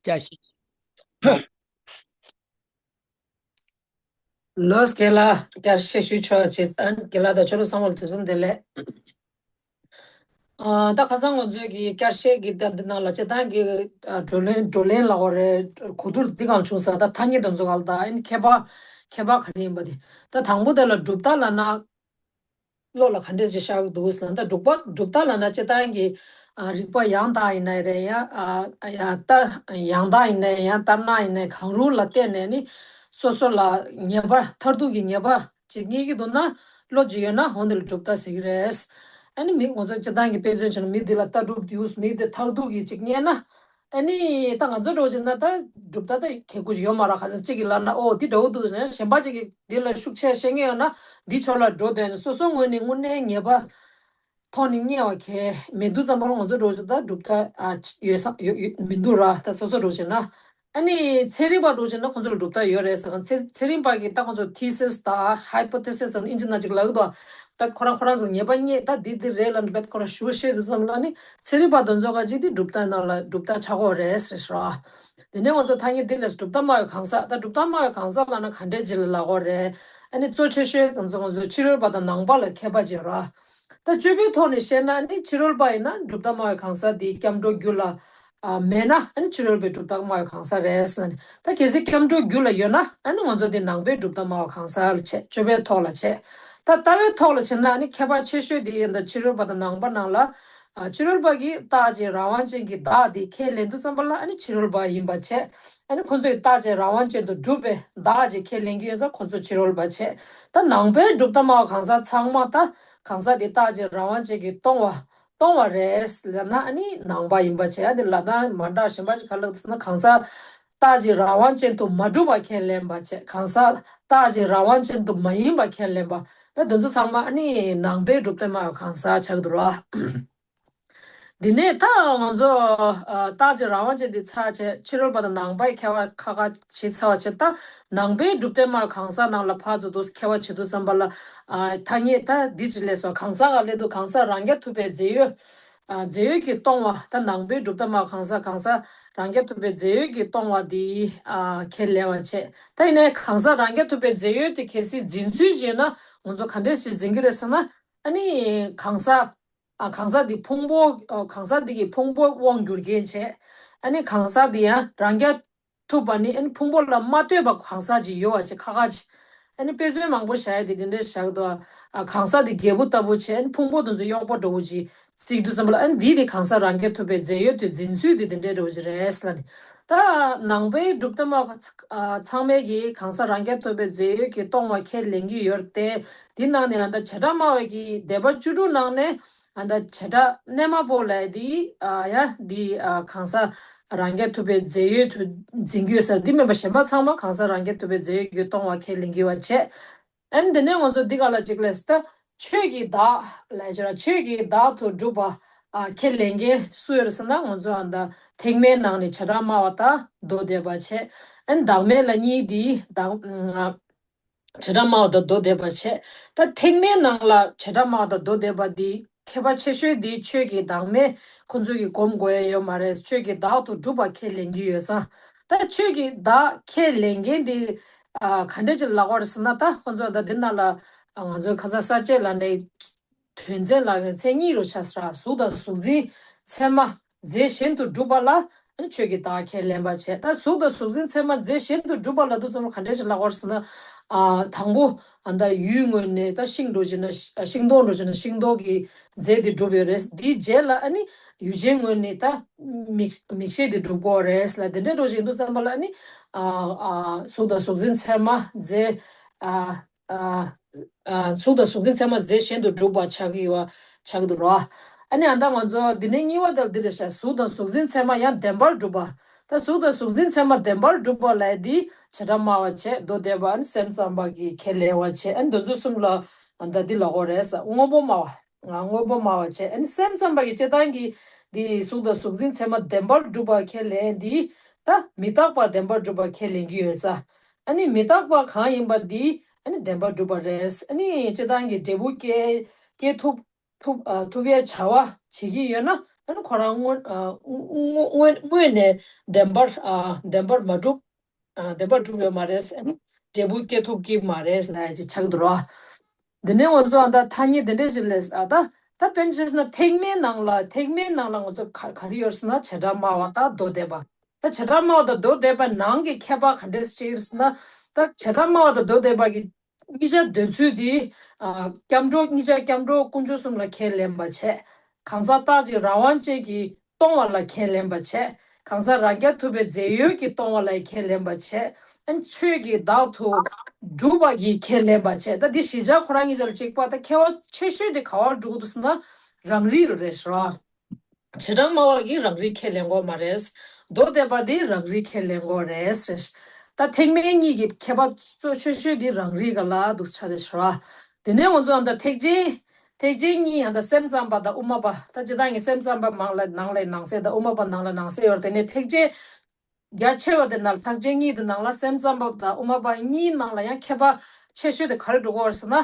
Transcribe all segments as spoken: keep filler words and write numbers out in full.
བསྐྱར་བཤད། ལོས་རྒན་ལགས་བསྐྱར་བཤད་ཞུ་ཆོག་ཅེས། ཨ་རྒན་ལགས་དང་ཆོས་གྲོགས་ཚང་མ་ལ་དུས་གསུམ་བདེ་ལེགས། ཨ་ད་ཁ་སང་ང་ཚོས་ཀྱི་བསྐྱར་བཤད་ཀྱི་ད་འདི་ནང་ལ་སྤྱིར་བཏང་གི་ཨ་བགྲོ་གླེང་བགྲོ་གླེང་ལབ་དགོས་རེད། གོ་བསྡུར་འདི་གང་བྱུང་ཟེར། ད་ཐ་སྙད་དེ་ཚོ་ག་ལ་ད་ཨ་ནི་ཁྱད་པར་ཁྱད་པར་ག་རེ་ཡིན་པ་དེ། ད་དང་པོ་དེ་ལ་གྲུབ་མཐའ་ལབ་ན། བློ་ལ་ག་འདྲས་ཅིག་ཤར་གྱི་འདུག་ཟེར་ན། ད་གྲུབ་པ་གྲུབ་མཐའ་ལབ་ན་སྤྱིར་བཏང་གི་ཨ་རིགས་པ་ཡང་དག་ཡིན་ན་རེད། ཡང་ཨ་ཡང་ད་ཡང་དག་ཡིན་ན་ཡང་ལྟར་སྣང་ཡིན་ན་གང་རུང་ལ་བརྟེན་ནས་ནི་སོ་སོ་ལ་ངེས་པ་མཐར་ཐུག་གི་ངེས་པ་ཅིག་རྙེད་ཀྱི་འདུག་ན། བློ་ཅིག་ཡོད་ན་འོ་འདི་ལ་གྲུབ་མཐའ་ཟེར་གྱི་རེད། ཨ་ནི་མི་ང་ཚོ་སྤྱིར་བཏང་གི་དཔེ་མཚོན་བྱས་ན་མི་འདི་ལ་ལྟ་གྲུབ་འདུག་མི་འདི་མཐར་ཐུག་གི་ཅིག་རྙེད་ན། ཨ་ནི་ད་ང་ཚོ་འདྲ་བོ་བྱས་ན་ད་གྲུབ་མཐའ་ད་གལ་དགོས་ཅིག་ཡོད་མ་རེད། ཁ་སང་གཅིག་གིས་ལབ་ན་ཨོ་འདི་འདྲ་བོ་འདུག་ཟེར་ན་གཞན་པ་གཅིག་གིས་འདི་ལ་ཤུགས་ཆེ་བཤད་མཁན་ཡོད་ན་འདི་ཕྱོགས་ལ་འགྲོ་དོན་སོ་སོ་ངོས་ནས་དངོས་གནས་ངེས་པ་ཐོག་ནས་རྙེད་པ་གལ་མི་འདུག་བསམ་པ་ལ་ང་ཚོ་འདྲ་བོ་བྱས་ད་གྲུབ་མཐའ་ཨ་ཡོད་ས་ཡོད་ཡོད་མི་འདུག་ར། ད་སོ་སོ་འདྲ་བོ་བྱས་ན། ཨ་ནི་ཚན་རིག་པ་འདྲ་བོ་བྱས་ན་ཁོང་ཚོ་ལ་གྲུབ་མཐའ་ཡོད་རེད་ཟེར་ག་ཚན་ཚན་རིག་པ་གིས་ད་ཁོང་ཚོ་ཐི་སིས་དང་ཧའི་པོ་ཐེ་སིས་དང་ཨིན་ཇི་ནང་ཅིག་ལབ་ཀྱི་འདུག་བེད་ཁོ་རང་ཁོ་རང་ཚོ་ངེས་པ་རྙེད་ད་འདི་འདི་རེད་ལབ་ནས་བེད་ཁོ་རང་ཞུ་བཤད་དུས་ཙམ་ལ་ནི་ཚན་རིག་པ་དེ་ཚོ་ག་ཅིག་དེ་གྲུབ་མཐའ་ནང་ལ་གྲུབ་མཐའ་ཆགས་ཀྱི་ཡོད་རེད་ཟེར་ཤག་དེ་ནས་ང་ཚོ་ཐ་སྙད་འདི་ལས་གྲུབ་མཐའ་སྨྲ་བའི་གང་ཟག་ད་གྲུབ་མཐའ་སྨྲ་བའི་གང་ཟག་ལབ་ན་ག་འདྲས་ཅིག་ལ་ལབ་ཀྱི་ཡོད་རེད། ཨ་ནི་གཙོ་ཆེ་ཤོས་ང་ཚོ་ང་ཚོ་ཕྱི་རོལ་པ་དང་ནང་པ་ལ་ཁྱད་པར་ཅིག་ཡོད་ར། ད་སྤྱོད་པའི་ཐོག་ནས་བཤད་ན་ནི་ཕྱི་རོལ་པ་ཡིན་ན་གྲུབ་མཐའ་སྨྲ་བའི་གང་ཟག་དེ་སྐྱབས་འགྲོ་རྒྱུད་ལ་ཨ་མེད་ན་ཨ་ནི་ཕྱི་རོལ་པའི་གྲུབ་མཐའ་སྨྲ་བའི་གང་ཟག་རེད་ཟེར་ནས། ད་གལ་སྲིད་སྐྱབས་འགྲོ་རྒྱུད་ལ་ཡོད་ན་ཨ་ནི་ང་ཚོ་དེ་ནང་པའི་གྲུབ་མཐའ་སྨྲ་བའི་གང་ཟག་ལ་བྱེད། སྤྱོད་པའི་ཐོག་ལ་བྱེད། ད་ལྟ་བའི་ཐོག་ལ་བྱེད་ན་ཨ་ནི་ཁྱད་པར་ཆེ་ཤོས་དེ་ཡིན་ད་ཕྱི་རོལ་པ་དང་ནང་པ་ནང་ལ་ཨ་ཕྱི་རོལ་པ་གིས་རྟག་གཅིག་རང་དབང་ཅན་གྱི་བདག་དེ་ཁས་ལེན་དུས་ཙམ་པ་ལ་ཨ་ནི་ཕྱི་རོལ་པ་ཡིན་པ་བྱེད། ཨ་ནི་ཁོ་ཚོས་རྟག་གཅིག་རང་དབང་ཅན་དུ་གྲུབ་པའི་བདག་ཅིག་ཁས་ལེན་གྱི་ཡོད་ཙང་ཁོ་ཚོ་ཕྱི་རོལ་པ་བྱེད། ད་ནང་པའི་གྲུབ་མཐའ་སྨྲ་བ་གང་ཟག་ཚང་མ་ད་གང་ཟག་དེ་རྟག་གཅིག་རང་དབང་ཅན་གྱིས་སྟོང་བ་སྟོང་བ་རེད་ལབ་ན་ཨ་ནི་ནང་པ་ཡིན་པ་བྱས། ཨ་དེ་ལ་ད་མ་འདྲ་གཞན་པ་ཅིག་ག་ལབ་ཟེར་ན་གང་ཟག་རྟག་གཅིག་རང་དབང་ཅན་དུ་མ་གྲུབ་པ་ཁས་ལེན་པ་བྱས། གང་ཟག་རྟག་གཅིག་རང་དབང་ཅན་དུ་མ་ཡིན་པ་ཁས་ལེན་པ། ད་དེ་ཚོ་ཚང་མ་ཨ་ནི་ནང་པའི་གྲུབ་མཐའ་སྨྲ་བའི་གང་ཟག་ཆགས་ཀྱི་འདུག་ར། འདི་ནས་ད་ང་ཚོ་ཨ་རྟག་གཅིག་རང་དབང་ཅན་དེ་ཚར་བྱས་ཕྱི་རོལ་པ་དང་ནང་པའི་ཁྱད་པར་ཁ་ཁ་བྱེད་ཚར་བ་བྱས། ད་ནང་པའི་གྲུབ་མཐའ་སྨྲ་བའི་གང་ཟག་ནང་ལ་ཕར་ཚུར་དུ་ཁྱད་པར་བྱེད་དུས་ཙམ་པ་ལ་ཨ་ཐ་སྙད་ད་འདི་ཅིག་སླེབས་སོང་། གང་ཟག་ག་སླེབས་དུས་གང་ཟག་རང་རྐྱ་ཐུབ་པའི་རྫས་ཡོད། ཨ་རྫས་ཡོད་ཀྱིས་སྟོང་བ། ད་ནང་པའི་གྲུབ་མཐའ་སྨྲ་བ་གང་ཟག་གང་ཟག་རང་རྐྱ་ཐུབ་པའི་རྫས་ཡོད་ཀྱིས་སྟོང་བ་འདི་ཨ་ཁས་ལེན་པ་བྱས། ད་ཡིན་ནའི་གང་ཟག་རང་རྐྱ་ཐུབ་པའི་རྫས་ཡོད་དེ་གལ་སྲིད་འཛིན་ཚུལ་བྱས་ན་ང་ཚོ་ག་འདྲས་ཞིག་འཛིན་གྱི་རེད་ཟེར་ན། ཨ་ནི་གང་ཟག་ཨ་གང་ཟག་འདི་ཕུང་པོ་ཨ་གང་ཟག་འདི་གི་ཕུང་པོ་དབང་སྒྱུར་མཁན་བྱས། ཨ་ནི་གང་ཟག་འདི་ཡང་རང་རྐྱ་ཐུབ་པ་ནི་ཨ་ནི་ཕུང་པོ་ལ་མ་ལྟོས་པ་གང་ཟག་ཅིག་ཡོད་པ་བྱས་ཁ་ཁ་ཅིག་ཨ་ནི་དཔེ་མཚོན་མང་པོ་བཞག་ཡ་དེ་དེ་འདྲས་བཞག་འདུག་ཨ་གང་ཟག་དེ་རྒྱལ་པོ་ལྟ་བུ་བྱས། ཨ་ནི་ཕུང་པོ་དེ་ཚོ་གཡོག་པོ་འདྲ་བོ་ཅིག་བརྩིས་དུས་ཙམ་པ་ལ་ཨ་ནི་འདི་དེ་གང་ཟག་རང་རྐྱ་ཐུབ་པའི་རྫས་ཡོད་དེ་འཛིན་ཚུལ་དེ་དེ་འདྲས་འདྲ་བོ་ཅིག་རེད་ལབ་ནས། ད་ནང་པའི་གྲུབ་མཐའ་སྨྲ་བ་ཚ་ཨ་ཚང་མས་ཀྱིས་གང་ཟག་རང་རྐྱ་ཐུབ་པའི་རྫས་ཡོད་ཀྱིས་སྟོང་བ་ཁས་ལེན་གྱི་ཡོད་རེད་དེ། དེ་ནང་ནས་ཨ་ད་བྱེ་བྲག་སྨྲ་བ་གིས་སྡེ་པ་བཅུ་དྲུག་ནང་ནས་ཨ་ད་བྱེ་བྲག་གནས་མ་པོ་ལབ་ཡ་དེ་ཨ་ཡ་དེ་ཨ་གང་ཟག་རང་རྐྱ་ཐུབ་པའི་རྫས་ཡོད་དུ་འཛིན་གྱི་ཡོད་ཟེར། འདི་མིན་པ་གཞན་པ་ཚང་མ་གང་ཟག་རང་རྐྱ་ཐུབ་པའི་རྫས་ཡོད་ཀྱིས་སྟོང་བ་ཁས་ལེན་གྱི་ཡོད་པ་བྱས། ཨ་ནི་འདི་ནས་ང་ཚོ་འདི་ག་ལ་ཅིག་ལས་ད་ཆོས་ཀྱི་བདག་ལབ་ཡ་ཅིག་ར། ཆོས་ཀྱི་བདག་ཏུ་གྲུབ་པ་ཨ་ཁས་ལེན་མཁན་སུ་ཡོད་རེད་ཟེར་ན། ང་ཚོ་ཨ་ད་ཐེག་དམན་ནང་ནས་བྱེ་བྲག་སྨྲ་བ་དང་མདོ་སྡེ་པ་བྱས། ཨ་ནི་བདག་མེད་ལ་གཉིས་འདི་བདག་ཨ་བྱེ་བྲག་སྨྲ་བ་དང་མདོ་སྡེ་པ་བྱས། ད་ཐེག་དམན་ནང་ལ་བྱེ་བྲག་སྨྲ་བ་དང་མདོ་སྡེ་པ་འདི་ཁྱད་པར་ཆེ་ཤོས་འདི་ཆོས་ཀྱི་བདག་མེད་ཁོ་ཚོ་གིས་སྒོམ་དགོས་ཡ་ཡོད་མ་རེད། ཆོས་ཀྱི་བདག་ཏུ་གྲུབ་པ་ཁས་ལེན་གྱི་ཡོད་ཙང་། ད་ཆོས་ཀྱི་བདག་ཁས་ལེན་མཁན་འདི་ཨ་ག་འདྲ་ཅིག་ལབ་དགོས་རེད་ཟེར་ན། ད་ཁོ་ཚོ་ད་འདི་ནང་ལ་ཨ་ང་ཚོའི་ཁ་སང་ས་བཅད་ལ་ནི་དོན་ཚན་ལ་ནི་མཚན་ཉིད་རུ་ཆགས་སོ་ར། གཟུགས་དང་གཟུགས་འཛིན་ཚད་མ་རྫས་གཞན་དུ་གྲུབ་པ་ལ་ཨ་ནི་ཆོས་ཀྱི་བདག་ཁས་ལེན་པ་བྱས། ད་གཟུགས་དང་གཟུགས་འཛིན་ཚད་མ་རྫས་གཞན་དུ་གྲུབ་པ་ལབ་དུས་ཙམ་ལ་ག་འདྲ་ཞིག་ལབ་དགོས་རེད་ཟེར་ན། ཨ་དང་པོ་ཨ་ད་ཡུལ་ངོས་ནས་ད་ཤིང་འདྲ་བོ་ཅིག་ན་ཤིང་སྡོང་འདྲ་བོ་ཅིག་ན་ཤིང་སྡོང་གི་རྫས་དེ་གྲུབ་ཡོད་རེད། དེའི་རྗེས་ལ་ཨ་ནི་ཡུལ་ཅན་ངོས་ནས་ད་མིག་མིག་ཤེས་དེ་གྲུབ་དགོས་རེད་ལབ། དེ་འདྲ་འདྲ་བོ་ཅིག་ཡིན་དུས་ཙམ་པ་ལ་ཨ་ནི་ཨ་ཨ་གཟུགས་དང་གཟུགས་འཛིན་ཚད་མ་རྫས་ཨ་ཨ་ཨ་གཟུགས་དང་གཟུགས་འཛིན་ཚད་མ་རྫས་གཞན་དུ་གྲུབ་པ་ཆགས་ཀྱི་ཡོད་ཆགས་ཀྱི་འདུག་ར། ཨ་ནི་ཨ་ད་ང་ཚོ་འདི་ནས་གཉིས་པ་དེ་འདི་རེད་ཤག་གཟུགས་དང་གཟུགས་འཛིན་ཚད་མ་ཡང་བདེན་པར་གྲུབ་པ། ད་གཟུགས་དང་གཟུགས་འཛིན་ཚད་མ་བདེན་པར་གྲུབ་པ་ལབ་ཡ་འདི་བྱེ་བྲག་སྨྲ་བ་བྱས། མདོ་སྡེ་པ་ཨ་ནི་སེམས་ཙམ་པ་གིས་ཁས་ལེན་པ་བྱས། ཨ་ནི་འདི་ཚོ་གསུམ་ལ་ཨ་ད་འདི་ལབ་དགོས་རེད་ཟེར། དངོས་པོ་སྨྲ་བ། ཨ་དངོས་པོ་སྨྲ་བ་བྱས། ཨ་ནི་སེམས་ཙམ་པ་གིས་སྤྱིར་བཏང་གི་འདི་གཟུགས་དང་གཟུགས་འཛིན་ཚད་མ་བདེན་པར་གྲུབ་པ་ཁས་ལེན་འདི་ད་མི་རྟག་པ་བདེན་པར་གྲུབ་པ་ཁས་ལེན་གྱི་ཡོད་ཙང་། ཨ་ནི་མི་རྟག་པ་གང་ཡིན་པ་འདི་ཨ་ནི་བདེན་པར་གྲུབ་པ་རེད། ཨ་ནི་སྤྱིར་བཏང་གི་འབྲས་བུ་སྐྱེ་སྐྱེ་ཐུབ་ཐུབ་ཨ་ཐུབ་པའི་བྱ་བ་བྱེད་ཀྱི་ཡོད་ན་ ཨ་ནི་ཁོ་རང་སྔོན་ཨ་སྔོན་སྔོན་སྔོན་ནས་བདེན་པར་ཨ་བདེན་པར་མ་གྲུབ། ཨ་བདེན་པར་གྲུབ་ཡོད་མ་རེད། ཨ་ནི་འབྲས་བུ་སྐྱེ་ཐུབ་ཀྱི་མ་རེད་ལབ་ཡ་ཅིག་ཆགས་འདུག་ར། འདི་ནས་ང་ཚོ་ཨ་ད་ཐ་སྙད་འདི་འདྲས་ཅིག་ལས། ཨ་ད་ད་དཔེར་ན་ཆ་བཞག་ན་ཐེག་དམན་ནང་ལ་ཐེག་དམན་ནང་ལ་ང་ཚོ་ག་ག་རེ་ཡོད་ཟེར་ན་བྱེ་བྲག་སྨྲ་བ་དང་མདོ་སྡེ་པ། ད་བྱེ་བྲག་སྨྲ་བ་དང་མདོ་སྡེ་པ་ནང་གི་ཁྱད་པར་ག་འདྲས་ཅིག་ཟེར་ན། ད་བྱེ་བྲག་སྨྲ་བ་དང་མདོ་སྡེ་པ་གི་གཉིས་ཆ་འདོད་ཚུལ་དེ། ཨ་སྐྱབས་འགྲོ། གཉིས་ཆ་སྐྱབས་འགྲོ་དཀོན་མཆོག་གསུམ་ལ་ཁས་ལེན་པ་བྱས། གང་ཟག་རྟག་གཅིག་རང་དབང་ཅན་གྱིས་སྟོང་བ་ལ་ཁས་ལེན་པ་བྱས། གང་ཟག་རང་རྐྱ་ཐུབ་པའི་རྫས་ཡོད་ཀྱིས་སྟོང་བ་ལ་ཁས་ལེན་པ་བྱས། ཨ་ནི་ཆོས་ཀྱི་བདག་ཏུ་གྲུབ་པ་གིས་ཁས་ལེན་པ་བྱས། ད་འདི་བཞི་ཆ་ཁོ་རང་གཉིས་ཆ་ལ་གཅིག་པ། ད་ཁྱད་པར་ཆེ་ཤོས་དེ་ག་པར་འགྲོ་གི་འདུག་ཟེར་ན་རང་རིག་ལ་རེད་ཤག་ར། བྱེ་བྲག་སྨྲ་བ་གིས་རང་རིག་ཁས་ལེན་གྱི་ཡོད་མ་རེད། མདོ་སྡེ་པ་དེས་རང་རིག་ཁས་ལེན་གྱི་ཡོད་རེད། ད་ཐེག་དམན་གཉིས་ཀྱི་ཁྱད་པར་གཙོ་ཆེ་ཤོས་དེ་རང་རིག་ག་ལ་འདུག་ཆ་རེད་ཤག་ར། དེ་ནས་ང་ཚོ་ཨ་ད་ཐེག་ཆེན། ཐེག་ཆེན་གཉིས་ཨ་ད་སེམས་ཙམ་པ་དང་དབུ་མ་པ། ད་སྤྱིར་བཏང་གི་སེམས་ཙམ་པ་མང་ལ་ནང་ལ་ནང་གསེས་དང་དབུ་མ་པ་ནང་ལ་ནང་གསེས་ཡོད་རེད། དེ་ནས་ཐེག་ཆེན་རྒྱ་ཆེ་བ་དེ་ནང་ལ་ཐེག་ཆེན་གཉིས་དེ་ནང་ལ་སེམས་ཙམ་པ་དང་དབུ་མ་པ་གཉིས་ནང་ལ་ཡང་ཁྱད་པར་ཆེ་ཤོས་དེ་ག་རེ་འགྲོ་གི་ཡོད་རེད་ཟེར་ན།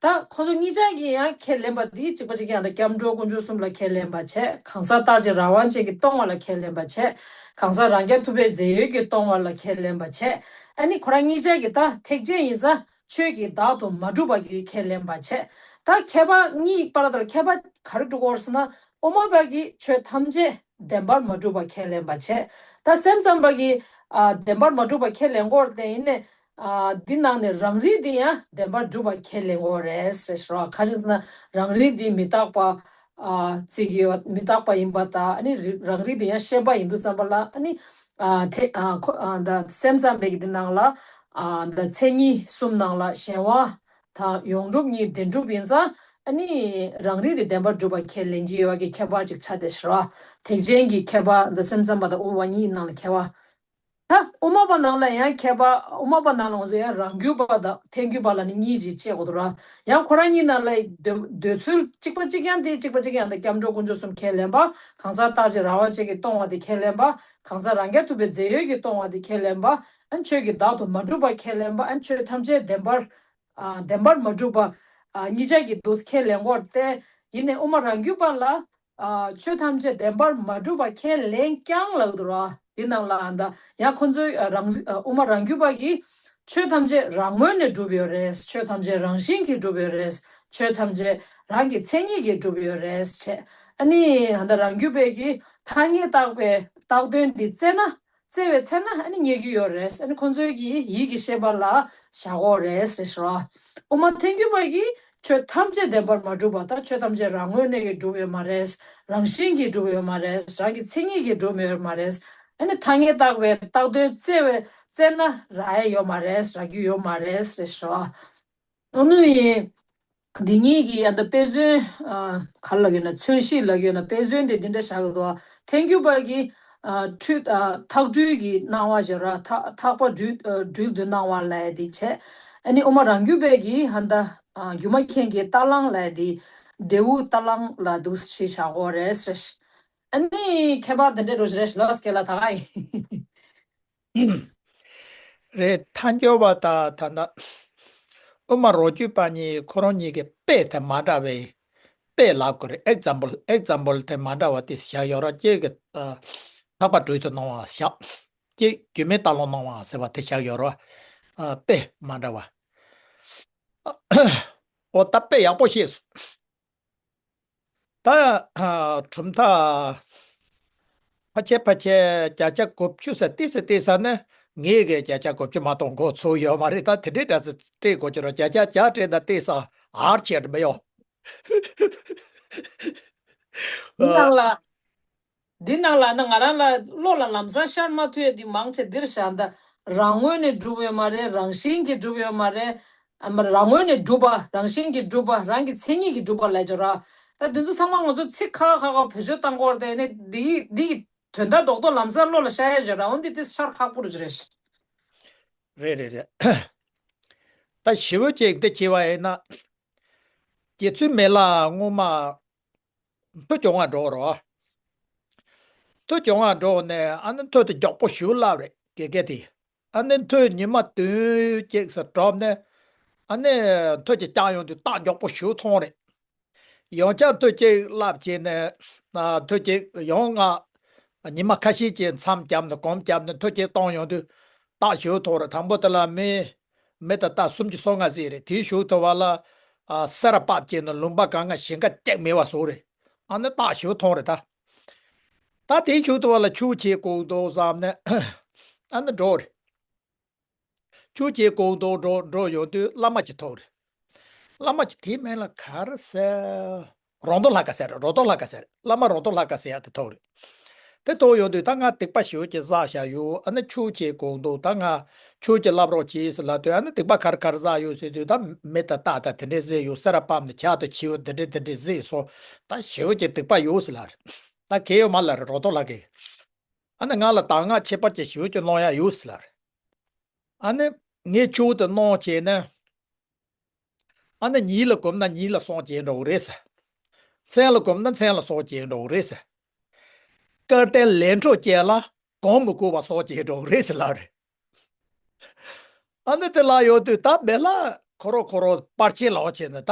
ད་ཁོ་ཚོ་གཉིས་ཆ་གིས་ཡང་ཁས་ལེན་པ་འདི་གཅིག་པ་གཅིག་རྐྱང་དང་། སྐྱབས་འགྲོ་དཀོན་མཆོག་གསུམ་ལ་ཁས་ལེན་པ་བྱས། གང་ཟག་རྟག་གཅིག་རང་དབང་ཅན་གྱིས་སྟོང་བ་ལ་ཁས་ལེན་པ་བྱས། གང་ཟག་རང་རྐྱ་ཐུབ་པའི་རྫས་ཡོད་ཀྱིས་སྟོང་བ་ལ་ཁས་ལེན་པ་བྱས། ཨ་ནི་ཁོ་རང་གཉིས་ཆ་གིས་ད་ཐེག་ཆེན་ཡིན་ཙང་ཆོས་ཀྱི་བདག་ཏུ་མ་གྲུབ་པ་གིས་ཁས་ལེན་པ་བྱས། ད་ཁྱད་པར་གཉིས་བར་དུ་ཁྱད་པར་ག་རེ་འགྲོ་གི་ཡོད་རེད་ཟེར་ན། དབུ་མ་པ་གིས་ཆོས་ཐམས་ཅད་བདེན་པར་མ་གྲུབ་པ་ཁས་ལེན་པ་བྱས། ད་སེམས་ཙམ་པ་གིས་ཨ་བདེན་པར་མ་གྲུབ་པ་ཁས་ལེན་གྱི་ཡོད་རེད། དེ་ཡིན་ནའི། ཨ་འདི་ནང་ནས་རང་རིག་འདི་ཡང་བདེན་པར་གྲུབ་པ་ཁས་ལེན་གྱི་ཡོད་རེད་ཟེར་ཤག་ར། ག་རེ་ཟེར་ན་རང་རིག་འདི་མི་རྟག་པ། ཨ་བརྩི་གི་ཡོད། མི་རྟག་པ་ཡིན་པ་དང་། ཨ་ནི་རི་རང་རིག་འདི་ཡང་ཤེས་པ་ཡིན་དུས་ཙམ་པ་ལ། ཨ་ནི་ཨ་དེ་ཨ་ཁོ་ཨ་ད་སེམས་ཙམ་པའི་གི་འདི་ནང་ལ། ཨ་ད་མཚན་ཉིད་གསུམ་ནང་ལ་གཞན་དབང་དང་ཡོངས་གྲུབ་གཉིས་བདེན་གྲུབ་ཡིན་ཙང་། ཨ་ནི་རང་རིག་འདི་བདེན་པར་གྲུབ་པ་ཁས་ལེན་གྱི་ཡོད་པ་གི་ཁྱད་པར་ཅིག་ཆགས་བསྡད་ཤག་ར། ཐེག་ཆེན་གྱི་ཁྱད་པར། ད་སེམས་ཙམ་པ་དང་དབུ་མ་གཉིས་ནང་ལ་ཁྱད་པར། ད་དབུ་མ་པ་ནང་ལ་ཡང་ཁྱད་པར། དབུ་མ་པ་ནང་ལ་ང་ཚོ་ཡང་རང་རྒྱུད་པ་དང་ཐལ་འགྱུར་པ་ལབ་ནས་གཉིས་ཅིག་དབྱེ་དགོས་འདུག་ར། ཡང་ཁོ་རང་གཉིས་ནང་ལ་འདོད་འདོད་ཚུལ་གཅིག་པ་གཅིག་རྐྱང་དེ། གཅིག་པ་གཅིག་རྐྱང་དེ་སྐྱབས་འགྲོ་དཀོན་མཆོག་གསུམ་ཁས་ལེན་པ། གང་ཟག་རྟག་གཅིག་རང་དབང་ཅན་གྱིས་སྟོང་བ་དེ་ཁས་ལེན་པ། གང་ཟག་རང་རྐྱ་ཐུབ་པའི་རྫས་ཡོད་ཀྱིས་སྟོང་བ་དེ་ཁས་ལེན་པ། ཨ་ཆོས་ཀྱི་བདག་ཏུ་མ་གྲུབ་པ་ཁས་ལེན་པ། ཨ་ཆོས་ཐམས་ཅད་བདེན་པར་ཨ་བདེན་པར་མ་གྲུབ་པ། ཨ་གཉིས་ཆ་གིས་འདུག་ཁས་ལེན་གྱི་ཡོད་རེད། དེ་ཡིན་ནའི་དབུ་མ་རང་རྒྱུད་པ་ལ། ཨ་ཆོས་ཐམས་ཅད་བདེན་པར་མ་གྲུབ་པ་ཁས་ལེན་རྐྱང་ལབ་ཀྱི་འདུག་ར། འདི་ནང་ལ་ཨ་ད་ཡང་ཁོ་ཚོའི་ཨ་རང་ཨ་དབུ་མ་རང་རྒྱུད་པ་གིས་ཆོས་ཐམས་ཅད་རང་ངོས་ནས་གྲུབ་ཡོད་རེད། ཆོས་ཐམས་ཅད་རང་བཞིན་གྱིས་གྲུབ་ཡོད་རེད། ཆོས་ཐམས་ཅད་རང་གི་མཚན་ཉིད་ཀྱིས་གྲུབ་ཡོད་རེད་བྱས། ཨ་ནི་ཨ་ད་རང་རྒྱུད་པའི་གིས་ཐ་སྙད་བཏགས་པའི་བཏགས་དོན་འདི་བཙལ་ན། བཙལ་བའི་ཚེ་ན་ཨ་ནི་རྙེད་རྒྱུ་ཡོད་རེད། ཨ་ནི་ཁོང་ཚོའི་གི་ཡིད་ཀྱི་ཤེས་པ་ལ་བཞག་གི་ཡོད་རེད་ཟེར་ཤག་ར། དབུ་མ་ཐལ་འགྱུར་པ་གིས་ཆོས་ཐམས་ཅད་བདེན་པར་མ་གྲུབ་པ་དང་། ཆོས་ཐམས་ཅད་རང་ངོས་ནས་ཀྱི་གྲུབ་ཡོད་མ་རེད། རང་བཞིན་གྱིས་གྲུབ་ཡོད་མ་རེད། རང་གི་མཚན་ཉིད་ཀྱིས་གྲུབ་ཡོད་མ་རེད། ཨ་ནི་ཐ་སྙད་བཏགས་པའི་བཏགས་དོན་བཙལ་བའི་བཙལ་ན་རག་ཡ་ཡོད་མ་རེད། རག་རྒྱུ་ཡོད་མ་རེད་ཟེར་ཤག་ར། ཨ་ནི། འདི་གཉིས་ཀྱི་ཨ་ད་དཔེ་མཚོན། ཨ་ག་རེ་ལབ་ཀྱི་ཡོད་ན། མཚོན་བྱེད་ལབ་ཀྱི་ཡོད་ན། དཔེ་མཚོན་དེ་འདི་འདྲ་བཞག་གི་འདུག་ཐལ་འགྱུར་པ་གིས་ཨ་འཁྲུལ། ཨ་ཐག་འཁྲུལ་གྱི་སྣང་བ་ཞིག་ར། ཐག་ཐག་པ་འཁྲུལ། ཨ་འཁྲུལ་དུ་སྣང་བ་ལབ་ཡ་དེ་བྱས། ཨ་ནི་དབུ་མ་རང་རྒྱུད་པའི་གིས་ཨ་ད་ཨ་སྒྱུ་མ་མཁན་གྱི་རྟ་གླང་ལབ་ཡ་དེ། མདེའུ་རྟ་གླང་ལ་འདུག་སེ་བཞག་གི་ཡོད་རེད་ཟེར། ཨ་ནི་ཁྱད་པར་དེ་འདྲ་འགྲོ་གི་རེད། ལོས་ཀེ་ལ་ད་ག་ཡིན། རེད། ཐལ་འགྱུར་བ་དང་ད་ལྟ་དབུ་མ་རང་རྒྱུད་པ་གཉིས་ཁོ་རང་གཉིས་ཀྱི་དཔེ་དེ་མ་འདྲ་བའི་དཔེ་ལབ་དགོས་རེད། ཨེག་ཛམ་པལ། ཨེག་ཛམ་པལ་དེ་མ་འདྲ་བ་དེ་བཞག་ཡོད་ར། གཅིག་གིས་ཨ་ཐག་པ་འཁྲུལ་དུ་སྣང་བ་བཞག་གཅིག་སྒྱུ་མའི་རྟ་གླང་སྣང་བ་ཟེར་བ་དེ་བཞག་ཡོད་ར། ཨ་དཔེ་མ་འདྲ་བ། ཨོ་ད་དཔེ་ཡག་པོ་ཤེས་སོང་། ད་ཨ་གྲུབ་མཐའ་ཕལ་ཆེར་ཕལ་ཆེར་བརྒྱ་ཆ་དགུ་བཅུ་ཙམ་བལྟས་ས་བལྟས་ས་ནི་ངས་གི་བརྒྱ་ཆ་དགུ་བཅུ་མ་གཏོགས་མགོ་ཚོས་ཡོད་མ་རེད། ད་དེ་འདྲའི་འདྲ་ས་སྤྲད་དགོས་ཀྱི་རེད། བརྒྱ་ཆ་བརྒྱ་སྤྲད་ན་བལྟས་ས་ཨར་ཆེར་མི་ཡོང་། འདི་ནང་ལ། འདི་ནང་ལ་ན་ང་རང་ལ་བློ་ལ་ལམ་སང་ཤར་མ་ཐུབ་ཡ་འདི་མང་ཆེ་འདིར་བཞག་འདི། རང་ངོས་ནས་གྲུབ་ཡོད་མ་རེད། རང་བཞིན་གྱིས་གྲུབ་ཡོད་མ་རེད། ཨ་མ་རང་ངོས་ནས་གྲུབ་པ། རང་བཞིན་གྱིས་གྲུབ་པ། རང་གི་མཚན་ཉིད་ཀྱིས་གྲུབ་པ་ལབ་ཀྱི་ཡོད་ར། ད་འདི་ཚོ་ཚང་མ་ང་ཚོ་ཚིག་ཁ་ཁ་ཁ་བེད་སྤྱོད་བཏང་གི་ཡོད་རེད། དེ་ནས་འདི་འདི་དོན་དག་རྡོག་རྡོག་ལམ་སང་བློ་ལ་ཤར་ཡ་ཡོད་ར། འོན་ཏེ་དེ་ཤར་ཁག་པོ་རེད། རེད་རེད་རེད། ད་ཞེ་པོ་ཅིག་འདི་བྱས་པ་ཡིན་ན། རྗེ་བཙུན་མི་ལ་སྔོན་མ་མཐུ་བྱུང་བ་འགྲོ་རོ། མཐུ་བྱུང་བ་འགྲོ་ནས་ཨ་ནི་མཐུ་དེ་མགྱོགས་པོ་ཞེ་པོ་བརླག་རེད། དགེ་རྒན་དེ། ཨ་ནི་མཐུ་ཉི་མ་བདུན་གཅིག་ཙམ་བསྒྲུབས་ནས། ཨ་ནི་མཐུ་གཅིག་བརྐྱངས་ཡོང་དུས་རྟགས་མགྱོགས་པོ་ཞེ་པོ་མཐོང་རེད། ཡང་བསྐྱར་ཐུག་གཅིག་བསླབ་བྱས་ནས། ཨ། ཐུག་གཅིག་ཡང་ང་ཉི་མ་ཁ་ཤས་ཀྱི་མཚམས་བརྒྱབ་ནས་གོམ་བརྒྱབ་ནས་ཐུག་གཅིག་བཏང་ཡོང་དུས་རྟགས་ཞིབ་མཐོང་རེད། དང་པོ་དེ་ལ་མི། མི་དང་རྟ་སུམ་ཅུ་སོ་ལྔ་ཟིག་རེད། དེའི་གཞུག་ཐུབ་པ་ལ། ཨ། སེར་བ་བབས་བྱས་ནས་ལུང་པ་གང་ག་ཞིང་ཁ་སྐྱེག་མེད་པ་བཟོ་རེད། ཨ་ནི་རྟགས་ཞིབ་མཐོང་རེད་ད། ད་དེའི་གཞུག་ཐུབ་པ་ལ་ཆུ་ཆེ་གོག་འདུག་བསམ་ནས་ཨ་ནི་འགྲོ་རེད། ཆུ་ཆེ་གོག་འདུག་འགྲོ་འགྲོ་ཡོང་དུས་བླ་མ་ཅིག་ཐུག་རེད། བླ་མ་ཅིག་དེའི་མིང་ལ་ག་རེ་ཟེར། རོང་རྡོ་ལྷ་ཁ་ཟེར། རོང་རྡོ་ལྷ་ཁ་ཟེར། བླ་མ་རོང་རྡོ་ལྷ་ཁ་ཟེར་ཡ་དེ་ཐུག་རེད། དེ་ཐུག་ཡོང་དུས་ད་ང་སྡིག་པ་ཞེ་པོ་ཅིག་བསགས་བཞག་ཡོད། ཨ་ནི་ཆུ་ཆེ་གོག་འདུག་ད་ང་ཆོས་ཅིག་བསླབ་རོགས་གྱིས་ཟེར་ལབ་དུས། ཨ་ནི་སྡིག་པ་ག་རེ་ག་རེ་བསགས་ཡོད་ཟེར་དུས། ད་མི་དང་རྟ་དང་དེ་འདྲས་བཟས་ཡོད། སེར་བ་བབས་ནས་ཇ་དང་བྱིའུ་འདི་འདྲས་འདི་འདྲས་བཟས་སོང་། ད་ཞེ་པོ་ཅིག་སྡིག་པ་ཡོད་ཟེར་ལབ་རེད། ད་གལ་ཡོད་མ་རེད་རོང་རྡོ་ལྷ་ཁ་གིས། ཨ་ནི་ང་ལ་གདམས་ངག་ཁྱད་པར་ཅན་ཞེ་པོ་ཅིག་གནང་ཡ་ཡོད་ཟེར་ལབ་རེད། ཨ་ནི་ངས་ཆུ་དེ་གནང་བྱས་ནས། ཨ་ནི་ཉིད་ལ་གོམས་ན་ཉིད་ལ་སངས་རྒྱས་འགྲོ་གི་རེད་ཟེར། མཚན་ལ་གོམས་ན་མཚན་ལ་སངས་རྒྱས་འགྲོ་གི་རེད་ཟེར། སྐལ་ལྡན་ལས་འཕྲོ་ཅན་ལ་གོམས་མི་དགོས་པར་སངས་རྒྱས་འགྲོ་གི་རེད་ཟེར་ལབ་རེད། ཨ་ནི་དེ་ལབ་ཡོང་དུས་ད་མི་ལ་ཁོ་རང་ཁོ་རང་པར་ཆས་ལོག་བྱས་ནས་ད།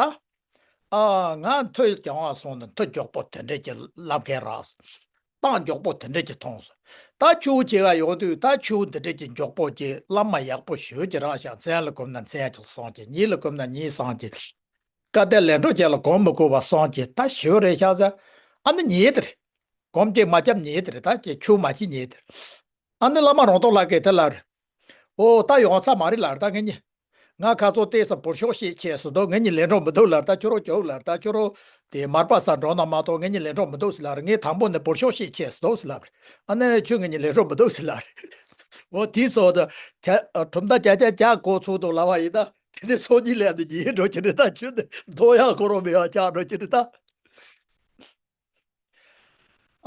ཨ། ང་མཐོ་རྒྱང་བ་སོང་ནས་མཐོ་མགྱོགས་པོ་དེ་འདྲས་ཀྱི་ལབ་མཁན་རག་སོང་། སྟངས་མགྱོགས་པོ་དེ་འདྲས་ཀྱི་མཐོང་སོང་། ད་ཆུ་ཆེ་བ་ཡོང་དུས་ད་ཆུ་འདི་འདྲས་ཀྱི་མགྱོགས་པོ་ཀྱི་བླ་མ་ཡག་པོ་ཞེ་པོ་ཅིག་རག་ཤག་མཚན་ལ་གོམས་ན་མཚན་ཅིག་སངས་རྒྱས། ཉིད་ལ་གོམས་ན་ཉིད་སངས་རྒྱས། སྐལ་ལྡན་ལས་འཕྲོ་ཅན་ལ་གོམས་མི་དགོས་པར་སངས་རྒྱས། ད་ཞེ་པོ་རེད་ཤག་ཟེར། ཨ་ནི་ཉལ་དེ་རེད། གོམས་ཀྱིས་མ་བརྒྱབ་ཉལ་དེ་རེད། ད་ཀྱི་ཆུ་མ་ཕྱིན་ཉལ་དེ་རེད། ཨ་ནི་བླ་མ་རོང་རྡོ་ལྷ་ཁ་གིས་དེ་ལབ་རེད། ཨོ། ད་ཡོང་ས་མ་རེད་ལབ་རེད། ད་ངེད་གཉིས། ང་ཁ་ཚོ་ཏོག་ཙམ་བུར་ཤོག་བཤད་ཆེ་ཟེར་འདུག་ངེད་གཉིས་ལས་འགྲོ་མི་འདུག་ལབ་རེད། ད་ཁྱོད་རང་རྒྱུགས་ལབ་རེད། ད་ཁྱོད་རང་དེ་མར་པ་སར་འགྲོ་ན་མ་གཏོགས་ངེད་གཉིས་ལས་འགྲོ་མི་འདུག་ཟེར་ལབ་རེད། ངས་དང་པོ་ནས་བུར་ཤོག་བཤད་ཆེ་ཟེར་འདུག་ཟེར་ལབ་རེད། ཨ་ནི་ཁྱོད་ངེད་གཉིས་ལས་འགྲོ་མི་འདུག་ཟེར་ལབ་རེད། འོ་དེའི་སོགས་དང་། གྲུབ་མཐའ་བརྒྱ་ཆ་བརྒྱ་གོ་ཚུགས་འདུག་ལབ་པ་ཡིན་ན། དེ་ནས་སོ་གཉིས་ལས་དེ་ཉིན་འགྲོ་གི་རེད། ད་ཁྱོད་དེ་མཐོང་ཡག་ཁོ་རང་མེད་པ་ཆགས་འགྲོ་གི་རེད་ད། ཨ།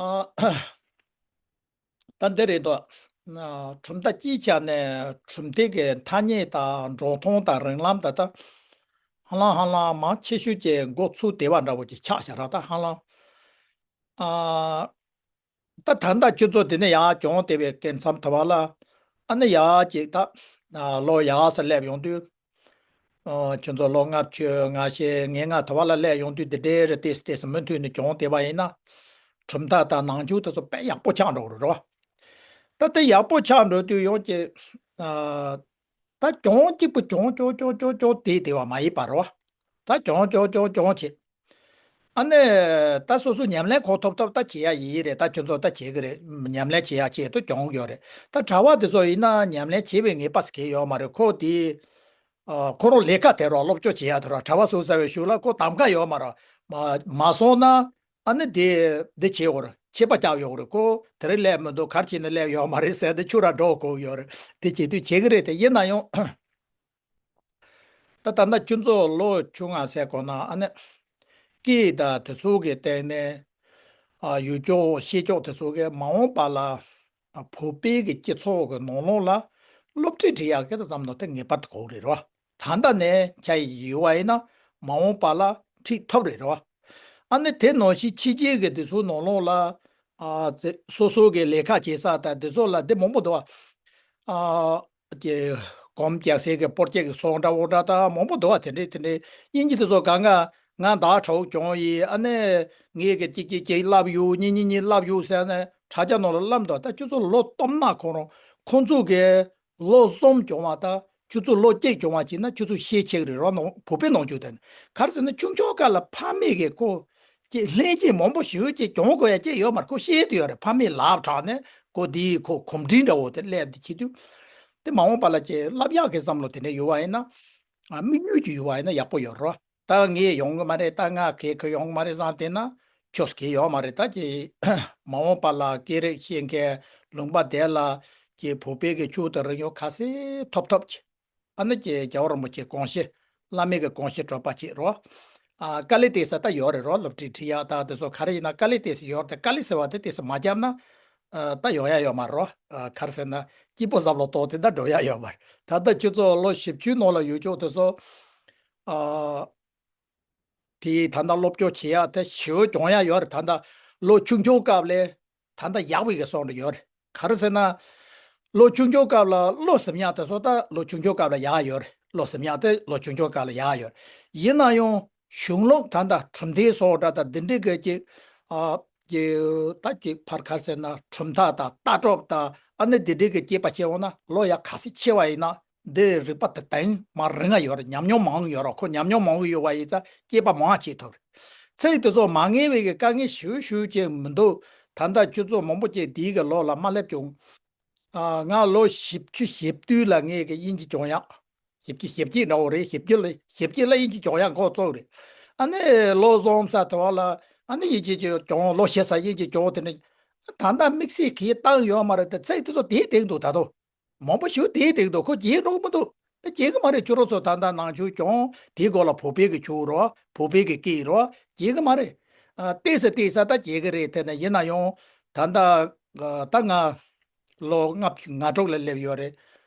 ད་འདི་རེད་འདུག་ཨ། གྲུབ་མཐའ་སྤྱིའི་ཆ་ནས་གྲུབ་མཐའི་གི་ཐ་སྙད་དང་འགྲོ་སྟངས་དང་རིགས་ལམ་དང་ད་ཧ་ལམ་ཧ་ལམ་མང་ཆེ་ཤོས་ཀྱི་མགོ་ཚུགས་བསྡད་པ་འདྲ་བོ་ཅིག་ཆགས་བཞག་ར། ད་ཧ་ལམ། ཨ། ད་ད་ལྟ་ཁྱོད་ཚོ་དེ་ནས་ཡར་གྱོང་དེ་བའི་སྐབས་མཚམས་དེ་བ་ལ། ཨ་ནི་ཡར་ཅིག་ད་ལོ་ཡར་སར་སླེབས་ཡོང་དུས། ཨ། ཁྱོད་ཚོ་ལོ་ལྔ་བཅུ་ང་བཞི་ང་ལྔ་དེ་བ་ལ་སླེབས་ཡོང་དུས་འདི་འདྲའི་རེ་ཏོག་ཙམ་ཏོག་ཙམ་མུ་མཐུད་ནས་གྱོང་དེ་བ་ཡིན་ན། གྲུབ་མཐའ་དང་ནང་ཆོས་དེ་ཚོ་དཔེ་ཡག་པོ་ཆགས་འགྲོ་གི་རེད་རོ། ད་དེ་ཡག་པོ་ཆགས་འགྲོ་དུས་ཡོང་ཅིག་ཨ། ད་གྱོང་གཅིག་པུ་གྱོང་གྱོང་གྱོང་གྱོང་གྱོང་དེ་དེ་བ་མ་ཡིན་པ་རོ། ད་གྱོང་གྱོང་གྱོང་གྱོང་བྱེད། ཨ་ནི། ད་སོ་སོ་ཉམས་ལེན་གོ་ཐོབ་ཐོབ་ད་བྱེད་ཡ་ཡིན་རེད། ད་ཁྱོད་ཚོ་ད་བྱེད་གི་རེད། ཉམས་ལེན་བྱེད་ཡ་ཆེད་དུ་གྱོང་ཡོད་རེད། ད་གྲྭ་པ་དེ་ཚོ་ཡིན་ན་ཉམས་ལེན་བྱེད་པའི་ངེས་པ་ཟེར་གི་ཡོད་མ་རེད། ཁོ་དེ། ཨ། ཁོ་རང་ལས་ཀ་དེ་རོ། སློབ་སྦྱོང་བྱེད་ཡ་དེ་རོ། གྲྭ་པ་སོ་ཟ་བའི་གཞུག་ལ་ཁོ་གདམ་ག་ཡོད་མ་རེད། མ་མ་སོང་ན། ཨ་ནི་དེ་འདི་བྱེད་འོར་ཆད་པ་བརྒྱབ་ཡོད་རེད། ཁོ་དེ་རིང་སླེབས་མི་འདུག་ག་རེ་བྱས་ནས་སླེབས་ཡོད་མ་རེད་ཟེར་ཏེ་ཆུ་ར་འགྲོ་དགོས་ཡོད་རེད། དེ་བྱེད་དུས་བྱེད་གི་རེད། དེ་ཡིན་ན་ཡང་། ད་ད་ལྟ་ཁྱོད་ཚོ་ལོ་ཆུང་ང་ཟེར་དགོས་ན། ཨ་ནི་སྐད་དང་དེ་ཚོ་གི་སྟེང་ནས། ཨ། ཡུལ་ཕྱོགས་ཤེས་ཕྱོགས་དེ་ཚོ་གི་མ་འོངས་པ་ལ། ཨ། བོད་པའི་གི་སྤྱི་ཚོགས་ཀྱི་ནང་ལོགས་ལ་སློབ་ཁྲིད་ཁྲིད་ཡག་གི་ད་བསམ་ན་དེ་ངེས་པར་དུ་དགོས་རེད་རོ། ད་ལྟ་ནས་ཁྱེར་ཡོད་པ་ཡིན་ན་མ་འོངས་པ་ལ་ཁྲིད་ཐུབ་རེད་རོ། ཨ་ནི་དེ་ནང་བཞིན་ཕྱི་རྒྱལ་གྱི་དེ་ཚོའི་ནང་ལོགས་ལ། ཨ། སོ་སོ་གི་ལས་ཀ་བྱེད་ས་དང་དེ་ཚོ་ལ་དེ་མང་པོ་འདུག་བ། ཨ། ཀྱི་གོམ་རྒྱག་སའི་གི་སྤོ་རྒྱག་གི་སོང་འདྲ་བོ་འདྲ་ད་མང་པོ་འདུག་བ། དེ་འདྲའི་དེ་འདྲའི་དབྱིན་ཇི་དེ་ཚོ་གང་ག་ང་ད་གྲོགས་བྱུང་ཡིན། ཨ་ནི་ངས་གི་ཅིག་ཅིག་ཅིག་བསླབ་ཡོད། གཉིས་གཉིས་གཉིས་བསླབ་ཡོད་ཟེར་ནས་དྲ་རྒྱ་ནང་ལ་བསླབ་འདུག་ད་ཁྱོད་ཚོ་ལོ་སྟོབས་ན་ཁོ་རང་ཁོང་ཚོ་གི་ལོ་གསུམ་བྱུང་བ་ད་ཁྱོད་ཚོ་ལོ་གཅིག་བྱུང་བ་བྱས་ན་ཁྱོད་ཚོ་ཤེས་ཆེ་གི་རེད་རོ། ནང་བོད་པའི་ནང་ཆོས་དེ་ནི་ག་རེ་ཟེར་ན་ཆུང་ཆུང་སྐབས་ལ་ཕ་མས་གི་ཁོ། ཀྱི་ལྷན་སྐྱེས་མང་པོ་ཞིག་ཀྱི་གྱོང་དགོས་ཡ་ཅིག་ཡོད་མ་རེད། ཁོ་ཤེས་དུ་ཡོད་རེད། ཕ་མས་ལབ་དྲགས་ནས་ཁོ་འདིའི་ཁོ་གོམས་འདྲིས་འདྲ་བོ་དེ་སླེབས་དེ་བྱེད་དུས། དེ་མ་འོངས་པ་ལ་ཅིག་བསླབ་ཡག་གི་བསམ་བློ་དེ་འདྲ་ཡོད་པ་ཡིན་ན། ཨ། དམིགས་ཡུལ་ཅིག་ཡོད་པ་ཡིན་ན་ཡག་པོ་ཡོད་རོ། ད་ངས་ཡོང་གི་མ་རེད། ད་ང་གེ་ཁོ་ཡོང་གི་མ་རེད་བསམ་བསྡད་ན་ཆོས་གེ་ཡོད་མ་རེད། ད་ཅིག་མ་འོངས་པ་ལ་སྐད་རིགས་ཤེས་མཁན་ལུང་པ་དེ་ལ་ཅིག་བོད་པའི་གི་ཆོས་དང་རིག་གཞུང་ཁ་གསལ་ཐོབ་ཐོབ་ཅིག་ཨ་ནི་ཀྱི་རྒྱལ་བ་རིན་པོ་ཆེ་དགོངས་གཞི། བླ་མའི་གི་དགོངས་གཞི་གྲུབ་པ་བྱེད་རོགས། ཨ། དཀའ་ལས་དེ་ས་ད་ཡོད་རེད་རོགས། སློབ་ཁྲིད་ཁྲིད་ཡག་ད་དེ་ཚོ་ག་རེ་ཡིན་ན་དཀའ་ལས་དེ་ས་ཡོད་རེད། དེ་དཀའ་ལས་ཟེར་བ་དེ་དེ་ས་མ་བརྒྱབ་ན། ཨ། ད་ཡོང་ཡ་ཡོད་མ་རེད་རོགས། ཨ། ག་རེ་ཟེར་ན་སྐྱིད་པོ་ཟབ་ལོ་ཏོག་དེ་ད་འགྲོ་ཡ་ཡོད་མ་རེད། ད་ལྟ་ཁྱོད་ཚོ་ལོ་བཞི་བཅུའི་ནང་ལ་ཡོད་ཆོག་དེ་ཚོ། ཨ། དེ་ད་ལྟ་སློབ་སྦྱོང་བྱེད་ཡ་དེ་ཞེ་པོ་གྱོང་ཡ་ཡོད་རེད། ད་ལྟ་ལོ་ཆུང་ཆུང་སྐབས་ལས་ད་ལྟ་ཡག་པའི་གི་སོང་རེ་ཡོད་རེད། ག་རེ་ཟེར་ན། ལོ་ཆུང་ཆུང་སྐབས་ལ་བློ་ཟིན་ཡག་དེ་ཚོ་ད་ལོ་ཆུང་ཆུང་སྐབས་ལ་ཡག་ཡོད་རེད། བློ་ཟིན་ཡག་དེ་ལོ་ཆུང་ཆུང་སྐབས་ལ་ཡག་ཡོད་རེད། ཡིན་ན་ཡང་ གཞུང་ལུགས་ད་ལྟ་གྲུབ་མཐའི་སོགས་འདྲ་དང་འདི་འདྲའི་གི་ཅིག་ཨ་ཀྱི་ད་ཅིག་ཕར་ག་རེ་ཟེར་ན་གྲུབ་མཐའ་དང་ལྟ་གྲུབ་དང་ཨ་ནི་འདི་འདྲའི་གི་དཔྱད་པ་བྱེད་འོང་ན་ལོ་ཡ་ག་ཚོད་ཕྱིན་པ་ཡིན་ན་འདི་རིག་པ་དེ་དེང་མ་རིང་ང་ཡོད་རེད། ཉམས་མྱོང་མང་ཡོད་རེད། ཁོ་ཉམས་མྱོང་མང་པོ་ཡོད་པ་ཡིན་ཙང་དཔྱད་པ་མང་བ་བྱེད་ཐུབ་རེད། ཚིག་དེ་ཚོ་མ་ངེས་པའི་གི་དཀའ་ངལ་ཞེ་པོ་ཞེ་པོ་ཅིག་མི་འདུག་ད་ལྟ་ཁྱོད་ཚོ་མང་པོ་ཅིག་འདིའི་གི་ལོགས་ལ་མ་སླེབས་བྱུང་། ཨ། ང་ལོ་བཞི་བཅུ་ཞེ་བདུན་ལ་ངས་ཀྱི་དབྱིན་ཇི་སྦྱོང་ཡག་བཞི་བཅུ་ཞེ་གཅིག་འདྲ་བོ་རེད། ཞེ་གཅིག་ལ་ཞེ་གཅིག་ལ་དབྱིན་ཇི་སྦྱོང་ཡག་འགོ་བཙུགས་རེད། ཨ་ནི་ལོ་སོང་ཙང་དེ་བ་ལ་ཨ་ནི་དབྱིན་ཇི་ཅིག་སྦྱོང་། ལོ་བཞི་ཙམ་དབྱིན་ཇི་སྦྱོང་། དེ་ནས་ད་ལྟ་དམིགས་བསལ་གྱིས་བཏང་ཡོད་མ་རེད་དེ། ཚིག་དེ་ཚོ་དེའི་སྟེང་དུ་ད་དུང་མང་པོ་ཞིག་དེའི་སྟེང་དུ་ཁོ་བརྗེད་འགྲོ་གི་མི་འདུག་ད་བརྗེད་གི་མ་རེད། ཁྱོད་རང་ཚོ་ད་ལྟ་ནང་ཆོས་སྦྱོང་། དེའི་སྐོར་ལ་བོད་པའི་གི་ཆོས་རེད་བ། བོད་པའི་གི་སྐད་རེད་བ། བརྗེད་གི་མ་རེད། ཨ། ཏོག་ཙམ་ཏོག་ཙམ་ད་བརྗེད་གི་རེད། དེ་ནས་ཡིན་ན་ཡང་ད་ལྟ་ཨ། ད་ང་ལོ་ལྔ་བཅུ་ང་དྲུག་ལ་སླེབས་ཡོད་རེད།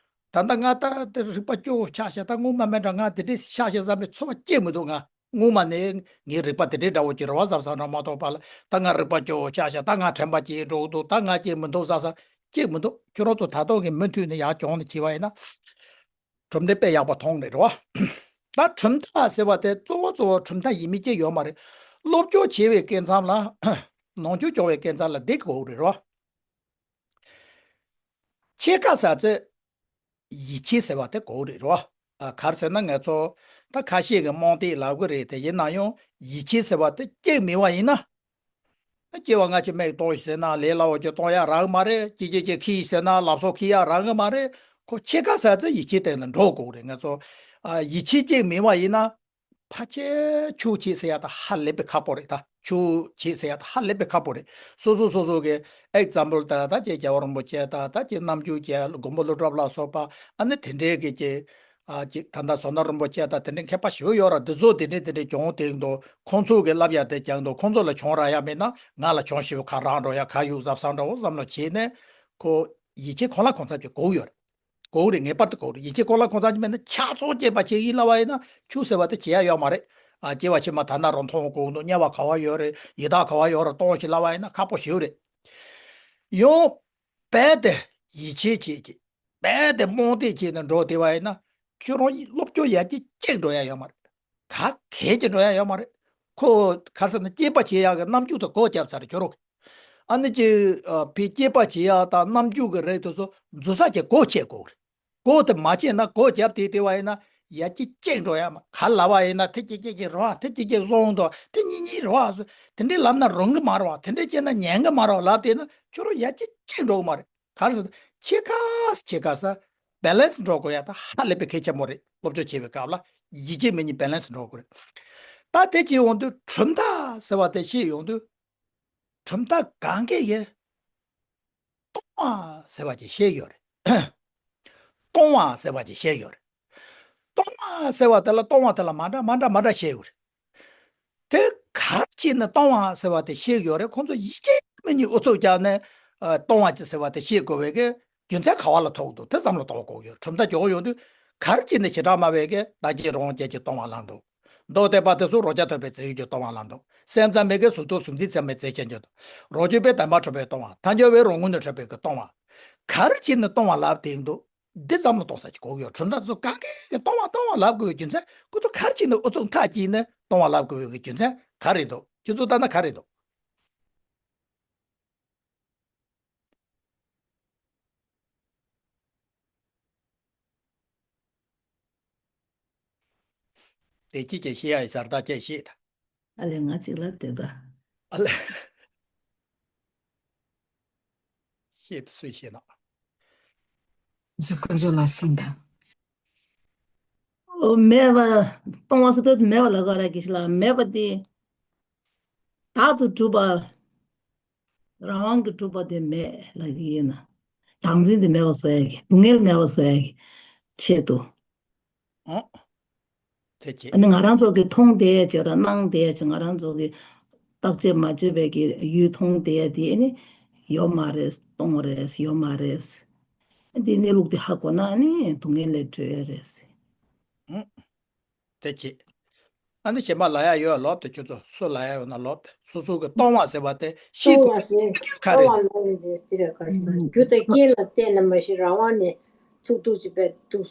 ད་ལྟ་ང་ད་དེ་རིག་པ་སྐྱོ་བོ་ཆགས་ཤག་ད་སྔོན་མ་མེད་འདྲ། ང་དེ་འདྲའི་ཆགས་ཤག་བསམ་པའི་ཚོར་བ་སྐྱེ་མི་འདུག་ང་སྔོན་མ་ནས་ངའི་རིག་པ་དེ་འདྲའི་འདྲ་བོ་ཅིག་རེད་བ་བསམ་བསམ་འདྲ་མ་གཏོགས་པ་ལ། ད་ང་རིག་པ་སྐྱོ་བོ་ཆགས་ཤག་ད་ང་དྲན་པ་བརྗེད་འགྲོ་གི་འདུག་ད་ང་སྐྱེ་མི་འདུག་བསམ་བསམ་སྐྱེ་མི་འདུག་ཁྱོད་རང་ཚོ་ད་ལྟ་གི་མུ་མཐུད་ནས་ཡར་སྦྱོང་ནས་བྱས་པ་ཡིན་ན། གྲུབ་འབྲས་དཔེ་ཡག་པོ་མཐོང་རེད་བ། ད་གྲུབ་མཐའ་ཟེར་བ་དེ་གཙོ་བོ་གཙོ་བོ་གྲུབ་མཐའ་ཡིན་མིན་ཅིག་ཡོད་མ་རེད། སློབ་སྦྱོང་བྱེད་པའི་སྐབས་མཚམས་ལ། ནང་ཆོས་སྦྱོང་བའི་སྐབས་མཚམས་ལ་འདི་དགོས་རེད་བ། ཕྱེད་ཀ་ཟེར་ཚེ་ཡིད་ཆེས་ཟེར་བ་དེ་དགོས་རེད་བ། ཨ། ག་རེ་ཟེར་ན་ང་ཚོ་ད་ཁ་ཤས་ཀྱིས་རྨོངས་དད་ལབ་གི་རེད་དེ། ཡིན་ན་ཡང་ཡིད་ཆེས་ཟེར་བ་དེ་གཅིག་མེད་པ་ཡིན་ན། སྐྱེ་བ་སྔ་ཕྱི་མིག་གཏོང་ཞིག་ཟེར་ན་ལས་སླ་བོ་ཅིག་གཏོང་ཡག་རག་གི་མ་རེད། ཅི་ཅི་ཅི་ཁྱི་ཡིས་ཟེར་ན་ལབ་སོགས་ཁྱི་ཡག་རག་གི་མ་རེད། ཁོ་ཕྱེད་ཀ་ཟེར་ཚེ་ཡིད་ཆེས་སྟེང་ལ་འགྲོ་དགོས་རེད། ང་ཚོ་ཨ་ཡིད་ཆེས་ཅིག་མེད་པ་ཡིན་ན་ཕལ་ཆེར་ཆོས་བྱེད་ཟེར་ཡག་ད་ཧ་ལས་པའི་ཁག་པོ་རེད། ད་ཆོས་བྱེད་ཟེར་ཡག་ད་ཧ་ལས་པའི་ཁག་པོ་རེད། སོ་སོ་སོ་སོ་གི་ཨེག་ཛམ་པལ་ད་ད་ཅིག་རྒྱལ་བ་རིན་པོ་ཆེ་ད་ད་ཅིག་རྣམ་འགྱུར་ཅིག་མགོན་པོ་ཀླུ་སྒྲུབ་ལ་སོགས་པ་ཨ་ནི་དེ་འདྲའི་གི་ཅིག་ཨ་ཅིག་ད་ལྟ་ཟོ་ན་རིན་པོ་ཆེ་དང་དེ་འདྲའི་མཁས་པ་ཞེ་པོ་ཡོད་ར། འདི་ཚོ་དེ་འདྲའི་དེ་འདྲའི་སྦྱོང་སྟེང་དུ་ཁོང་ཚོ་གི་བསླབ་ཡག་དེ་སྦྱང་དུ་ཁོང་ཚོ་ལ་སྦྱོང་རག་ཡག་མེད་ན་ང་ལ་སྦྱོང་ཞེ་པོ་ག་རག་འགྲོ་ཡག་ག་ཡོད་བསམ་བསམ་འདྲ་བོ་བསམ་བློ་བྱས་ནས་ཁོ་ཡིད་ཆེས་གང་ལ་གང་འཚམ་ཅིག་དགོས་ཡོད་རེད། དགོས་རེད། ངེས་པར་དུ་དགོས་རེད། ཡིད་ཆེས་གང་ལ་གང་འཚམ་ཅིག་མེད་ན་ཆགས་ཚོགས་སྐྱེས་པ་བྱེད་ཡིན་ལབ་པ་ཡིན་ན་ཆོས་ཟེར་བ་དེ་བྱེད་ཡག་ཡོད་མ་རེད། ཨ། སྐྱེ་བ་ཕྱི་མ་ད་ན་རུ་མཐོང་དགོས་འདུག་དམྱལ་བ་ག་བ་ཡོད་རེད། ཡི་དྭགས་ག་བ་ཡོད་རེད་གཏོང་ཞིག་ལབ་པ་ཡིན་ན་ཁག་པོ་ཞེ་པོ་རེད། ཡང་རྦད་དེ་ཡིད་ཆེས་བྱེད་ཅིག་རྦད་དེ་རྨོངས་དད་བྱས་ནས་འགྲོ་བསྡད་པ་ཡིན་ན་ཁྱོད་རང་སློབ་སྦྱོང་ཡར་རྒྱས་གཅིག་འགྲོ་ཡག་ཡོད་མ་རེད། ག་གས་ཀྱི་འགྲོ་ཡག་ཡོད་མ་རེད། ཁོ་ག་རེ་ཟེར་ན་དཔྱད་པ་བྱེད་ཡག་གི་རྣམ་འགྱུར་དེ་སྒོ་བརྒྱབ་ཚར་རེད་ཁྱོད་རང་གིས། ཨ་ནི་ཅིག་ཨ་ཕའི་དཔྱད་པ་བྱེད་ཡག་དང་རྣམ་འགྱུར་གྱི་རིགས་དེ་ཚོ་འཛུལ་ས་ཅིག་སྒོ་ཕྱེ་དགོས་རེད། སྒོ་དེ་མ་ཕྱེ་ན་སྒོ་བརྒྱབ་བསྡད་བསྡད་པ་ཡིན་ན་ཡར་རྒྱས་གཅིག་འགྲོ་ཡག་མ། ག་ལབ་པ་ཡིན་ན་དེ་གཅིག་གཅིག་གཅིག་རེད་བ། དེ་གཅིག་གཅིག་བཟང་འདུག་དེ་གཉིས་གཉིས་རེད་བ། དེ་འདྲས་ལབ་ན་རུང་གི་མ་རེད་བ། དེ་འདྲས་བྱས་ན་ཉན་གི་མ་རེད་བ་ལབ་བསྡད་ན་ཁྱོད་རང་ཡར་རྒྱས་གཅིག་འགྲོ་གི་མ་རེད། ག་རེ་ཟེར་ན་ཕྱེད་ཀ་ཕྱེད་ཀ་ས་བེ་ལན་སི་འགྲོ་དགོས་ཡག་ད་ཧ་ལས་པའི་གལ་ཆེན་པོ་རེད། སློབ་སྦྱོང་བྱེད་པའི་སྐབས་ལ་ཡིད་ཆེས་མེད་ཉིན་བེ་ལན་སི་འགྲོ་དགོས་རེད། ད་དེ་བྱེད་ཡོང་དུས་གྲུབ་མཐའ་ཟེར་བ་དེ་བཤད་ཡོང་དུས་གྲུབ་མཐའ་གང་གས་ཡེ་སྟོང་པ་ཟེར་བ་ཅིག་བཤད་ཡོད་རེད། སྟོང་པ་ཟེར་བ་ཅིག་བཤད་ཡོད་རེད། སྟོང་པ་ཟེར་བ་དེ་ལ་སྟོང་པ་དེ་ལ་མ་འདྲ་མ་འདྲ་མ་འདྲ་བཤད་ཡོད་རེད། དེ་ག་རེ་བྱས་ནས་སྟོང་པ་ཟེར་བ་དེ་བཤད་ཡོད་རེད། ཁོང་ཚོ་ཡིད་ཆེས་མེད་ཉིན་ཨུ་ཚུགས་རྒྱག་ནས་ཨ་སྟོང་པ་ཅིག་ཟེར་བ་དེ་བཤད་དགོས་པའི་གི་རྒྱུ་མཚན་ག་བ་ལ་ཐུག་འདུག་དེ་བསམ་བློ་གཏོང་དགོས་ཡོད། གྲུབ་མཐའ་འཇོག་ཡོང་དུས་ག་རེ་བྱས་ནས་བྱེ་བྲག་སྨྲ་བས་ཀྱི་བདག་གིས་རང་དབང་ཅན་གྱི་སྟོང་པ་ལབ་འདུག་མདོ་སྡེ་པ་དེ་ཚོ་རང་རྐྱ་ཐོབ་པའི་རྫས་ཡོད་ཀྱི་སྟོང་པ་ལབ་འདུག་སེམས་ཙམ་མེད་ཀྱི་གཟུགས་སྟོང་། གཟུགས་འཛིན་ཙམ་མེད་རྫས་ཅན་གྱི་སྟོང་། རང་རྒྱུད་པས་བདེན་པར་གྲུབ་པའི་སྟོང་པ། ཐལ་འགྱུར་བས་རང་ངོས་ནས་གྲུབ་པའི་གི་སྟོང་པ། ག་རེ་བྱས་ནས་སྟོང་པ་ལབ་བསྡད་འདུག་འདི་བསམ་བློ་གཏོང་ས་ཅིག་དགོས་ཀྱི་ཡོད། གྲུབ་མཐའ་ཚོ་གང་གས་ཀྱི་སྟོང་པ་སྟོང་པ་ལབ་དགོས་པའི་རྒྱུ་མཚན། ཁོ་ཚོ་ག་རེ་བྱས་ནས་ཨུ་ཚུགས་མཐའ་དཀྱིལ་ནས་སྟོང་པ་ལབ་དགོས་པའི་རྒྱུ་མཚན་ག་རེ་འདུག་ཁྱོད་ཚོ་ལྟ་ན་ག་རེ་འདུག་དེ་ཅི་ཅི་བཤད་ཡ་ཡི་ཟར་ཐག་ཅིག་བཤད་ད། ཨ་ལས་ང་གཅིག་ལ་དེ་ད། ཨ་ལས། བཤད་དུ་སུས་བཤད་ན། འཇུ་ཀུ་འཇུ་ལ་སེང་ད། ཨོ་མེད་པ། སྟོང་པ་སོ་སོ་མེད་པ་ལ་ག་ར་གི་ཤི་ལ་མེད་པ་དེ། བདག་ཏུ་གྲུབ་པ། རང་དབང་གིས་གྲུབ་པ་དེ་མེད་ལབ་ཀྱི་ཡིན་ན། བདག་འཛིན་དེ་མེད་པ་བཟོ་ཡ་གི། སྡུག་བསྔལ་མེད་པ་བཟོ་ཡ་གི་ཆེད་དུ། ཨོ། དེ་ཅི། ཨ་ནི་ང་རང་ཚོ་གི་མཐོང་བསྡད་ཡ་ཅིག་ར་སྣང་བསྡད་ཡ་ཅིག་ང་རང་ཚོ་གི་བརྟག་དཔྱད་མ་བྱས་པའི་གི་ཡུལ་མཐོང་བསྡད་ཡ་དེ་ཨ་ནི་ཡོད་མ་རེད། སྟོང་རེད། ཡོད་མ་རེད། ཨ་འདི་གནས་ལུགས་དེ་ཧ་གོ་ན་ཨ་ནི་སྡུག་བསྔལ་ལས་གྲོལ་ཡ་རེད། ཨོ། དེ་ཅི། ཨ་ནི་གཞན་པ་ལབ་ཡ་ཡོད་ལབ་དེ། ཁྱོད་ཚོ་སུ་ལབ་ཡ་ཡོད་ན་ལབ་དེ། སོ་སོ་གི་སྟོང་པ་ཟེར་བ་དེ་ཤེས་དགོས། སྟོང་པ་ཟེར། རྒྱུ་ག་རེ། སྟོང་པ་ལབ་ཡ་དེ་དེ་རེད། ག་རེ་ཟེར། རྒྱུ་དང་རྐྱེན་ལ་བརྟེན་ནས་མ་གཞི་རང་དབང་ནས་ཚུགས་ཐུབ་ཅིག་པས་འདུག་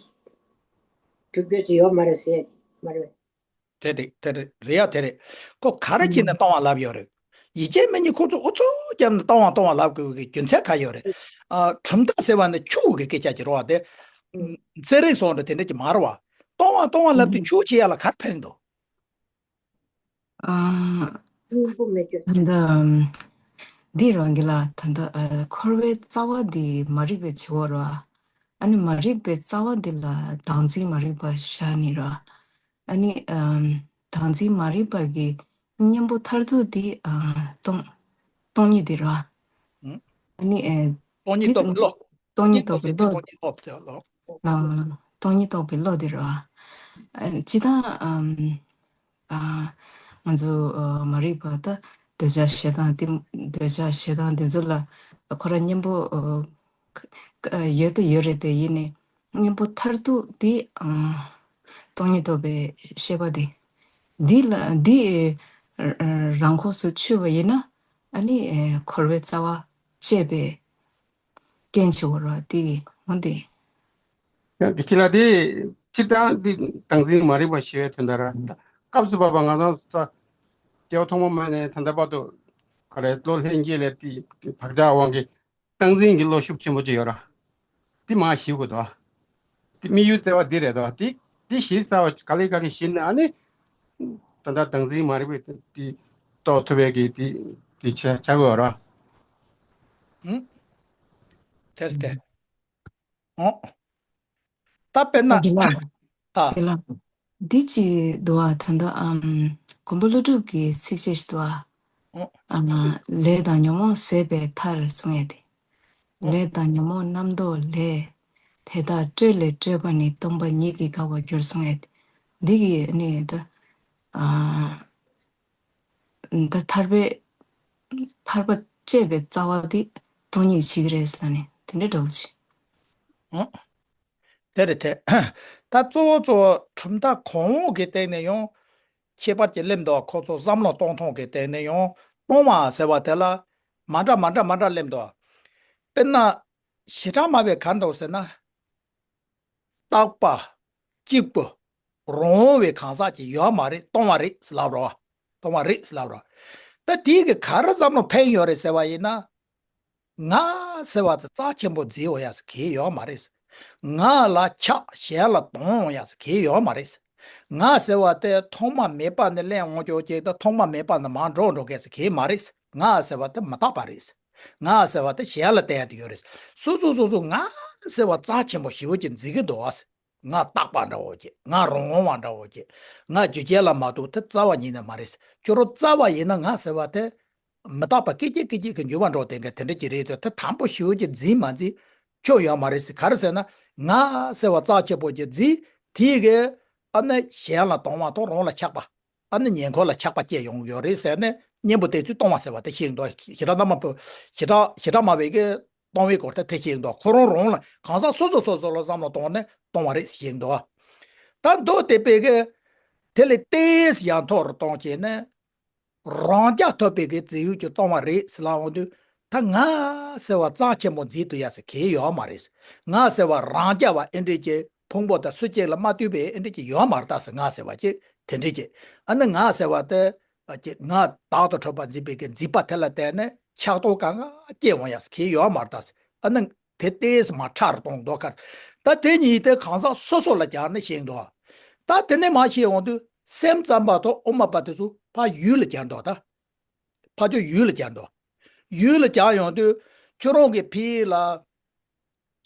གྲུབ་རྒྱུ་ཅིག་ཡོད་མ་རེད་ཟེར་མ་རེད། དེ་རེད། དེ་རེད། རེད་ཡ། དེ་རེད། ཁོ་ག་རེ་བྱས་ནས་སྟོང་བ་ལབ་ཡོད་རེད། ཡིད་ཆེས་མེད་མཁན་ཁོ་ཚོ་ཨུ་ཚུགས་བརྒྱབ་ནས་སྟོང་བ་སྟོང་བ་ལབ་དགོས་ཀྱི་རྒྱུ་མཚན་ག་ཡོད་རེད། ཨ། གྲུབ་མཐའ་ཟེར་བ་ནི་ཆུ་བོ་གི་སྐད་ཆ་ཅིག་རེད་བ། དེ་ཚན་རིག་སོགས་འདྲ་དེ་འདྲ་ཅིག་མ་རེད་བ། སྟོང་བ་སྟོང་བ་ལབ་དུས་ཆུ་བོ་ཆེ་ཡ་ལ་ག་རེ་ཕན་འདུག་ཨ། སྙིང་པོ་མེད་རྒྱུ། ད་ལྟ་འདི་རང་གི་ལ་ད་ལྟ་ཨ་འཁོར་བའི་རྩ་བ་འདི་མ་རིག་པའི་བྱེད་པོ་ར། ཨ་ནི་མ་རིག་པའི་རྩ་བ་འདི་ལ་བདག་འཛིན་མ་རིག་པ་བཞག་ནི་ར། ཨ་ནི་ཨམ། བདག་འཛིན་མ་རིག་པ་གི་གཉེན་པོ་མཐར་ཐུག་འདི་ཨ་སྟོང་སྟོང་ཉིད་འདི་ར། ཨ་ནི་ཨེ། སྟོང་ཉིད་འདི་རྟོགས་པའི་བློ། སྟོང་ཉིད་རྟོགས་པའི་བློ། སྟོང་ཉིད་རྟོགས་པའི་བློ། ཨ། སྟོང་ཉིད་རྟོགས་པའི་བློ་དེ་རེད་བ། ཨ། སྤྱིར་བཏང་ཨམ། ཨ། ང་ཚོ་ཨ་མ་རིག་པ་ད་འདོད་ཆགས་ཞེ་སྡང་གཏི། འདོད་ཆགས་ཞེ་སྡང་འདི་ཚོ་ལ་ཁོ་རང་གཉེན་པོ་ཨ་ཡོད་དེ་ཡོད་རེད་དེ། ཡིན་ནའི་གཉེན་པོ་མཐར་ཐུག་དེ་ཨ་སྟོང་ཉིད་རྟོགས་པའི་ཤེས་པ་དེ། འདི་ལ་འདི་ཨ་རང་ཁོངས་སུ་ཆུད་པ་ཡིན་ན། ཨ་ནི་ཨ་འཁོར་བའི་རྩ་བ་བཅད་པའི་རྐྱེན་བྱེད་པ་རེད་བ། དེ་འོ་འདི། ཡང་གི་ཅི་ལ་དེ་སྤྱིར་བཏང་འདི་བདག་འཛིན་མ་རིག་པ་ཞེས་པའི་དོན་དག་ར། སྐབས་སུ་བབ་པ་ང་རང་ཚོ་སྐྱེ་བ་ཐོག་མ་མ་ནས་ད་ལྟ་བར་དུ་ག་རེ་བློ་ལྷན་སྐྱེས་ལས་དེ་བག་ཆགས་དབང་གིས་བདག་འཛིན་གྱི་བློ་ཤུགས་ཆེན་པོ་ཅིག་ཡོད་ར། དེ་མར་ཞི་དགོས་དོ། དེ་དམིགས་ཡུལ་བརྩེ་བ་འདི་རེད་དོ། དེ་དེ་ཞི་ཚར་བ་ག་ལེ་ག་ལེ་ཞི་ནས་ཨ་ནི་ད་ལྟ་བདག་འཛིན་མ་རིག་པའི་དེ་རྟོགས་ཐུབ་པའི་གི་དེ་དེ་བྱ་བྱ་དགོས་ར། ཨང་། དེར་དེ། ཨོ། ད་དཔེར་ན། ཨ། དེ་ལ། ཨ། དེ་ལ། འདི་ཅི་འདུག་ཨ། ད་ལྟ་ཨམ། མགོན་པོ་ཀླུ་སྒྲུབ་ཀྱི་ཚིགས་བཅད་ཞིག་འདུག་ཨ། ཨོ། ཨ། ལས་དང་ཉོན་མོངས་ཟད་པའི་མཐར་གསུང་ཡས་དེ། ཨོ། ལས་དང་ཉོན་མོངས་རྣམ་རྟོག་ལས། དེ་དག་སྤྲོས་ལས་སྤྲོས་པ་ནི། སྟོང་པ་ཉིད་ཀྱིས་འགག་པར་འགྱུར་གསུང་ཡས་དེ། འདི་གི་ནི་ད། ཨ། ད་ཐར་པའི་ཐར་པ་བཅད་པའི་རྩ་བ་དེ་སྟོང་ཉིད་ཅིག་རེད་ཟེར་ནས་དེ་འདྲའི་འདྲ་བོ་ཅིག་ཨང་། དེ་རེད་དེ། ད་གཙོ་བོ་གཙོ་བོ་གྲུབ་མཐའ་གོང་འོག་གི་སྟེང་ནས་ཡང་ཁྱད་པར་གྱི་སླེབས་འདུག་ཁོ་ཚོ་བསམ་བློ་གཏོང་སྟངས་ཀྱི་སྟེང་ནས་ཡང་སྟོང་བ་ཟེར་བ་དེ་ལ་མ་འདྲ་མ་འདྲ་མ་འདྲ་སླེབས་འདུག་དཔེར་ན། ཞེ་དྲག་སྨྲ་བས་ག་འདྲ་ཟེར་ན། རྟག་པ་གཅིག་པུ་རང་དབང་བའི་གང་ཟག་ཅིག་ཡོད་མ་རེད། སྟོང་བ་རེད་ཟེར་ལབ་རོགས། སྟོང་བ་རེད་ཟེར་ལབ་རོགས། ད་དེའི་གི་ག་རེ་བསམ་བློ་ཕན་ཡོད་རེད་ཟེར་བ་ཡིན་ན། ང་ཟེར་བ་དེ་རྩ་ཆེན་པོ་འཛིན་འོང་ཡ་ཟེར་གི་ཡོད་མ་རེད། ང་ལ་ཆགས་གཞན་ལ་གཏོང་འོང་ཡ་ཟེར་གི་ཡོད་མ་རེད། ང་ཟེར་བ་དེ་ཐོག་མ་མེད་པ་ནས་སླེབས་འོང་ཆོག་ཅིག་དང་ཐོག་མ་མེད་པ་ནས་མར་འགྲོ་འགྲོ་གི་ཟེར་གི་མ་རེད། ང་ཟེར་བ་དེ་མི་རྟག་པ་རེད། ང་ཟེར་བ་དེ་གཞན་ལ་བལྟ་ཡ་དེ་ཡོད་རེད། སོ་སོ་སོ་སོ་ང་ཟེར་བ་རྩ་ཆེན་པོ་ཞེ་པོ་ཅིག་འཛིན་གི་འདུག་བ། ང་རྟག་པ་འདྲ་བོ་ཅིག་ང་རང་དབང་བ་འདྲ་བོ་ཅིག་ང་རྒྱུ་རྐྱེན་ལ་མ་གཏོགས་དེ་རྩ་བ་ཉིད་ནས་མ་རེད། ཁྱོད་རང་རྩ་བ་ཡིན་ན་ང་ཟེར་བ་དེ་མི་རྟག་པ་སྐད་ཅིག་སྐད་ཅིག་གི་འགྱུར་བ་འགྲོ་བསྡད་མཁན་དེ་འདྲ་ཅིག་རེད་དེ། དེ་དམ་པོ་ཞེ་པོ་ཅིག་འཛིན་མ་འཛིན་ཁྱོད་ཡོད་མ་རེད་ཟེར། ག་རེ་ཟེར་ན། ང་ཟེར་བ་རྩ་ཆེན་པོ་ཅིག་འཛིན། དེའི་གི་ཨ་ནི་གཞན་ལ་གཏོང་བ་དང་རང་ལ་ཆགས་པ། ཨ་ནི་ཉེ་འཁོར་ལ་ཆགས་པ་སྐྱེ་ཡོང་གི་ཡོད་རེད་ཟེར་ནས་གཉེན་པོ་དེ་ཚོས་སྟོང་བ་ཟེར་བ་དེ་ཤེས་ཀྱི་འདུག་ཞེ་དྲག་སྨྲ་བ་པོ། ཞེ་དྲག་ཞེ་དྲག་སྨྲ་བའི་གི་སྟོང་བའི་སྐོར་དེ་དེ་ཤེས་ཀྱི་འདུག་ཁོ་རང་རང་ལ་གང་ཟག་སོ་སོ་སོ་སོ་ལ་བསམ་བློ་གཏོང་ནས་སྟོང་བ་རེད་ཤེས་ཀྱི་འདུག་ད་མདོ་སྡེ་པའི་གི་དེ་ལས་ཏོག་ཙམ་ཡང་མཐོ་རུ་གཏོང་བྱས་ནས། རང་རྐྱ་ཐུབ་པའི་གི་འཛིན་ཡུལ་གྱི་སྟོང་བ་རེད་ཟེར་ལབ་འོང་དུས། ད་ང་ཟེར་བ་རྩ་ཆེན་པོ་འཛིན་ཐུབ་ཡ་ཟེར་གི་ཡོད་མ་རེད། ང་ཟེར་བ་རང་རྐྱ་བ་ཨེ་འདྲས་ཀྱི་ཕུང་པོ་དང་སུ་གཅིག་ལ་མ་ལྟོས་པའི་ཨེ་འདྲས་ཀྱི་ཡོད་མ་རེད་ད་ཟེར། ང་ཟེར་བ་ཅིག་དེ་འདྲས་ཀྱི། ཨ་ནི་ང་ཟེར་བ་དེ་ཀྱི་ང་བདག་ཏུ་གྲུབ་པ་འཛིན་པའི་གི་འཛིན་པ་དེ་ལ་བརྟེན་ནས་ཆགས་རྟོག་གང་ག་སྐྱེ་འོང་ཡ་ཟེར་གི་ཡོད་མ་རེད་ད་ཟེར། ཨ་ནི་དེ་ཏོག་ཙམ་མར་ཕྲ་རུ་གཏོང་འདུག་ག་ད་དེ་གཉིས་དེ་གང་ཟག་སོ་སོ་ལ་སྦྱར་ནས་བཤད་འདུག་ད་དེ་ནས་མར་བཤད་འོང་དུས་སེམས་ཙམ་པ་དང་དབུ་མ་པ་དེ་ཚོ་ཕར་ཡུལ་ལ་སྦྱར་འདུག་ད། ཕར་ཕྱོགས་ཡུལ་ལ་སྦྱར་འདུག་ཡུལ་ལ་སྦྱར་ཡོང་དུས་ཁྱོད་རང་གི་ཕི་ལ་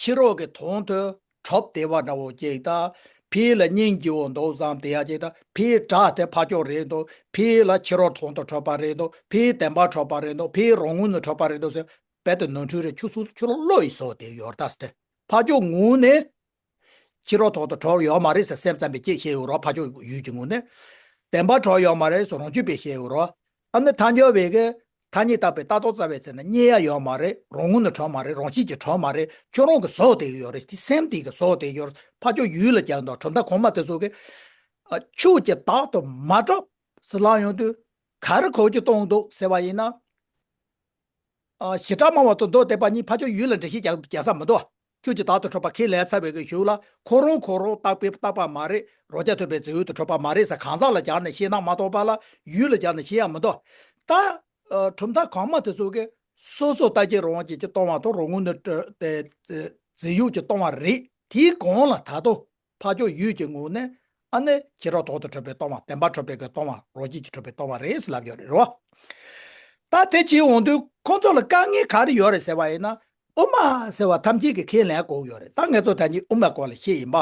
ཕྱི་རོལ་གྱི་དོན་དུ་གྲུབ་བསྡད་པ་འདྲ་བོ་ཅིག་དང་། ཕི་ལ་སྙིང་རྗེ་བོ་འདུག་བསམ་བསྡད་ཡ་ཅིག་དང་། ཕིའི་སྒྲ་དེ་ཕར་ཕྱོགས་རེད་འདུག་ཕི་ལ་ཕྱི་རོལ་དོན་དུ་གྲུབ་པ་རེད་འདུག་ཕིའི་བདེན་པར་གྲུབ་པ་རེད་འདུག་ཕིའི་རང་ངོས་ནས་གྲུབ་པ་རེད་འདུག་ཟེར། རྦད་དེ་ནོར་འཁྲུལ་རེད། ཁྱོད་ཚོ་ཁྱོད་རང་བློ་ཡིས་བཟོས་བསྡད་ཡོད་རེད་ད་ཟེར་ཏེ། ཕར་ཕྱོགས་ངོས་ནས་ཕྱི་རོལ་དོན་དུ་གྲུབ་ཡོད་མ་རེད་ཟེར་སེམས་ཙམ་པས་ཅིག་བཤད་ཡོད་རེད། ཕར་ཕྱོགས་ཡུལ་གྱི་ངོས་ནས། བདེན་པར་གྲུབ་ཡོད་མ་རེད་ཟེར་རང་རྒྱུད་པས་བཤད་ཡོད་རེད། ཨ་ནི་ཐལ་འགྱུར་བས་ཀྱི་ཐ་སྙད་བཏགས་པའི་ལྟ་རྟོག་རྩ་བའི་ཚེ་ན་རྙེད་ཡ་ཡོད་མ་རེད། རང་ངོས་ནས་གྲུབ་མ་རེད། རང་བཞིན་གྱིས་གྲུབ་མ་རེད། ཁྱོད་རང་གིས་བཟོས་བསྡད་ཀྱི་ཡོད་རེད། དེ་སེམས་དེ་གིས་བཟོས་བསྡད་ཀྱི་ཡོད་རེད། ཕར་ཕྱོགས་ཡུལ་ལ་སྦྱར་འདུག་གྲུབ་མཐའ་གོང་མ་དེ་ཚོ་གིས་ཨ་ཆོས་ཀྱི་བདག་ཏུ་མ་གྲུབ་ཟེར་ལབ་ཡོང་དུས་ག་རེ་གོ་རྒྱུ་གཏོང་འདུག་ཟེར་བ་ཡིན་ན། ཨ་ཞེ་དྲག་སྨྲ་བ་དང་མདོ་སྡེ་པ་གཉིས་ཕར་ཕྱོགས་ཡུལ་ལ་འགྲེལ་བཤད་རྒྱག་རྒྱག་ས་མི་འདུག་ཁྱོད་ཀྱིས་བདག་ཏུ་གྲུབ་པ་ཁས་ལེན་ཚར་བའི་གི་གཞུག་ལ་ཁོ་རང་ཁོ་རང་རྟག་པའི་རྟག་པ་མ་རེད། རང་རྐྱ་ཐུབ་པའི་རྫས་ཡོད་དུ་གྲུབ་པ་མ་རེད་ཟེར་གང་ཟག་ལ་སྦྱར་ནས་བཤད་ན་མ་གཏོགས་པ་ལ་ཡུལ་ལ་སྦྱར་ནས་བཤད་ཡ་མི་འདུག་ད་ཨ་གྲུབ་མཐའ་གོང་མ་དེ་ཚོ་གིས་སོ་སོ་རྟག་གཅིག་རང་དབང་ཅན་གྱིས་སྟོང་བ་དང་རང་ངོས་ནས་སྤྲོས་ཏེ་རྫས་ཡོད་ཀྱིས་སྟོང་བ་རེད། དེའི་གོང་ལ་ད་དུང་འཕགས་མཆོག་ཡུལ་གྱི་ངོས་ནས་ཨ་ནི་བྱེ་བྲག་ཐོག་ཏུ་གྲུབ་པའི་སྟོང་བ། བདེན་པར་གྲུབ་པའི་གི་སྟོང་བ། རང་བཞིན་གྱིས་གྲུབ་པའི་སྟོང་བ་རེད་ཟེར་ལབ་ཡོད་རེད་རོ། ད་དེ་བྱེད་འོང་དུས་ཁོང་ཚོ་ལ་དཀའ་ངལ་ག་རེ་ཡོད་རེད་ཟེར་བ་ཡིན་ན། དབུ་མ་ཟེར་བ་ཐམས་ཅད་ཀྱིས་ཁས་ལེན་དགོས་ཡོད་རེད། ད་ང་ཚོ་ད་གིན་དབུ་མའི་སྐོར་ལ་བཤད་ཡིན་པ།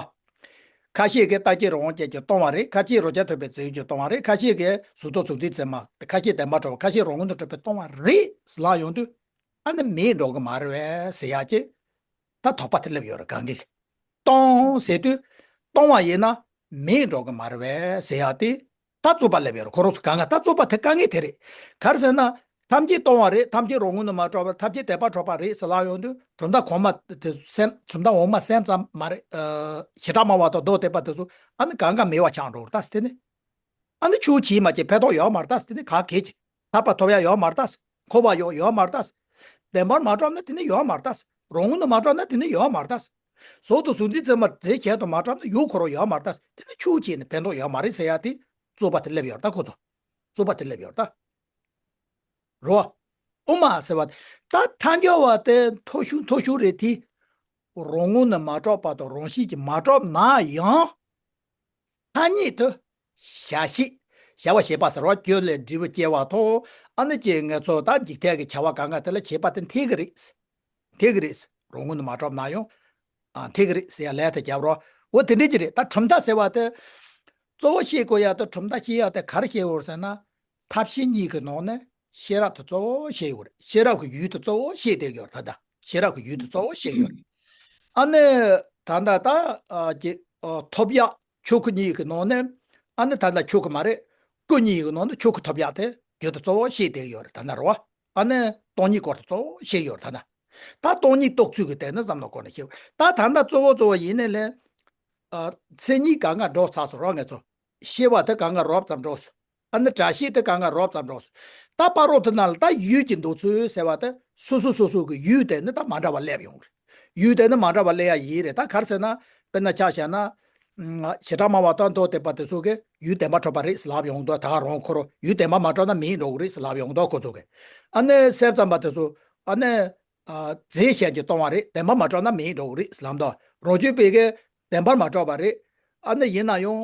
ཁ་ཤས་ཀྱིས་རྟག་གཅིག་རང་དབང་ཅན་གྱིས་སྟོང་བ་རེད། ཁ་ཤས་རང་རྐྱ་ཐུབ་པའི་རྫས་ཡོད་ཀྱིས་སྟོང་བ་རེད། ཁ་ཤས་ཀྱིས་གཟུགས་མཐོང་གཟུགས་མཛེས་ཚད་མ། ཁ་ཤས་བདེན་པར་གྲུབ་པ། ཁ་ཤས་རང་ངོས་ནས་གྲུབ་པའི་སྟོང་བ་རེད་ཟེར་ལབ་ཡོང་དུས། ཨ་ནི་མེད་འགྲོ་གི་མ་རེད་པས་ཟེར་ཡག་ཅིག་ད་དོགས་པ་དེ་སླེབས་ཡོད་རེད། གང་གིས་སྟོང་ཟེར་དུས་སྟོང་བ་ཡིན་ན་མེད་འགྲོ་གི་མ་རེད་པས་ཟེར་ཡག་དེ། ད་རྩོད་པ་སླེབས་ཡོད་རེད། ཁོ་རང་ཚོ་གང་ག་ད་རྩོད་པ་དེ་དཀའ་ངལ་དེ་རེད། ག་རེ་ཟེར་ན། ཐམས་ཅད་སྟོང་བ་རེད། ཐམས་ཅད་རང་ངོས་ནས་མ་གྲུབ་པ་རེད། ཐམས་ཅད་བདེན་པར་གྲུབ་པ་རེད་ཟེར་ལབ་ཡོང་དུས་གྲུབ་མཐའ་གོང་མ་དེ་སེམས། གྲུབ་མཐའ་འོག་མ་སེམས་ཙམ་མ་རེད། ཨ་བྱེ་བྲག་སྨྲ་བ་དང་མདོ་སྡེ་པ་དེ་ཚོ་ཨ་ནི་གང་ག་མེད་པ་ཆགས་འགྲོ་རེད་ད་དེ་ནི། ཨ་ནི་ཆོས་བྱེད་མ་བྱེད་ཕན་ཐོགས་ཡོད་མ་རེད་ད་དེ་ནི། ག་གེ་ཅིག་ཐར་པ་ཐོབ་ཡ་ཡོད་མ་རེད་ད། འཁོར་བ་ཡོད་ཡོད་མ་རེད་ད། བདེན་པར་མ་གྲུབ་ན་དེ་ནི་ཡོད་མ་རེད་ད། རང་ངོས་ནས་མ་གྲུབ་ན་དེ་ནི་ཡོད་མ་རེད་ད། གཟུགས་མཐོང་གཟུགས་མཛེས་ཚད་མ་རྫས་གཞན་དུ་མ་གྲུབ་ན་ཡུལ་ཁོ་རང་ཡོད་མ་རེད་ད། དེ་ནི་ཆོས་བྱས་ནས་ཕན་ཐོགས་ཡོད་མ་རེད་ཟེར་ཡ་དེ་རྩོད་པ་དེ་སླེབས་ཡོད་རེད་ད་ཁོ་ཚོ། རྩོད་པ་དེ་སླེབས་ཡོད་རེད་ད། རོ། དབུ་མ་ཟེར་བ་ད་ཐལ་འགྱུར་བ་དེ་མཐོ་ཤོས་མཐོ་ཤོས་རེད་དེ། རང་ངོས་ནས་མ་གྲུབ་པ་དང་རང་བཞིན་གྱིས་མ་གྲུབ་ན་ཡང་། ཐ་སྙད་དུ་བྱ་བྱེད། བྱ་བ་བྱེད་པ་ཟེར་བ་རྒྱུ་ལས་འབྲས་བུ་སྐྱེ་བ་དང་། ཨ་ནི་ཀྱེ་ང་ཚོ་ད་འཇིག་རྟེན་གྱི་བྱ་བ་གང་ག་དེ་ལ་བྱེད་པ་དེ་འཐད་ཀྱི་རེད། འཐད་ཀྱི་རེད། རང་ངོས་ནས་མ་གྲུབ་ན་ཡང་། ཨ་འཐད་ཀྱི་རེད་ཟེར་ཡ་ལས་དེ་རྒྱབ་རོགས། འོ་དེ་འདྲས་ཀྱི་རེད། ད་གྲུབ་མཐའ་ཟེར་བ་དེ་གཙོ་བོ་བཤད་དགོས་ཡ་དང་གྲུབ་མཐའ་བཤད་ཡ་དེ་ག་རེ་བཤད་ཡོད་ཟེར་ན། ཐབས་ཤེས་གཉིས་ཀྱི་ནང་ནས་ཤེས་རབ་དེ་གཙོ་བོ་བཤད་ཡོད་རེད། ཤེས་རབ་ཀྱི་ཡུལ་དེ་གཙོ་བོ་བཤད་བསྡད་ཡོད་རེད། ད་ལྟ་ཤེས་རབ་ཀྱི་ཡུལ་དེ་གཙོ་བོ་བཤད་ཡོད་རེད། ཨ་ནི་ད་ལྟ་ད་ཨ་ཀྱེ་ཨ་ཐོབ་ཡ་ཆོས་སྐུ་གཉིས་ཀྱི་ནང་ནས། ཨ་ནི་ད་ལྟ་ཆོས་སྐུ་མ་རེད། སྐུ་གཉིས་ཀྱི་ནང་ནས་ཆོས་སྐུ་ཐོབ་ཡ་དེ་རྒྱུ་དེ་གཙོ་བོ་བཤད་བསྡད་ཡོད་རེད་ད་ལྟ་རོ། ཨ་ནི་སྟོང་ཉིད་སྐོར་དེ་གཙོ་བོ་བཤད་ཡོད་རེད་ད་ལྟ། ད་སྟོང་ཉིད་རྟོགས་ཚུལ་གྱི་སྟེང་ནས་བསམ་བློ་སྐོར་ནས་བཤད། ད་ད་ལྟ་གཙོ་བོ་གཙོ་བོ་ཡིན་ནའི་ལས། ཨ་མཚན་ཉིད་གང་ག་འགྲོ་ཚར་སོང་རོགས་ང་ཚོ། ཤེས་པ་དེ་གང་ག་རོབ་ཙམ་འགྲོ་སོང་། ཨ་ནི་བཀྲ་ཤིས་དེ་གང་ག་རོབ་ཙམ་འགྲོ་སོང་། ད་བར་རོ་དེ་ནང་ལ་ད་ཡུལ་གྱི་འདོད་ཚུལ་ཟེར་བ་དེ་སོ་སོ་སོ་སོ་གི་ཡུལ་དེ་ནི་ད་མ་འདྲ་བ་སླེབས་ཡོང་གི་རེད། ཡུལ་དེ་ནི་མ་འདྲ་བ་སླེབས་ཡ་ཡིན་རེད། ད་ག་རེ་ཟེར་ན། དཔེར་ན་ཆ་བཞག་ན། ཨ་བྱེ་བྲག་སྨྲ་བ་དང་མདོ་སྡེ་པ་དེ་ཚོ་གིས་ཡུལ་བདེན་པར་གྲུབ་པ་རེད་ཟེར་ལབ་ཡོང་དུས། ད་ག་རང་ཁོ་རང་ཡུལ་བདེན་པར་མ་གྲུབ་ན་མེད་འགྲོ་གི་རེད་ཟེར་ལབ་ཡོང་དུས་ཁོ་ཚོ་གིས། ཨ་ནི་སེམས་ཙམ་པ་དེ་ཚོ། ཨ་ནི། ཨ་རྫས་གཞན་གྱིས་སྟོང་བ་རེད། བདེན་པར་མ་གྲུབ་ན་མེད་འགྲོ་གི་རེད་ལབ་འདུག་རང་རྒྱུད་པའི་གིས་བདེན་པར་མ་གྲུབ་པ་རེད། ཨ་ནི་ཡིན་ན་ཡང་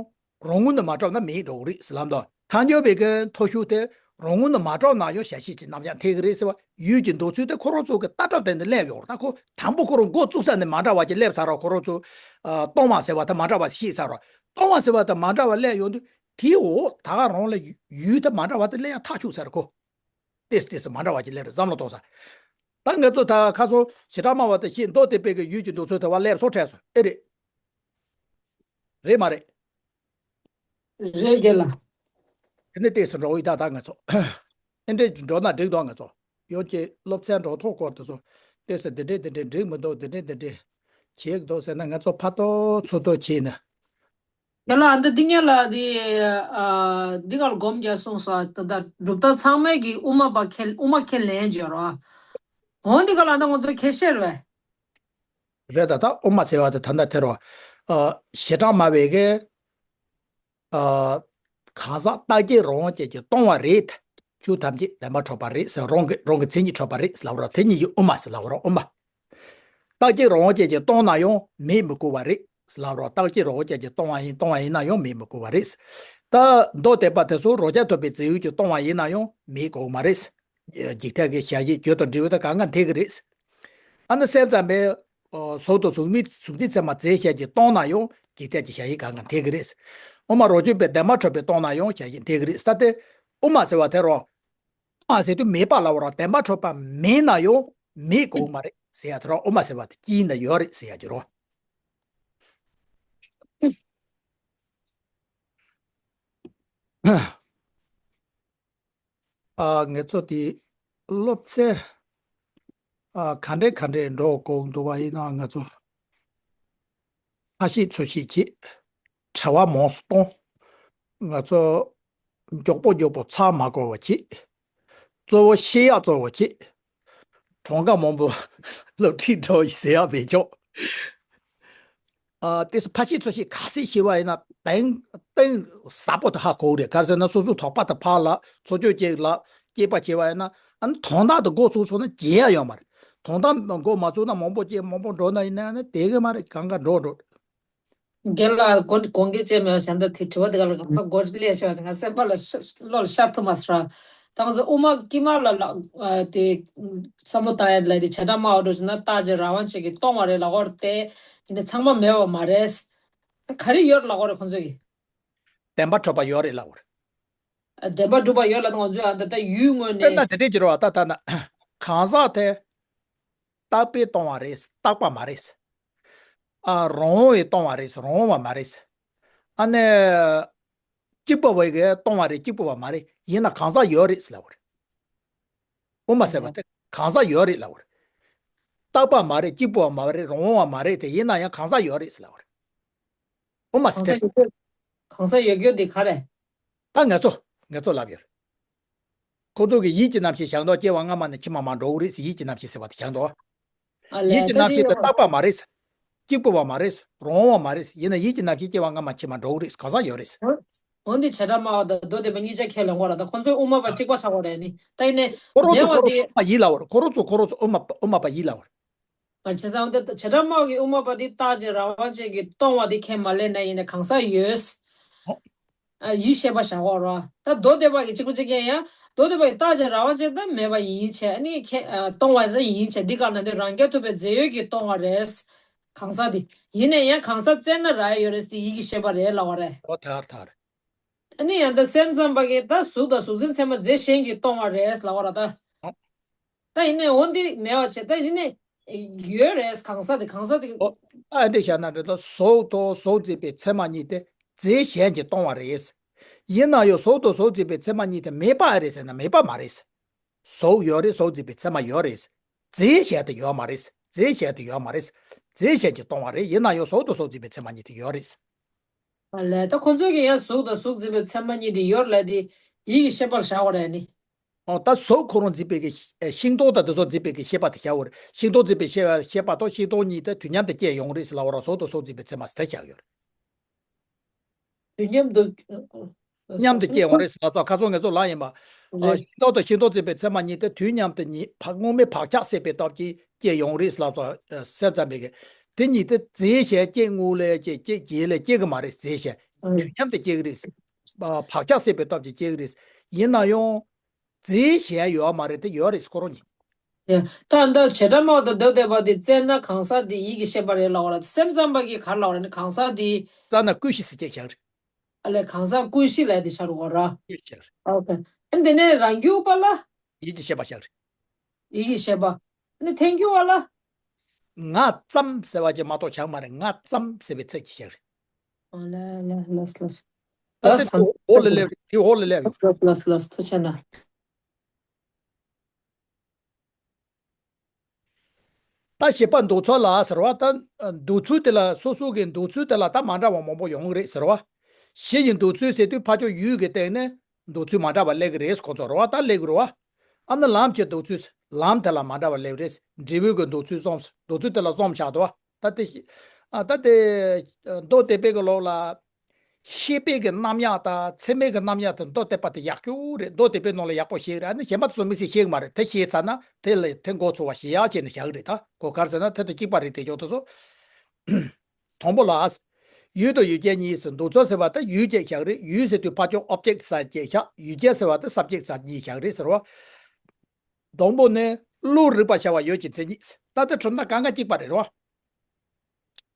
རང་ངོས་ནས་མ་གྲུབ་ན་མེད་འགྲོ་གི་རེད་ལབ་འདུག་ཐལ་འགྱུར་བའི་གི་མཐོ་ཤོས་དེ་རང་ངོས་ནས་མ་གྲུབ་ན་ཡང་བྱ་བྱེད་ཀྱི་རྣམ་གཞག་འཐད་ཀྱི་རེད་ཟེར་བ། ཡུལ་གྱི་འདོད་ཚུལ་དེ་ཁོ་རང་ཚོ་གི་ལྟ་གྲུབ་སྟེང་དུ་སླེབས་ཡོང་རེད། ད་ཁོ་དང་པོ་ཁོ་རང་འགོ་བཙུགས་ས་ནས་མ་འདྲ་བ་ཅིག་སླེབས་ཚར་རོགས། ཁོ་རང་ཚོ་ཨ་སྟོང་བ་ཟེར་བ་དེ་མ་འདྲ་བ་ཞིག་ཤེས་ཚར་རོགས། སྟོང་བ་ཟེར་བ་དེ་མ་འདྲ་བ་སླེབས་ཡོང་དུས་དེའི་འོག་ད་ག་རང་ལ་ཡུལ་དེ་མ་འདྲ་བ་དེ་སླེབས་ཡ་ཐག་ཆོད་ཚར་རེད་ཁོ། ཏོག་ཙམ་ཏོག་ཙམ་མ་འདྲ་བ་ཅིག་སླེབས་རེད། བསམ་བློ་གཏོང་ས། ད་ང་ཚོ་ད་ཁ་སང་བྱེ་བྲག་སྨྲ་བ་དེ་བཤད། མདོ་སྡེ་པའི་གི་ཡུལ་གྱི་འདོད་ཚུལ་དེ་བ་སླེབས་སོང་། དྲན་སོང་། ཨེ་རེད། རེད་མ་རེད། རེད་རྒན་ལགས། དེ་ནས་ཏོག་ཙམ་འགྲོ་ཡི་ད། ད་ང་ཚོ་ཨེ་འདྲས་འགྲོ་ན་འགྲིག་འདུག་ང་ཚོ་ཡོངས་ཀྱི་སློབ་ཚན་འགྲོ་ཐོག་སྐོར་དེ་ཚོ་ཏོག་ཙམ་འདི་འདྲས་འདི་འདྲས་འགྲིག་མི་འདུག་འདི་འདྲས་འདི་འདྲས་བྱེད་ཀྱི་འདུག་ཟེར་ན། ང་ཚོ་ཕར་ཏོག་ཚུར་ཏོག་བྱས་ནས། ཡ་ལ་འདི་འདི་ཉལ་ལ་འདི་ཨ་འདི་ག་ལ་སྒོམ་རྒྱག་གསུངས་སོ། ད་ལྟ་གྲུབ་མཐའ་ཚང་མའི་གི་དབུ་མ་པ་ཁས། དབུ་མ་ཁས་ལེན་བྱེད་རོགས། འོ་འདི་ག་ལ་ད་ང་ཚོ་ཁས་བཤད་རེད། རེད་ད། ད་དབུ་མ་ཟེར་བ་དེ་ད་ལྟ་དེ་རོ། ཨ་བྱེ་བྲག་སྨྲ་བའི་གི་ཨ་གང་ཟག་རྟག་གཅིག་རང་དབང་ཅན་གྱིས་སྟོང་བ་རེད། ཆོས་ཐམས་ཅད་བདེན་པར་གྲུབ་པ་རེད་ཟེར། རང་གི་རང་གི་མཚན་ཉིད་གྲུབ་པ་རེད་ཟེར་ལབ་རོགས། དེ་ཉིད་ཀྱི་དབུ་མ་ཟེར་ལབ་རོགས། དབུ་མ། རྟག་གཅིག་རང་དབང་ཅན་གྱིས་སྟོང་ན་ཡང་མེད་མི་དགོས་པ་རེད་ཟེར་ལབ་རོགས། རྟག་གཅིག་རང་དབང་ཅན་གྱིས་སྟོང་བ་ཡིན། སྟོང་བ་ཡིན་ན་ཡང་མེད་མི་དགོས་པ་རེད། ད་མདོ་སྡེ་པ་དེ་ཚོ་རང་རྐྱ་ཐུབ་པའི་རྫས་ཡོད་ཀྱིས་སྟོང་བ་ཡིན་ན་ཡང་མེད་དགོས་མ་རེད། འཇིག་རྟེན་གྱི་བྱ་བྱེད་རྒྱུ་དང་འབྲས་བུ་དང་གང་ག་འཐད་ཀྱི་རེད། ཨ་ནི་སེམས་ཙམ་པས་གཟུགས་དང་གཟུགས་མེད་གཟུགས་མཛེས་ཚད་མ་རྫས་གཞན་གྱིས་སྟོང་ན་ཡང་འཇིག་རྟེན་གྱི་བྱ་བྱེད་གང་ག་འཐད་ཀྱི་རེད། དབུ་མ་རང་རྒྱུད་པས་བདེན་པར་གྲུབ་པས་སྟོང་ན་ཡང་བྱ་བྱེད་འཐད་ཀྱི་རེད། ད་དེ་དབུ་མ་ཟེར་བ་དེ་རོ། དབུ་མ་ཟེར་དུས་མེད་པ་ལབ་རོ། བདེན་པར་གྲུབ་པ་མེད་ན་ཡང་མེད་དགོས་མ་རེད་ཟེར་ཡ་དེ་རོ། དབུ་མ་ཟེར་བ་དེ་ཅི་ཡིན་ན་ཡོད་རེད་ཟེར་ཡ་གྱི་རོ། ཨ་ང་ཚོ་དེ་སློབ་ཚན་ཨ་ག་འདྲས་ག་འདྲས་འགྲོ་དགོས་འདུག་པ་ཡིན་ན། ང་ཚོ་ཁ་ཤས་ཚོ་ཤས་བྱེད། དྲི་བ་མང་སུ་གཏོང་། ང་ཚོ་མགྱོགས་པོ་མགྱོགས་པོ་ཚར་མ་དགོས་པ་བྱེད། གཙོ་བོ་ཤེས་ཡག་གཙོ་བོ་བྱེད། གྲངས་ཀ་མང་པོ་སློབ་ཁྲིད་འགྲོ་ཟེར་ཡག་མེད་ཀྱང་ ཨ་དེ་ཕ་ཤི་ཚོ་ཤི་ག་སྲིད་ཤི་བ་ཡིན་ན་གཏིང་གཏིང་ཟབ་པོ་དེ་ཧ་གོ་རེད། ག་རེ་ཟེར་ན་སོ་སོ་དོགས་པ་དེ་ཕར་ལ་ཚོ་ཆོས་ཅིག་ལ་སྐྱེས་པ་བྱས་པ་ཡིན་ན་ཨ་ནི་དོན་དག་དེ་མགོ་ཚུགས་སོང་ན་བརྗེད་ཡ་ཡོད་མ་རེད། དོན་དག་མགོ་མ་ཚུགས་ན་མང་པོ་སྐྱེས་མང་པོ་འགྲོ་ན་ཡིན་ན་ཨ་ནི་དེ་གི་མ་རེད། གང་ག་འགྲོ་འགྲོ། རྒན་ལགས་དགོངས་དགོངས་འགལ་བཅས་མེད་པ་བྱས་ན་ད་དེ་དྲི་བ་དེ་ག་ལ་གང་ལྟར་མགོ་ལས་བྱས་པ་ང་སེམས་པ་ལ་ཤ་བློ་ལ་ཤར་ཐུབ་མ་སོང་ར། ད་ང་ཚོ་དབུ་མ་དཀྱིལ་མ་ལ་ལ་ཨ་དེ་བསམ་བློ་བཏང་ཡ་ལ་དེ་བྱེ་བྲག་སྨྲ་བ་འགྲོ་བྱུང་ན་རྟག་གཅིག་རང་དབང་ཅན་གྱིས་སྟོང་བ་རེད་ལབ་ཀྱི་ཡོད་རེད་དེ། ཡིན་ན་ཚང་མ་མེད་པ་མ་རེད། ག་རེ་ཡོད་ལབ་ཀྱི་ཡོད་རེད་ཁོང་ཚོས་ཀྱི། བདེན་པ་གྲུབ་པ་ཡོད་རེད་ལབ་ཀྱི་ཡོད་རེད། ཨ་བདེན་པ་གྲུབ་པ་ཡོད་ལབ་ད་ང་ཚོས་ཨ་ད་ལྟ་ཡུལ་དངོས་དཔེར་ན་ནས་དེ་འདྲས་ཀྱི་རེད་བ། ད་ད་ན་གང་ཟག་དེ་རྟག་པས་སྟོང་བ་རེད། རྟག་པ་མ་རེད། ཨ་རང་དབང་གིས་སྟོང་བ་རེད། རང་དབང་བ་མ་རེད། ཨ་ནི་གཅིག་པ་བས་གིས་སྟོང་བ་རེད། གཅིག་པ་བ་མ་རེད། ཡིན་ན་གང་ཟག་ཡོད་རེད་ལབ་ཀྱི་ཡོད་རེད། དབུ་མ་ཟེར་བ་དེ་གང་ཟག་ཡོད་རེད་ལབ་ཀྱི་ཡོད་རེད། རྟག་པ་མ་རེད། གཅིག་པ་བ་མ་རེད། རང་དབང་བ་མ་རེད་དེ། ཡིན་ན་ཡང་གང་ཟག་ཡོད་རེད་ལབ་ཀྱི་ཡོད་རེད། དབུ་མ་ཟེར་གང་ཟག་ཡོད་རྒྱུ་གང་ཟག་ཡོད་རྒྱུ་འདི་ག་རེ། ད་ང་ཚོ་ང་ཚོ་ལབ་ཡོད། ཁོ་ཚོ་གིས་ཡིད་ཀྱི་རྣམ་ཤེས་བཞག་མདོག་སྐྱེ་བ་སྔ་མ་ནས་ཕྱི་མ་མར་འགྲོ་གི་རེད་ཟེར། ཡིད་ཀྱི་རྣམ་ཤེས་ཟེར་བ་དེ་བཞག་མདོག་ཨ་ལས་ཡིད་ཀྱི་ད་རྣམ་དེ་ཤེས་དེ་ཡོད་ར། རྟག་པ་མ་རེད། གཅིག་པུ་བ་མ་རེད། རང་དབང་བ་མ་རེད། ཡིན་ན་ཡིད་ཀྱི་རྣམ་ཤེས་སྐྱེ་བ་སྔ་མ་ཕྱི་མ་འགྲོ་གི་རེད། གང་ཟག་ཡོད་རེད། འོ་འདི་བྱེ་བྲག་སྨྲ་བ་དང་མདོ་སྡེ་པ་གཉིས་ཆ་ཁས་ལེན་དགོས་ར། ད་ཁོ་ཚོས་དབུ་མ་པ་གཅིག་པ་ཆགས་དགོས་རེད་ནི། ད་ཡིན་ནའི་ཁོ་རང་ཚོ་ཁོ་རང་ཚོ་དབུ་མ་ཡིན་ལབ་པ་རེད། ཁོ་རང་ཚོ་ཁོ་རང་ཚོ་དབུ་མ་དབུ་མ་པ་ཡིན་ལབ་པ་རེད། མ་བྱས་ཙང་འདི་བྱེ་བྲག་སྨྲ་བ་གི་དབུ་མ་པ་འདི་རྟག་གཅིག་རང་དབང་ཅན་གྱིས་སྟོང་བ་འདི་ཁས་མ་ལེན་ན་ཡིན་ནའི་གང་ཟག་ཡོད། ཨ་ཡིད་ཤེས་པ་བཞག་དགོས་ར། ད་མདོ་སྡེ་པ་གི་གཅིག་པ་གཅིག་རྐྱང་ཡང་མདོ་སྡེ་པ་གི་རྟག་གཅིག་རང་དབང་ཅན་ད་མེད་པ་ཡིན་བྱས་ཨ་ནི་ཁྱེད་ཨ་སྟོང་བ་ད་ཡིན་བྱས་འདི་ག་ན་འདི་རང་རྐྱ་ཐུབ་པའི་རྫས་ཡོད་ཀྱིས་སྟོང་བ་རེད། གང་ཟག་འདི། ཡིན་ནའི་ཡང་གང་ཟག་བཙལ་ན་རག་ཡོད་རེད་ཟེར་ཡིད་ཀྱི་ཤེས་པ་རེད་ལབ་པ་རེད། ཨོ་ཐར་ཐར། ཨ་ནི་ཡང་ད་སེམས་ཙམ་པ་གིས་ད་གཟུགས་དང་གཟུགས་ཅན་ཚད་མ་རྫས་གཞན་གྱིས་སྟོང་བ་རེད་ལབ་པ་ར་ད། ཨོ། ད་ཡིན་ནའི་འོ་འདི་མེད་པ་བྱས་ད་ཡིན་ནའི་ཡོད་རེད། གང་ཟག་དེ་གང་ཟག་དེ། ཨོ། ཨ་འདི་བྱས་ན་འདི་ད་གཟུགས་དང་གཟུགས་བརྩིས་པའི་ཚད་མ་གཉིས་དེ་རྫས་གཞན་གྱིས་སྟོང་བ་རེད། ཡིན་ན་ཡང་གཟུགས་དང་གཟུགས་བརྩིས་པའི་ཚད་མ་གཉིས་དེ་མེད་པ་རེད་ཟེར་ན་མེད་པ་མ་རེད། གཟུགས་ཡོད་རེད། གཟུགས་བརྩིས་པའི་ཚད་མ་ཡོད་རེད། རྫས་གཞན་དེ་ཡོད་མ་རེད། རྫས་གཞན་དེ་ཡོད་མ་རེད། རྫས་གཞན་གྱིས་སྟོང་བ་རེད། ཡིན་ན་ཡང་གཟུགས་དང་གཟུགས་བརྩིས་པའི་ཚད་མ་གཉིས་དེ་ཡོད་རེད། ཨ་ལས་ད་ཁོང་ཚོས་ཀྱི་ཡང་གཟུགས་དང་གཟུགས་བརྩིས་པའི་ཚད་མ་གཉིས་དེ་ཡོད་ལབ་དེ་ཡིད་ཀྱི་ཤེས་པར་བཞག་པ་རེད་ནི། ཨོ་ད་གཟུགས་ཁོ་རང་བརྩིས་པའི་གི་ཤིང་སྡོང་དང་དེ་ཚོ་བརྩིས་པའི་གི་ཤེས་པ་དེ་བཞག་པ་རེད། ཤིང་སྡོང་བརྩིས་པའི་ཤེས་པ་ཤེས་པ་དང་ཤིང་སྡོང་གཉིས་དེ་དུས་མཉམ་དུ་སྐྱེ་ཡོང་རེད་ཟེར་ལབ་པ་ར། གཟུགས་དང་གཟུགས་བརྩིས་པའི་ཚད་མ་ཟེར་དེ་བཞག་ཡོད་རེད། དུས་མཉམ་དུ། མཉམ་དུ་སྐྱེ་འོང་རེད་ཟེར་ལབ་ཙང་ཁ་སང་ངེད་ཚོ་ལབ་ཡིན་པ། ཨ་རེད། ཤིང་སྡོང་དང་ཤིང་སྡོང་བརྩིས་པའི་ཚད་མ་གཉིས་དེ་དུས་མཉམ་དུ་གཉིས་བག་སྔོན་མའི་བག་ཆགས་སད་པའི་སྟབས་ཀྱིས་སྐྱེ་ཡོང་རེད་ཟེར་ལབ་ཙང་། ཨ་སེམས་ཙམ་པའི་གི། དེ་གཉིས་དེ་རྫས་གཞན་སྐྱེ་དངོས་ལས་སྐྱེ་སྐྱེ་རྒྱལ་ལས་སྐྱེ་གི་མ་རེད། རྫས་གཞན་ཨ་རེད། དུས་མཉམ་དུ་སྐྱེ་གི་རེད། ཨ་བག་ཆགས་སད་པའི་སྟབས་ཀྱིས་སྐྱེ་གི་རེད། ཡིན་ན་ཡང་། རྫས་གཞན་ཡོད་མ་རེད་དེ་ཡོད་རེད་ཁོ་རང་གཉིས། ཡ། ད་ལྟ་བྱེ་བྲག་སྨྲ་བ་དང་མདོ་སྡེ་པ་དེ་བཙལ་ན་གང་ཟག་དེ་ཡིད་ཀྱི་ཤེས་པ་རེད་ལབ་པ་ར། སེམས་ཙམ་པ་གིས་ག་རེ་ལབ་པ་ར་ནི་གང་ཟག་དེ། རྩ་ན་ཀུན་གཞི་ཟེར་བྱས་བཞག་རེད། ཨ་ལས་གང་ཟག་ཀུན་གཞི་ལབ་དེ་ཆགས་རུ་གོ་ར། ཀུན་གཞི་ཆགས་རེད། ཨོ་ཁེ། ཨ་འདི་ནས་རང་རྒྱུད་པ་ལ། ཡིད་ཀྱི་ཤེས་པ་བཞག་རེད། ཡིད་ཀྱི་ཤེས་པ། ཨ་ནི་ཐལ་འགྱུར་བ་ལ། ང་ཙམ་ཟེར་བ་ཅིག་མ་གཏོགས་བཞག་མ་རེད། ང་ཙམ་ཟེར་བའི་ཚད་ཀྱིས་བཞག་རེད། ཨ་ལས་ལས་ལས་ལས། ད་དེ་ལས་འོག་ལ་སླེབས་རེད། དེ་འོག་ལ་སླེབས་རེད། ལས་ལས་ལས་ལས་ཐུགས་ཆེ་གནང་། ད་བྱེད་པ་འདོད་ཚུལ་ལ་ཟེར་བ་ད། འདོད་ཚུལ་དེ་ལ་སོ་སོ་གི་འདོད་ཚུལ་དེ་ལ་ད་མ་འདྲ་བ་མང་པོ་ཡོང་གི་རེད་ཟེར་བ། གཞི་ཡི་འདོད་ཚུལ་ཟེར་དུས་ཕར་ཕྱོགས་ཡུལ་གྱི་སྟེང་ནས་འདོད་ཚུལ་མ་འདྲ་བ་སླེབས་ཀྱི་རེད་ཁོ་ཚོ་རེད་བ། ད་སླེབས་ཀྱི་རེད་བ། ཨ་ནི་ལམ་གྱི་འདོད་ཚུལ། ལམ་དེ་ལ་མ་འདྲ་བ་སླེབས་རེད། འབྲས་བུ་གི་འདོད་ཚུལ་བཟུང་། འདོད་ཚུལ་དེ་ལ་བཟུང་བཞག་འདུག་བ། ད་དེ། ཨ་ད་དེ། མདོ་སྡེ་པའི་གི་ལུགས་ལ། ཤེས་པའི་གི་རྣམ་གཡེང་དང་ཚད་མའི་གི་རྣམ་གཡེང་དེ་མདོ་སྡེ་པ་དེ་ཡག་རྒྱུ་རེད། མདོ་སྡེ་པའི་ནང་ལ་ཡག་པོ་ཤེས་རེད། ཨ་ནི་གཞན་པ་དེ་ཚོ་མི་སྲིད་ཤེས་གི་མ་རེད། དེ་ཤེས་ཚར་ན་དེ་ལ་དེ་མགོ་ཚོས་པ་ཞེ་ཡག་བྱས་ནས་བཞག་གི་རེད། ད་གོ་ག་རེ་ཟེར་ན་དེ་དང་གཅིག་པ་རེད། དེ་ཕྱོགས་དེ་ཚོ། དང་པོ་ལ། ཡུལ་དང་ཡུལ་ཅན་གཉིས་སུ་འདོད་ཚུལ་ཟེར་བ་དེ་ཡུལ་ཅན་བཞག་རེད། ཡུལ་ཟེར་དུས་ཕར་ཕྱོགས་ཨོབ་ཇེག་ཊི་ཟེར་ཅིག་བཞག་ཡུལ་ཅན་ཟེར་བ་དེ་སབ་ཇེག་ཊི་ཟེར་གཉིས་བཞག་རེད་ཟེར་བ། དང་པོ་ནི་བློས་རིག་པ་བྱ་བ་ཡུལ་གྱི་མཚན་ཉིད། ད་ལྟ་གྲུབ་མཐའ་གང་ག་གཅིག་པ་རེད་རོ།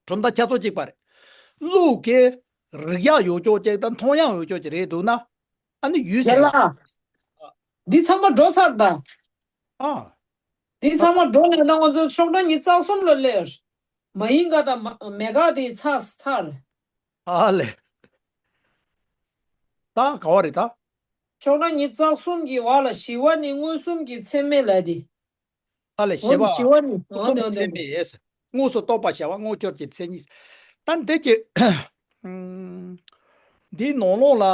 གྲུབ་མཐའ་ཁྱད་མཚར་གཅིག་པ་རེད། བློ་གིས་རིག་ཡག་ཡོད་ཅོག་ཅིག་དང་མཐོང་ཡག་ཡོད་ཅོག་ཅིག་རེད་འདུག་ན། ཨ་ནི་ཡུལ་ཟེར་ཡ། ལ། འདི་ཚང་མ་འགྲོ་ཚར་ད། ཨ། འདི་ཚང་མ་འགྲོ་ནས་ན་ང་ཚོ་ཕྱོགས་གྲངས་ཉི་ཤུ་རྩ་གསུམ་ལ་སླེབས། མ་ཡིན་ག་དང་མ་མེད་ག་དེ་ཚར་ཚར། ཨ་ལས། ད་ག་བ་རེད་ད། ཕྱོགས་གྲངས་ཉི་ཤུ་རྩ་གསུམ་གྱི་བར་ལ་ཞི་བ་ནི་མངོན་སུམ་གྱི་ཚད་མས་ལབ་དེ། ཨ་ལས། འོ་ཞི་བ། ཞི་བ་ནི། འོ་དེ་འོ་དེ་ཚད་མས། དངོས་སུ་རྟོགས་པ་བྱ་བ་དངོས་སྦྱོར་གྱི་མཚན་ཉིད། ད་འདི་གི། ཨམ། འདིའི་ནང་ལོགས་ལ།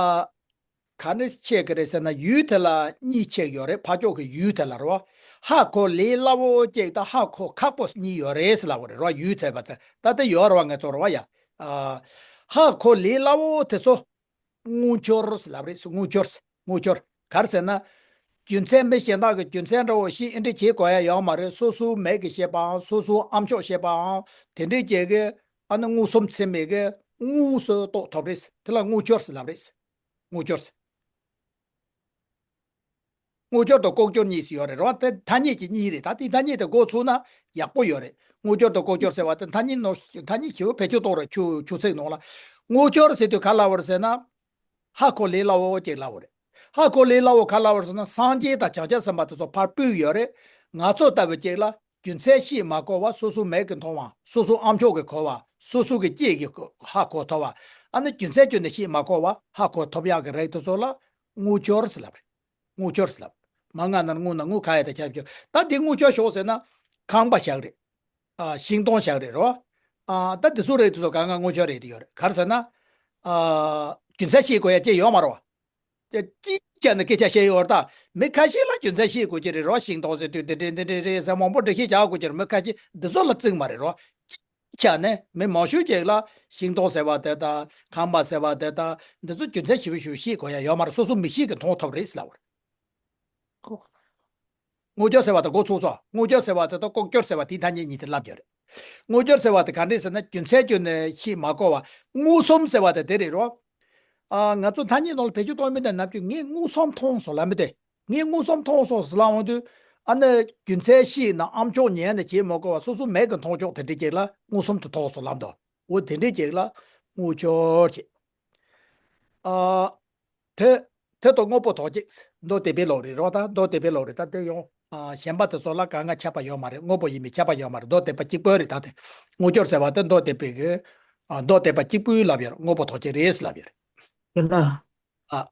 ག་ནས་ཕྱེ་གི་རེད་ཟེར་ན། ཡུལ་དེ་ལ་གཉིས་ཕྱེ་གི་ཡོད་རེད། ཕར་ཕྱོགས་ཀྱི་ཡུལ་དེ་ལ་རེད་བ། ཧ་གོ་ལས་སླ་བོ་གཅིག་དང་ཧ་གོ་ཁག་པོ་གཉིས་ཡོད་རེད་ཟེར་ལབ་པ་རེད་རོ། ཡུལ་དེ་བ་དེ་ད་ལྟ་ཡོད་རེད་བ། ངས་ཚོར་བ་ཡ། ཨ། ཧ་གོ་ལས་སླ་བོ་དེ་ཚོ་དངུལ་སྦྱོར་ཟེར་ལབ་རེད། དངུལ་སྦྱོར་ཟེར། དངུལ་སྦྱོར་ག་རེ་ཟེར་ན། རྒྱུ་མཚན་མི་གཞན་དག་གི་རྒྱུ་མཚན་འདྲ་བོ་ཞིག་ཨེ་འདྲ་བྱེད་དགོས་ཡ་ཡོད་མ་རེད། སོ་སོའི་མིག་གིས་ཤེས་པའམ་སོ་སོའི་ཨ་མཆོག་ཤེས་པའམ་དེ་འདྲའི་བྱེད་གི། ཨ་ནི་མངོན་སུམ་ཚད་མའི་གི་དངོས་སུ་རྟོགས་ཐུབ་རེད། དེ་ལ་དངུལ་སྦྱོར་ཟེར་ལབ་རེད། དངུལ་སྦྱོར་ཟེར། དངུལ་སྦྱོར་དང་ལྐོག་སྦྱོར་གཉིས་སུ་ཡོད་རེད་རོ། དེ་ཐ་སྙད་ཀྱི་གཉིས་རེད། ད་དེ་ཐ་སྙད་དེ་མགོ་ཚུགས་ན་ཡག་པོ་ཡོད་རེད། དངུལ་སྦྱོར་དང་ལྐོག་སྦྱོར་ཟེར་བ་དེ་ཐ་སྙད་ནོ། ཐ་སྙད་ཞིབ་པོ་བེད་སྤྱོད་གཏོང་རེད། ཆུ་ཆུ་ཚིག་ནང་ལ། དངུལ་སྦྱོར་ཟེར་དུས་ག་ལབ་པ་རེད་ཟེར་ན། ཧ་གོ་ལས་སླ་བོ་ཅིག་ལབ་པ་རེད། ཧ་གོ་ལས་སླ་བོ་ག་ལབ་པ་རེད་ཟེར་ན། སངས་རྒྱས་དང་བྱང་ཆུབ་སེམས་དཔའ་དེ་ཚོ་ཕར་ཕུད་ཡོད་རེད། ང་ཚོ་ལྟ་བུ་ཅིག་ལ་རྒྱུ་མཚན་ཤེས་མ་གོ་བ། སོ་སོའི་མིག་གིས་མཐོང་བ། སོ་སོའི་ཨ་མཆོག་གིས་གོ་བ། སོ་སོ་གི་ལྕེ་གིས་ཧ་གོ་ཐུབ་པ། ཨ་ནི་རྒྱུ་མཚན་བརྗོད་ནས་ཤེས་མ་གོ་བ་ཧ་གོ་ཐུབ་ཡག་གི་རིགས་དེ་ཚོ་ལ་དངུལ་སྦྱོར་ཟེར་ལབ་རེད། དངུལ་སྦྱོར་ཟེར་ལབ། མ་ང་ན་དངུལ་ན་དངུལ་ག་ཡ་ད་ཁྱབ་ཆོག་ད་དེ་དངུལ་སྦྱོར་ཞོག་ཟེར་ན། ཁང་པ་བཞག་རེད། ཨ། ཤིང་སྡོང་བཞག་རེད་རོ། ཨ། ད་དེ་ཚོ་རེད། དེ་ཚོ་གང་ག་དངུལ་སྦྱོར་རེད་དེ་ཡོད་རེད། ག་རེ་ཟེར་ན། ཨ། རྒྱུ་མཚན་ཤེས་དགོས་ཡ་ཅི་ཡོད་མ་རེད་བ། ཅི་བྱས་ན་སྐད་ཆ་བཤད་ཡོད་རེད། ད་མི་ཁ་ཤས་ལ་རྒྱུ་མཚན་ཤེས་དགོས་ཀྱི་རེད་རོ། ཤིང་སྡོང་ཟེར་དུས་འདི་འདྲ་འདི་འདྲ་རེད་ཟེར་མང་པོ་འགྲེལ་བཤད་རྒྱག་དགོས་ཀྱི་རེད། མི་ཁ་ཤས་འདི་ཚོ་ལ་བརྩི་གི་མ་རེད་རོ། ཆ་ནས་མི་མང་ཤོས་ཅིག་ལ་ཤིང་སྡོང་ཟེར་བ་དེ་དང་ཁང་པ་ཟེར་བ་དེ་དང་འདི་ཚོ་རྒྱུ་མཚན་ཞིབ་ཞིབ་ཤེས་དགོས་ཡ་ཡོད་མ་རེད། སོ་སོ་མིག་ཤེས་ཀྱིས་མཐོང་ཐུབ་རེད་ལབ་པ་རེད། དངོས་འབྱོར་ཟེར་བ་དེ་འགོ་ཚུགས་སོ། དངོས་འབྱོར་ཟེར་བ་དེ་དང་ལྐོག་འབྱོར་ཟེར་བ་དེའི་ཐ་སྙད་གཉིས་དེ་ལབ་རྒྱུ་རེད། དངོས་འབྱོར་ཟེར་བ་དེ་ག་འདྲས་ཟེར་ན། རྒྱུ་མཚན་བརྗོད་ནས་ཤེས་མ་གོ་བ། མངོན་སུམ་ཟེར་བ་དེ་དེ་རེད་རོ། ཨ། ང་ཚོ་ཐ་སྙད་ནང་ལ་བེད་སྤྱོད་གཏོང་མི་དེ་ནམ་རྒྱུན་ངས་མངོན་སུམ་མཐོང་སོང་ལབ་མི་དེ། ངས་མངོན་སུམ་མཐོང་སོང་ཟེར་ལབ་འོང་དུས། ཨ་ནི་རྒྱུ་མཚན་ཤེས་ན་ཨ་མཆོག་ཉན་ནས་བྱེད་མ་དགོས་པ། སོ་སོ་མིག་གིས་མཐོང་ཆོག་དེ་འདྲས་ཅིག་ལ་མངོན་སུམ་དུ་མཐོང་སོང་ལབ་འདུག་འོ་དེ་འདྲས་ཅིག་ལ་དངོས་འབྱོར་བྱེད། ཨ། དེ་དེ་དང་དངོས་པོ་དོན་གཅིག་མདོ་སྡེ་པའི་ལུགས་རེད་རོ། ད་མདོ་སྡེ་པའི་ལུགས་རེད། ད་དེ་ཡང་། ཨ། གཞན་པ་དེ་ཚོ་ལ་གང་ག་ཁྱབ་པ་ཡོད་མ་རེད། དངོས་པོ་ཡིན་མིན་ཁྱབ་པ་ཡོད་མ་རེད། མདོ་སྡེ་པ་གཅིག་པོ་རེད། ད་དེ་དངོས་འབྱོར་ཟེར་བ་དེ་མདོ་སྡེ་པའི་གི། ཨ། མདོ་སྡེ་པ་གཅིག་པུས་ལབ་ཡོད་རེད། དངོས་པོ་དོན་གཅིག་རེད་ལབ་ཡོད་རེད། དེ་ལ། ཨ།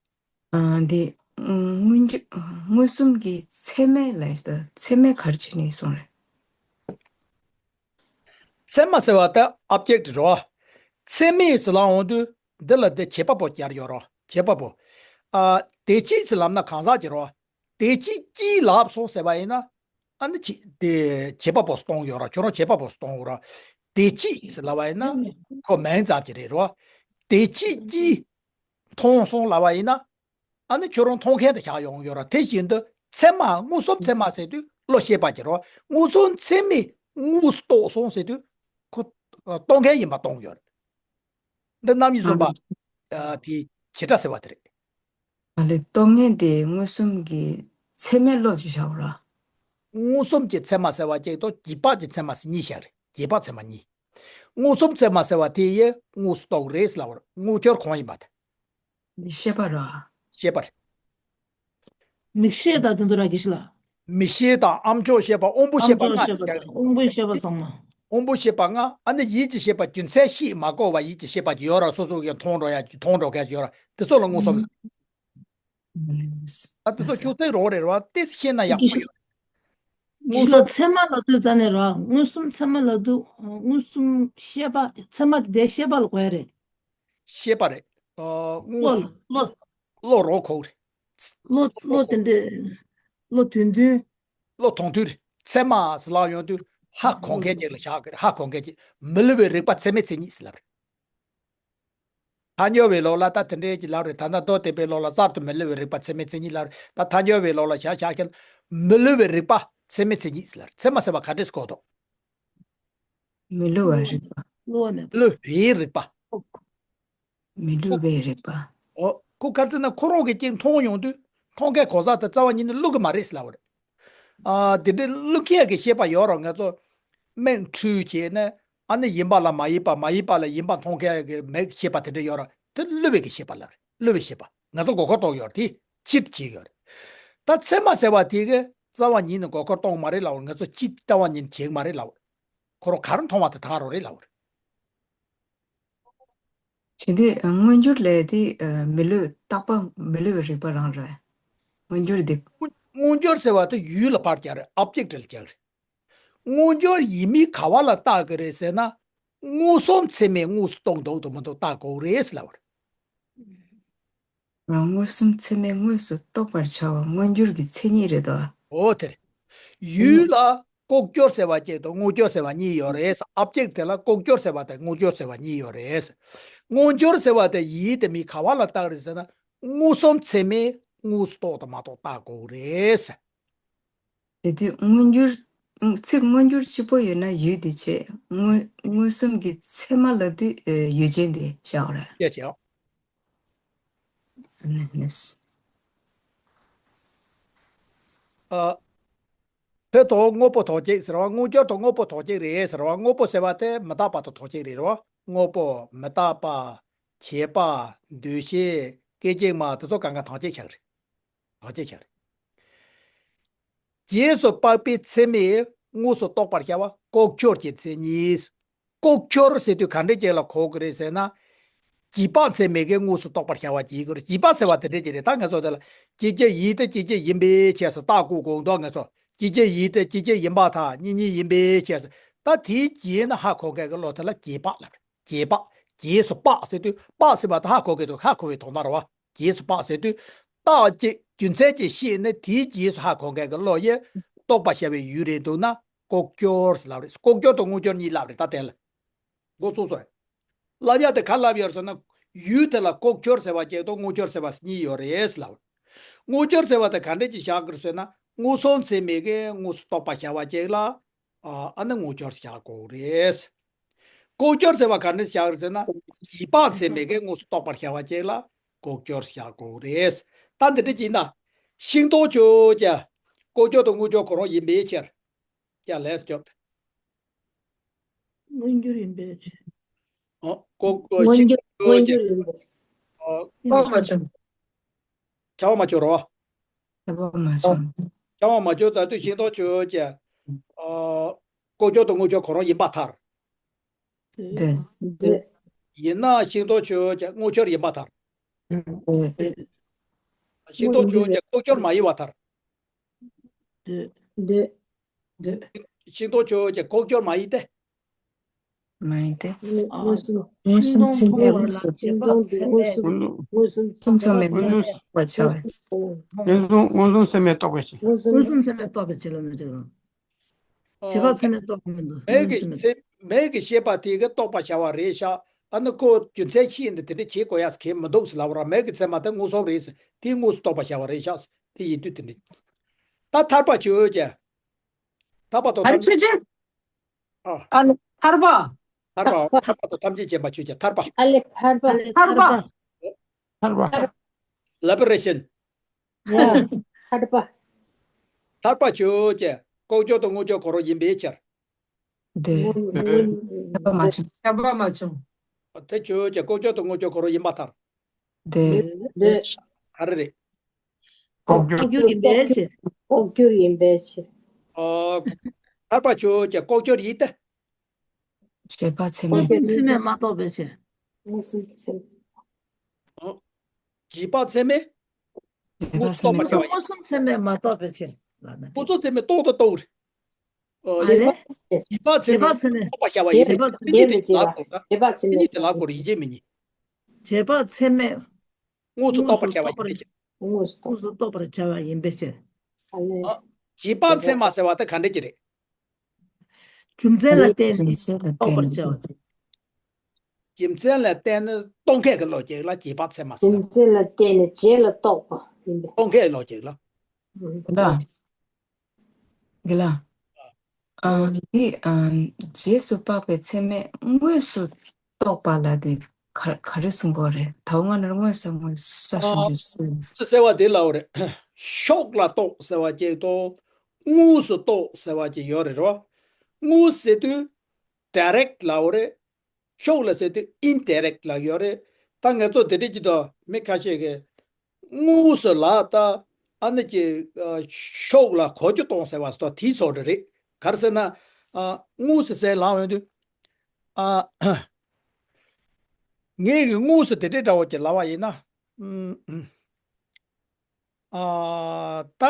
ཨ། འདི། ཨ། མངོན་གྱུར། མངོན་སུམ་གྱི་ཚད་མས་ལབ་ཡོད་ད། ཚད་མས་ག་རེ་བྱས་ནས་གསུངས་རེད། ཚད་མ་ཟེར་བ་ད་ཨོབ་ཇེག་ཊི་རེད་བ། ཚད་མས་ཟེར་ལབ་འོང་དུས་འདི་ལ་འདི་བྱེད་པ་པོ་སྦྱར་ཡོད་རོ། བྱེད་པ་པོ། ཨ། དེ་ཅི་ཟེར་ལབ་ན་གང་ཟག་ཅིག་རེད་བ། དེ་ཅི་ཅི་ལབ་སོང་ཟེར་བ་ཡིན་ན། ཨ་ནི་ཅི་དེ་བྱེད་པ་པོ་སྟོན་ཡོད་རོ། ཁྱོད་རང་བྱེད་པ་པོ་སྟོན་ཡོད་རོ། དེ་ཅི་ཟེར་ལབ་པ་ཡིན་ན་ཁོ་མིང་ཙམ་ཅིག་རེད་རོ། དེ་ཅི་ཅི་མཐོང་སོང་ལབ་པ་ཡིན་ན། ཨ་ནི་ཁྱོད་རང་མཐོང་མཁན་དུ་བཞག་ཡོང་ཡོད་ར། དེ་བཞིན་དུ་ཚད་མ་མངོན་སུམ་ཚད་མ་ཟེར་དུས་བློ་ཤེས་པ་གྱི་རོ། མངོན་སུམ་ཚད་མས་དངོས་སུ་རྟོགས་སོང་ཟེར་དུས་ཁོ་རྟོགས་མཁན་ཡིན་པ་སྟོན་ཡོད་རེད། འདི་རྣམ་དབྱེ་གསུམ་པ། ཨ། དེའི་བྱེ་བྲག་ཟེར་བ་དེ་རེད། ཨ་ལས་རྟོགས་མཁན་དེ་མངོན་སུམ་གྱི་ཚད་མས་བློ་ཅིག་བཞག་ར། མངོན་སུམ་གྱི་ཚད་མ་ཟེར་བ་གཅིག་དང་རྗེས་དཔག་གི་ཚད་མ་ཟེར་གཉིས་བཞག་རེད། རྗེས་དཔག་ཚད་མ་གཉིས། མངོན་སུམ་ཚད་མ་ཟེར་བ་དེ་ཡི་དངོས་སུ་རྟོགས་རེད་ལབ་པ་རེད། དངོས་འབྱོར་གང་ཡིན་པ་དེ། འདི་ཤེས་པ་ར། ཤེས་པ་རེད། མིག་ཤེས་དང་དེ་ཚོ་ར་གི་ཤི་ལ། མིག་ཤེས་དང་ཨ་མཆོག་ཤེས་པ། དབང་པོ་ཤེས་པ་ལྔ་ཞིག་རྒྱག་རེད། དབང་པོ་ཤེས་པ་ཚང་མ། དབང་པོ་ཤེས་པ་ལྔ། ཨ་ནི་ཡིད་ཀྱི་ཤེས་པ། རྒྱུ་མཚན་ཤེས་མ་དགོས་པ་ཡིད་ཀྱི་ཤེས་པ་ཅིག་ཡོད་ར། སོ་སོ་གིས་མཐོང་འགྲོ་ཡ་ཅིག་མཐོང་འགྲོ་མཁན་ཅིག་ཡོད་ར། དེ་ཚོ་ལ་མངོན་སུམ་ལ། ཨ། དེ་ཚོ་ཆུ་ཚན་རོགས་རེད་ར། ཏོག་ཙམ་ཤེས་ན་ཡག་པོ་ཡོད། མངོན་སུམ། ཚད་མ་ལབ་དུས་ཙ་ནས་ར། མངོན་སུམ་ཚད་མ་ལབ་དུས་མངོན་སུམ་ཤེས་པ། ཚད་མ་དེ་ཤེས་པ་ལ་གོ་ཡ་རེད། ཤེས་པ་རེད། ཨ། མངོན་བློ་སུམ། བློ། བློ་རོགས་གོ་རེད། བློ། བློ་དེ་འདྲས། བློ་དོན་མཐུན། བློ་དོན་མཐུན་རེད། ཚད་མ་ཟེར་ལབ་ཡོང་དུས་ཧ་གོ་མཁན་ཅིག་ལ་བཞག་གི་རེད། ཧ་གོ་མཁན་ཅིག་མི་བསླུ་བའི་རིག་པ་ཚད་མའི་མཚན་ཉིད་ཟེར་ལབ་རེད། ཐལ་འགྱུར་བའི་ལུགས་ལ་ད་དེ་འདྲའི་ཅིག་ལབ་རེད། ད་ལྟ་མདོ་སྡེ་པའི་ལུགས་ལ་གསར་དུ་མི་བསླུ་བའི་རིག་པ་ཚད་མའི་མཚན་ཉིད་ལབ་རེད། ད་ཐལ་འགྱུར་བའི་ལུགས་ལ་བཞག་བཞག་མཁན་མི་བསླུ་བའི་རིག་པ་ཚད་མའི་མཚན་ཉིད་ཟེར་ལབ་རེད། ཚད་མ་ཟེར་བ་ག་འདྲས་གོ་འདུག་མི་བསླུ་བའི་རིག་པ། བསླུ་བ་མེད་པ། བསླུ་བའི་རིག་པ། མི་བསླུ་བའི་རིག་པ། འོ། ཁོ་ག་རེ་ཟེར་ན་ཁོ་རང་གིས་ཅིག་མཐོང་ཡོང་དུས་མཐོང་མཁན་གང་ཟག་དེ་རྩ་བ་ཉིད་ནས་བསླུ་གི་མ་རེད་ཟེར་ལབ་པ་རེད། ཨ། དེ་འདྲའི་བསླུ་མཁན་གྱི་ཤེས་པ་ཡོད་ར། ང་ཚོ་མིག་འཁྲུལ་བྱས་ནས་ཨ་ནི་ཡིན་པ་ལ་མ་ཡིན་པ། མ་ཡིན་པ་ལ་ཡིན་པ་མཐོང་མཁན་གྱི་མིག་ཤེས་པ་དེ་འདྲ་ཡོད་ར། དེ་བསླུ་བའི་གི་ཤེས་པ་ལབ་རེད། བསླུ་བའི་ཤེས་པ། ང་ཚོ་མགོ་སྐོར་གཏོང་ཡོད་ར། དེ་ཕྱིར་བྱེད་ཡོད་རེད། ད་ཚད་མ་ཟེར་བ་དེ་གི་རྩ་བ་ཉིད་ནས་མགོ་སྐོར་གཏོང་མ་རེད་ལབ་པ་རེད། ང་ཚོ་ཅི་རྩ་བ་ཉིད་ནས་བྱེད་གི་མ་རེད་ལབ་པ་རེད། ཁོ་རང་ག་རེ་མཐོང་བ་དེ་དག་རང་རེད་ལབ་པ་རེད། བྱེད་དུས་མངོན་གྱུར་ལས་དེ་མི་བསླུ། རྟག་པ་མི་བསླུ་བའི་རིག་པ་རང་རེད། མངོན་གྱུར་དེ། མངོན་གྱུར་ཟེར་བ་དེ་ཡུལ་ལ་ཕར་སྦྱར་རེད། ཨོབ་ཇེག་ཊི་ལ་སྦྱར་རེད། མངོན་གྱུར་ཡིན་མིན་ག་བ་ལ་བརྟག་གི་རེད་ཟེར་ན། མངོན་སུམ་ཚད་མས་དངོས་སུ་རྟོགས་འདུག་འདུག་མི་འདུག་བརྟག་དགོས་རེད་ཟེར་ལབ་པ་རེད། མངོན་སུམ་ཚད་མས་དངོས་སུ་རྟོགས་པར་བྱ་བ་མངོན་གྱུར་གྱི་མཚན་ཉིད་རེད་དོ། འོ་དེ་རེད། ཡུལ་ལ་ལྐོག་གྱུར་ཟེར་བ་གཅིག་དང་དངོས་གྱུར་ཟེར་བ་གཉིས་ཡོད་རེད། ཨོབ་ཇེག་དེ་ལ་ལྐོག་གྱུར་ཟེར་བ་དང་དངོས་གྱུར་ཟེར་བ་གཉིས་ཡོད་རེད། མངོན་གྱུར་ཟེར་བ་དེ་ཡུལ་དེ་མི་ག་བ་ལ་བཏགས་རེད་ཟེར་ན། མངོན་སུམ་ཚད་མས་དངོས་སུ་རྟོགས་དང་མ་རྟོགས་བལྟ་དགོས་རེད། དེ་དུས་མངོན་གྱུར། ཚིག་མངོན་གྱུར་གཅིག་པོ་ཡོད་ན་ཡུལ་དེ་བྱས། མངོན་མངོན་སུམ་གྱི་ཚད་མ་ལབ་དུས་ཨེ་ཡུལ་ཅན་དེ་བཞག་རེད། ཡ་བྱས། ཨ་ནི་ནི། ཨ། བོད་དུ་དངོས་པོ་དོན་གཅིག་ཟེར་བ། མངོན་གྱུར་དུ་དངོས་པོ་དོན་གཅིག་རེད་ཟེར་བ། དངོས་པོ་ཟེར་བ་དེ་མི་རྟག་པ་དང་དོན་གཅིག་རེད་རོ། དངོས་པོ་མི་རྟག་པ། བྱས་པ། འདུ་ཤེས། སྐད་ཅིག་མ་དེ་ཚོ་གང་ག་དོན་གཅིག་ཆགས་རེད། དོན་གཅིག་ཆགས་རེད། རྗེས་སུ་དཔག་པའི་ཚད་མས་དངོས་སུ་རྟོགས་པར་བྱ་བ་ལྐོག་གྱུར་གྱི་མཚན་ཉིད། ལྐོག་གྱུར་ཟེར་དུས་ག་འདྲ་ཅིག་ལ་གོ་གི་རེད་ཟེར་ན། རྗེས་དཔག་ཚད་མས་ཀྱིས་དངོས་སུ་རྟོགས་པར་བྱ་བ་གྱིས་གོ་རེད། རྗེས་དཔག་ཟེར་བ་དེ་འདྲ་ཅིག་རེད། ད་ང་ཚོ་དེ་ལ་གཅིག་གཅིག་ཡིན་ཏེ་གཅིག་གཅིག་ཡིན་པའི་ཕྱིར་ཟེར་རྟགས་བཀོད་དགོས་འདུག་ང་ཚོ་གཅིག་གཅིག་ཡིན་ཏེ་གཅིག་གཅིག་ཡིན་པར་ཐལ། གཉིས་གཉིས་ཡིན་པའི་ཕྱིར་ཟེར། ད་དེའི་རྗེས་ནས་ཧ་གོ་མཁན་གྱི་བློ་དེ་ལ་རྗེས་དཔག་ལབ་རེད། རྗེས་དཔག་རྗེས་སུ་དཔག་ཟེར་དུས་དཔག་ཟེར་བ་དེ་ཧ་གོ་གི་འདུག་ཧ་གོ་བའི་དོན་དག་རེད་བ། རྗེས་སུ་དཔག་ཟེར་དུས། རྟགས་ཅིག་རྒྱུ་མཚན་ཅིག་ཤེས་ནས་དེའི་རྗེས་སུ་ཧ་གོ་མཁན་གྱི་བློ་ཡིས་རྟོགས་པར་བྱ་བའི་ཡུལ་རེད་འདུག་ན་ལྐོག་གྱུར་ཟེར་ལབ་རེད། ལྐོག་གྱུར་དང་དངོས་གྱུར་གཉིས་ལབ་རེད། ད་དེ་ལ་འགོ་ཚུགས་སོང་། ལབ་ཡ་དེ་ག་ལབ་ཡོད་ཟེར་ན། ཡུལ་དེ་ལ་ལྐོག་གྱུར་ཟེར་བ་གཅིག་དང་དངོས་གྱུར་ཟེར་བ་གཉིས་ཡོད་རེད་ཟེར་ལབ། དངོས་གྱུར་ཟེར་བ་དེ་ག་འདྲ་ཅིག་བཞག་གི་རེད་ཟེར་ན། མངོན་སུམ་ཚད་མས་ཀྱིས་དངོས་སུ་རྟོགས་པར་བྱ་བ་གཅིག་ལ། ཨ་ནི་དངོས་གྱུར་བཞག་དགོས་རེད། ལྐོག་གྱུར་ཟེར་བ་ག་ནས་བཞག་རེད་ཟེར་ན། རྗེས་དཔག་ཚད་མས་ཀྱིས་དངོས་སུ་རྟོགས་པར་བྱ་བ་གཅིག་ལ་ལྐོག་གྱུར་བཞག་དགོས་རེད། ད་འདི་འདྲ་ཅིག་ཡིན་ན། ཤིང་སྡོང་ཆོས་ཅན། ལྐོག་གྱུར་དང་དངོས་གྱུར་གང་རུང་ཡིན་པའི་ཕྱིར། ཀྱང་ལས་སུ་སྐྱོབ། མངོན་གྱུར་ཡིན་པའི་ཕྱིར། ཨོ། ལྐོག་མངོན་ཤིང་གྱུར་སྡོང་མངོན་ཆོས་ཅན། གྱུར་ཡིན་པའི་ཨོ། ཕྱིར། ཆགས་པ་མ་བྱུང་། ཆགས་པ་མ་བྱུང་རོ། ཆགས་པ་མ་བྱུང་། ཆགས་པ་མ་བྱུང་ཙང་དུས་ཤིང་སྡོང་ཆོས་ཅན། ཨོ། ལྐོག་གྱུར་དང་དངོས་གྱུར་གང་རུང་ཡིན་པར་ཐལ། འདོད། འདོད། ཡིན་ན་ཤིང་སྡོང་ཆོས་ཅན་དངོས་གྱུར་ཡིན་པར་ཐལ། འདོད། ཤིང་སྡོང་ཆོས་ཅན་ལྐོག་གྱུར་མ་ཡིན་པར་ཐལ། འདོད། འདོད། འདོད། ཤིང་སྡོང་ཆོས་ཅན་ལྐོག་གྱུར་མ་ཡིན་ཏེ། མ་ཡིན་ཏེ། མངོན་སུམ། མངོན་སུམ་ཚད་མས་མངོན་སུམ་ཚད་མས་མངོན་སུམ། མངོན་སུམ་ཚད་མས་མངོན་སུམ། མངོན་སུམ་ཚད་མས་རྟོགས་པའི་ཕྱིར། མངོན་སུམ་ཚད་མས་རྟོགས་པའི་ཕྱིར་ལ་ནི་འགྲིག་རུང་། རྗེས་དཔག་ཚད་མས་རྟོགས་མི་འདུག་མིག་གི་ཚད། མིག་གི་ཤེས་པ་དེ་གིས་རྟོགས་པར་བྱ་བ་རེད་ཤག་ཨ་ནི་ཁོ་རྒྱུ་མཚན་ཤེས་ནས་དེ་འདྲ་བྱེད་དགོས་ཡ་གང་མི་འདུག་ཟེར་ལབ་ར། མིག་གི་ཚད་མ་དེ་མངོན་སུམ་རེད་ཟེར། དེ་དངོས་སུ་རྟོགས་པར་བྱ་བ་རེད་ཤག་ཟེར། དེ་ཡིན་དུས་དེ་འདྲ། ད་ཐར་པ་ཆོས་ཅན། ཐར་པ་དང་ཐམས་ཅད། ཨ། ཨ་ལེ་ཐར་པ། ཐར་པ། ཐར་པ་དང་ཐམས་ཅད་མཁྱེན་པ་ཆོས་ཅན། ཐར་པ། ཨ་ལེ་ཐར་པ། ཐར་པ། ཐར་པ། ལི་བེ་རེ་ཤན། ཐར་པ། ཐར་པ་ཆོས་ཅན། ལྐོག་གྱུར་དང་དངོས་གྱུར་གང་རུང་ཡིན་པའི་ཕྱིར། འདོད། འདོད། ཆགས་པ་མ་བྱུང་། ཆགས་པ་མ་བྱུང་། དེ་ཆོས་ཅན། ལྐོག་གྱུར་དང་དངོས་གྱུར་གང་རུང་ཡིན་པར་ཐལ། འདོད། འདོད། ག་རེ་རེད། ལྐོག་གྱུར། ལྐོག་གྱུར་ཡིན་པའི་ཕྱིར། ལྐོག་གྱུར་ཡིན་པའི་ཕྱིར། ཨ། ཐར་པ་ཆོས་ཅན་ལྐོག་གྱུར་ཡིན་ཏེ། རྗེས་དཔག་ཚད་མས། མངོན་སུམ་ཚད་མས་མ་རྟོགས་པའི་ཕྱིར། མངོན་སུམ་ཚད་མས། ཨ། རྗེས་དཔག་ཚད་མས། རྗེས་དཔག་ཚད་མས། མངོན་སུམ་ཚད་མས་མ་རྟོགས་པའི་ཕྱིར་ལ་ནི། མངོན་སུམ་ཚད་མས་རྟོགས་དང་རྟོགས་རེད། ཨ། ཨ་ལེ། རྗེས་དཔག་ཚད་མས་རྗེས་དཔག་ཚད་མས་རྟོགས་པར་བྱ་བ་ཡིན། རྗེས་དཔག་ཚད་མས་རྟོགས་པར་བྱ་བ་ཡིན། དེ་ལ་གོ་ར། རྗེས་དཔག་ཚད་མས། དེ་ལ་གོ་ར། ཡིན་གཅིག་མིན་གཉིས། རྗེས་དཔག་ཚད་མས། དངོས་སུ་རྟོགས་པར་བྱ་བ་ཡིན་པའི་ཕྱིར། དངོས་སུ་རྟོགས། དངོས་སུ་རྟོགས་པར་བྱ་བ་ཡིན་པའི་ཕྱིར། ཨ་ལེ། ཨ། རྗེས་དཔག་ཚད་མ་ཟེར་བ་དེ་ག་འདྲ་ཅིག་རེད། རྒྱུ་མཚན་ལ་བརྟེན་ནས་རྒྱུ་མཚན་ལ་བརྟེན་ནས་རྟོགས་པར་བྱ་བ། རྒྱུ་མཚན་ལ་བརྟེན་ནས་རྟོགས་མཁན་གྱི་བློ་གཅིག་ལ་རྗེས་དཔག་ཚད་མ་ཟེར། རྒྱུ་མཚན་ལ་བརྟེན་ནས་རྗེས་ལ་རྟོགས་པ་ཡིན་པས། རྟོགས་མཁན་གྱི་བློ་གཅིག་ལ། ཨ། རྒན་ལགས། ཨ། འདི། ཨ། རྗེས་སུ་དཔག་པའི་ཚད་མས་དངོས་སུ་རྟོགས་པ་ལ་དེ་ག་ག་རེ་གསུང་གི་ཡོད་རེད། ད་འོ་ང་ནི་དངོས་སུ་དངོས་སུ་ས་ཞིང་ཨ། ཞིག་གསུང་། དངོས་སུ་ཟེར་བ་དེ་ལ་འོ་རེད། ཕྱོགས་ལ་རྟོགས་ཟེར་བ་གཅིག་དང་། དངོས་སུ་རྟོགས་ཟེར་བ་གཅིག་ཡོད་རེད་རོ། དངོས་ཟེར་དུས་direct་ལབ་ཡོད་རེད། ཕྱོགས་ལ་ཟེར་དུས་indirect་ལབ་ཡོད་རེད། ད་ང་ཚོ་དེ་འདྲ་གྱི་དང་མི་ཁ་ཤས་ཀྱིས་དངོས་སུ་ལབ་ད། ཨ་ནི་ཀྱི་ཨ་ཕྱོགས་ལ་གོ་རྒྱུ་གཏོང་ཟེར་བ་སོགས་དེའི་ཚོགས་འདྲ་རེད། ག་རེ་ཟེར་ན། ཨ། དངོས་སུ་ཟེར་ལབ་ཡོང་དུས། ཨ། ངས་ཀྱི་དངོས་སུ་དེ་འདྲའི་འདྲ་བོ་ཅིག་ལབ་པ་ཡིན་ན། ཨ། ད།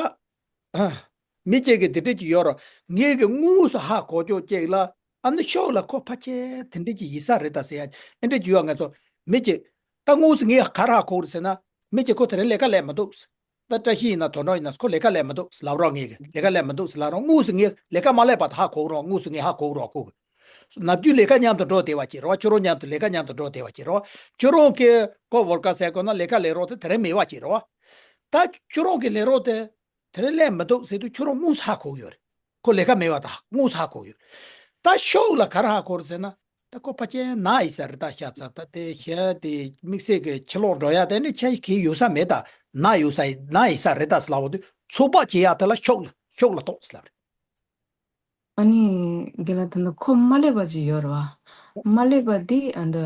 མི་གཅིག་གིས་དེ་འདྲ་ཅིག་ཡོད་རེད། ངས་ཀྱི་དངོས་སུ་ཧ་གོ་ཅོག་ཅིག་ལ། ཨ་ནི་ཕྱོགས་ལ་ཁོ་ཕལ་ཆེར་དེ་འདྲ་ཅིག་ཡིན་ས་རེད་ད་ཟེར་ཡ། ཨེ་འདྲ་ཅིག་ཡོད། ང་ཚོ་མི་གཅིག་ད་དངོས་སུ་ངས་ག་རེ་ཧ་གོ་རེད་ཟེར་ན། མི་གཅིག་ཁོ་དེ་རིང་ལས་ཀ་ལས་མི་འདུག་ད་བཀྲ་ཤིས་ཡིན་ན་དོན་གྲུབ་ཡིན་ན་ཁོ་ལས་ཀ་ལས་མི་འདུག་ལབ་རོགས། ངས་ལས་ཀ་ལས་མི་འདུག་ལབ་རོགས། དངོས་སུ་ངས་ལས་ཀ་མ་ལས་པ་དང་ཧ་གོ་རོགས། དངོས་སུ་ངས་ཧ་གོ་རོགས་གོ། ནམ་རྒྱུན་ལས་ཀ་མཉམ་དུ་འགྲོ་བསྡད་པ་ཅིག་རོགས། ཁྱོད་རང་མཉམ་དུ་ལས་ཀ་མཉམ་དུ་འགྲོ་བསྡད་པ་ཅིག་རོགས། ཁྱོད་རང་གིས་ཁོ་ཝོར་ཀར་ཟེར་དགོས་ན་ལས་ཀ་ལས་རོགས་དེ་དེ་རིང་མེད་པ་ཅིག་རོགས། ད་ཁྱོད་རང་གིས་ལས་རོགས་དེ་དེ་རིང་ལས་མི་འདུག་ཟེར་དུས་ཁྱོད་རང་དངོས་སུ་ཧ་གོ་གི་ཡོད་རེད། ཁོ་ལས་ཀ་མེད་པ་དང་དངོས་སུ་ཧ་གོ་ཡོད། ད་ཤོག་ལ་ག་རེ་ཧ་གོ་རེད་ཟེར་ན། ད་ཁོ་ཕལ་ཆེར་ན་ཡིན་ས་རེད། ད་ཤ་ཚ་ད་དེ་ཤ་དེ་དམིགས་བསལ་གྱི་ཕྱི་ལོགས་འགྲོ་ཡ་དེ་ནི་ཆ་ཞིག་གིས་ཡོད་ས་མེད། ད་ན་ཡོད་ས་ན་ཡིན་ས་རེད། ད་ཟེར་ལབ་པ་དུས་ཚོད་དཔག་བྱེད་ཡ་དེ་ལ་ཤོག་ལ་ཤོག་ལ་གཏོགས་ཟེར་ལབ་རེད། ཨ་ནི་རྒན་ལགས། ད་ལྟ་ཁོ་མ་སླེབས་པ་ཅིག་ཡོད་རེད་བ། མ་སླེབས་པ་འདི་ཨ་ད་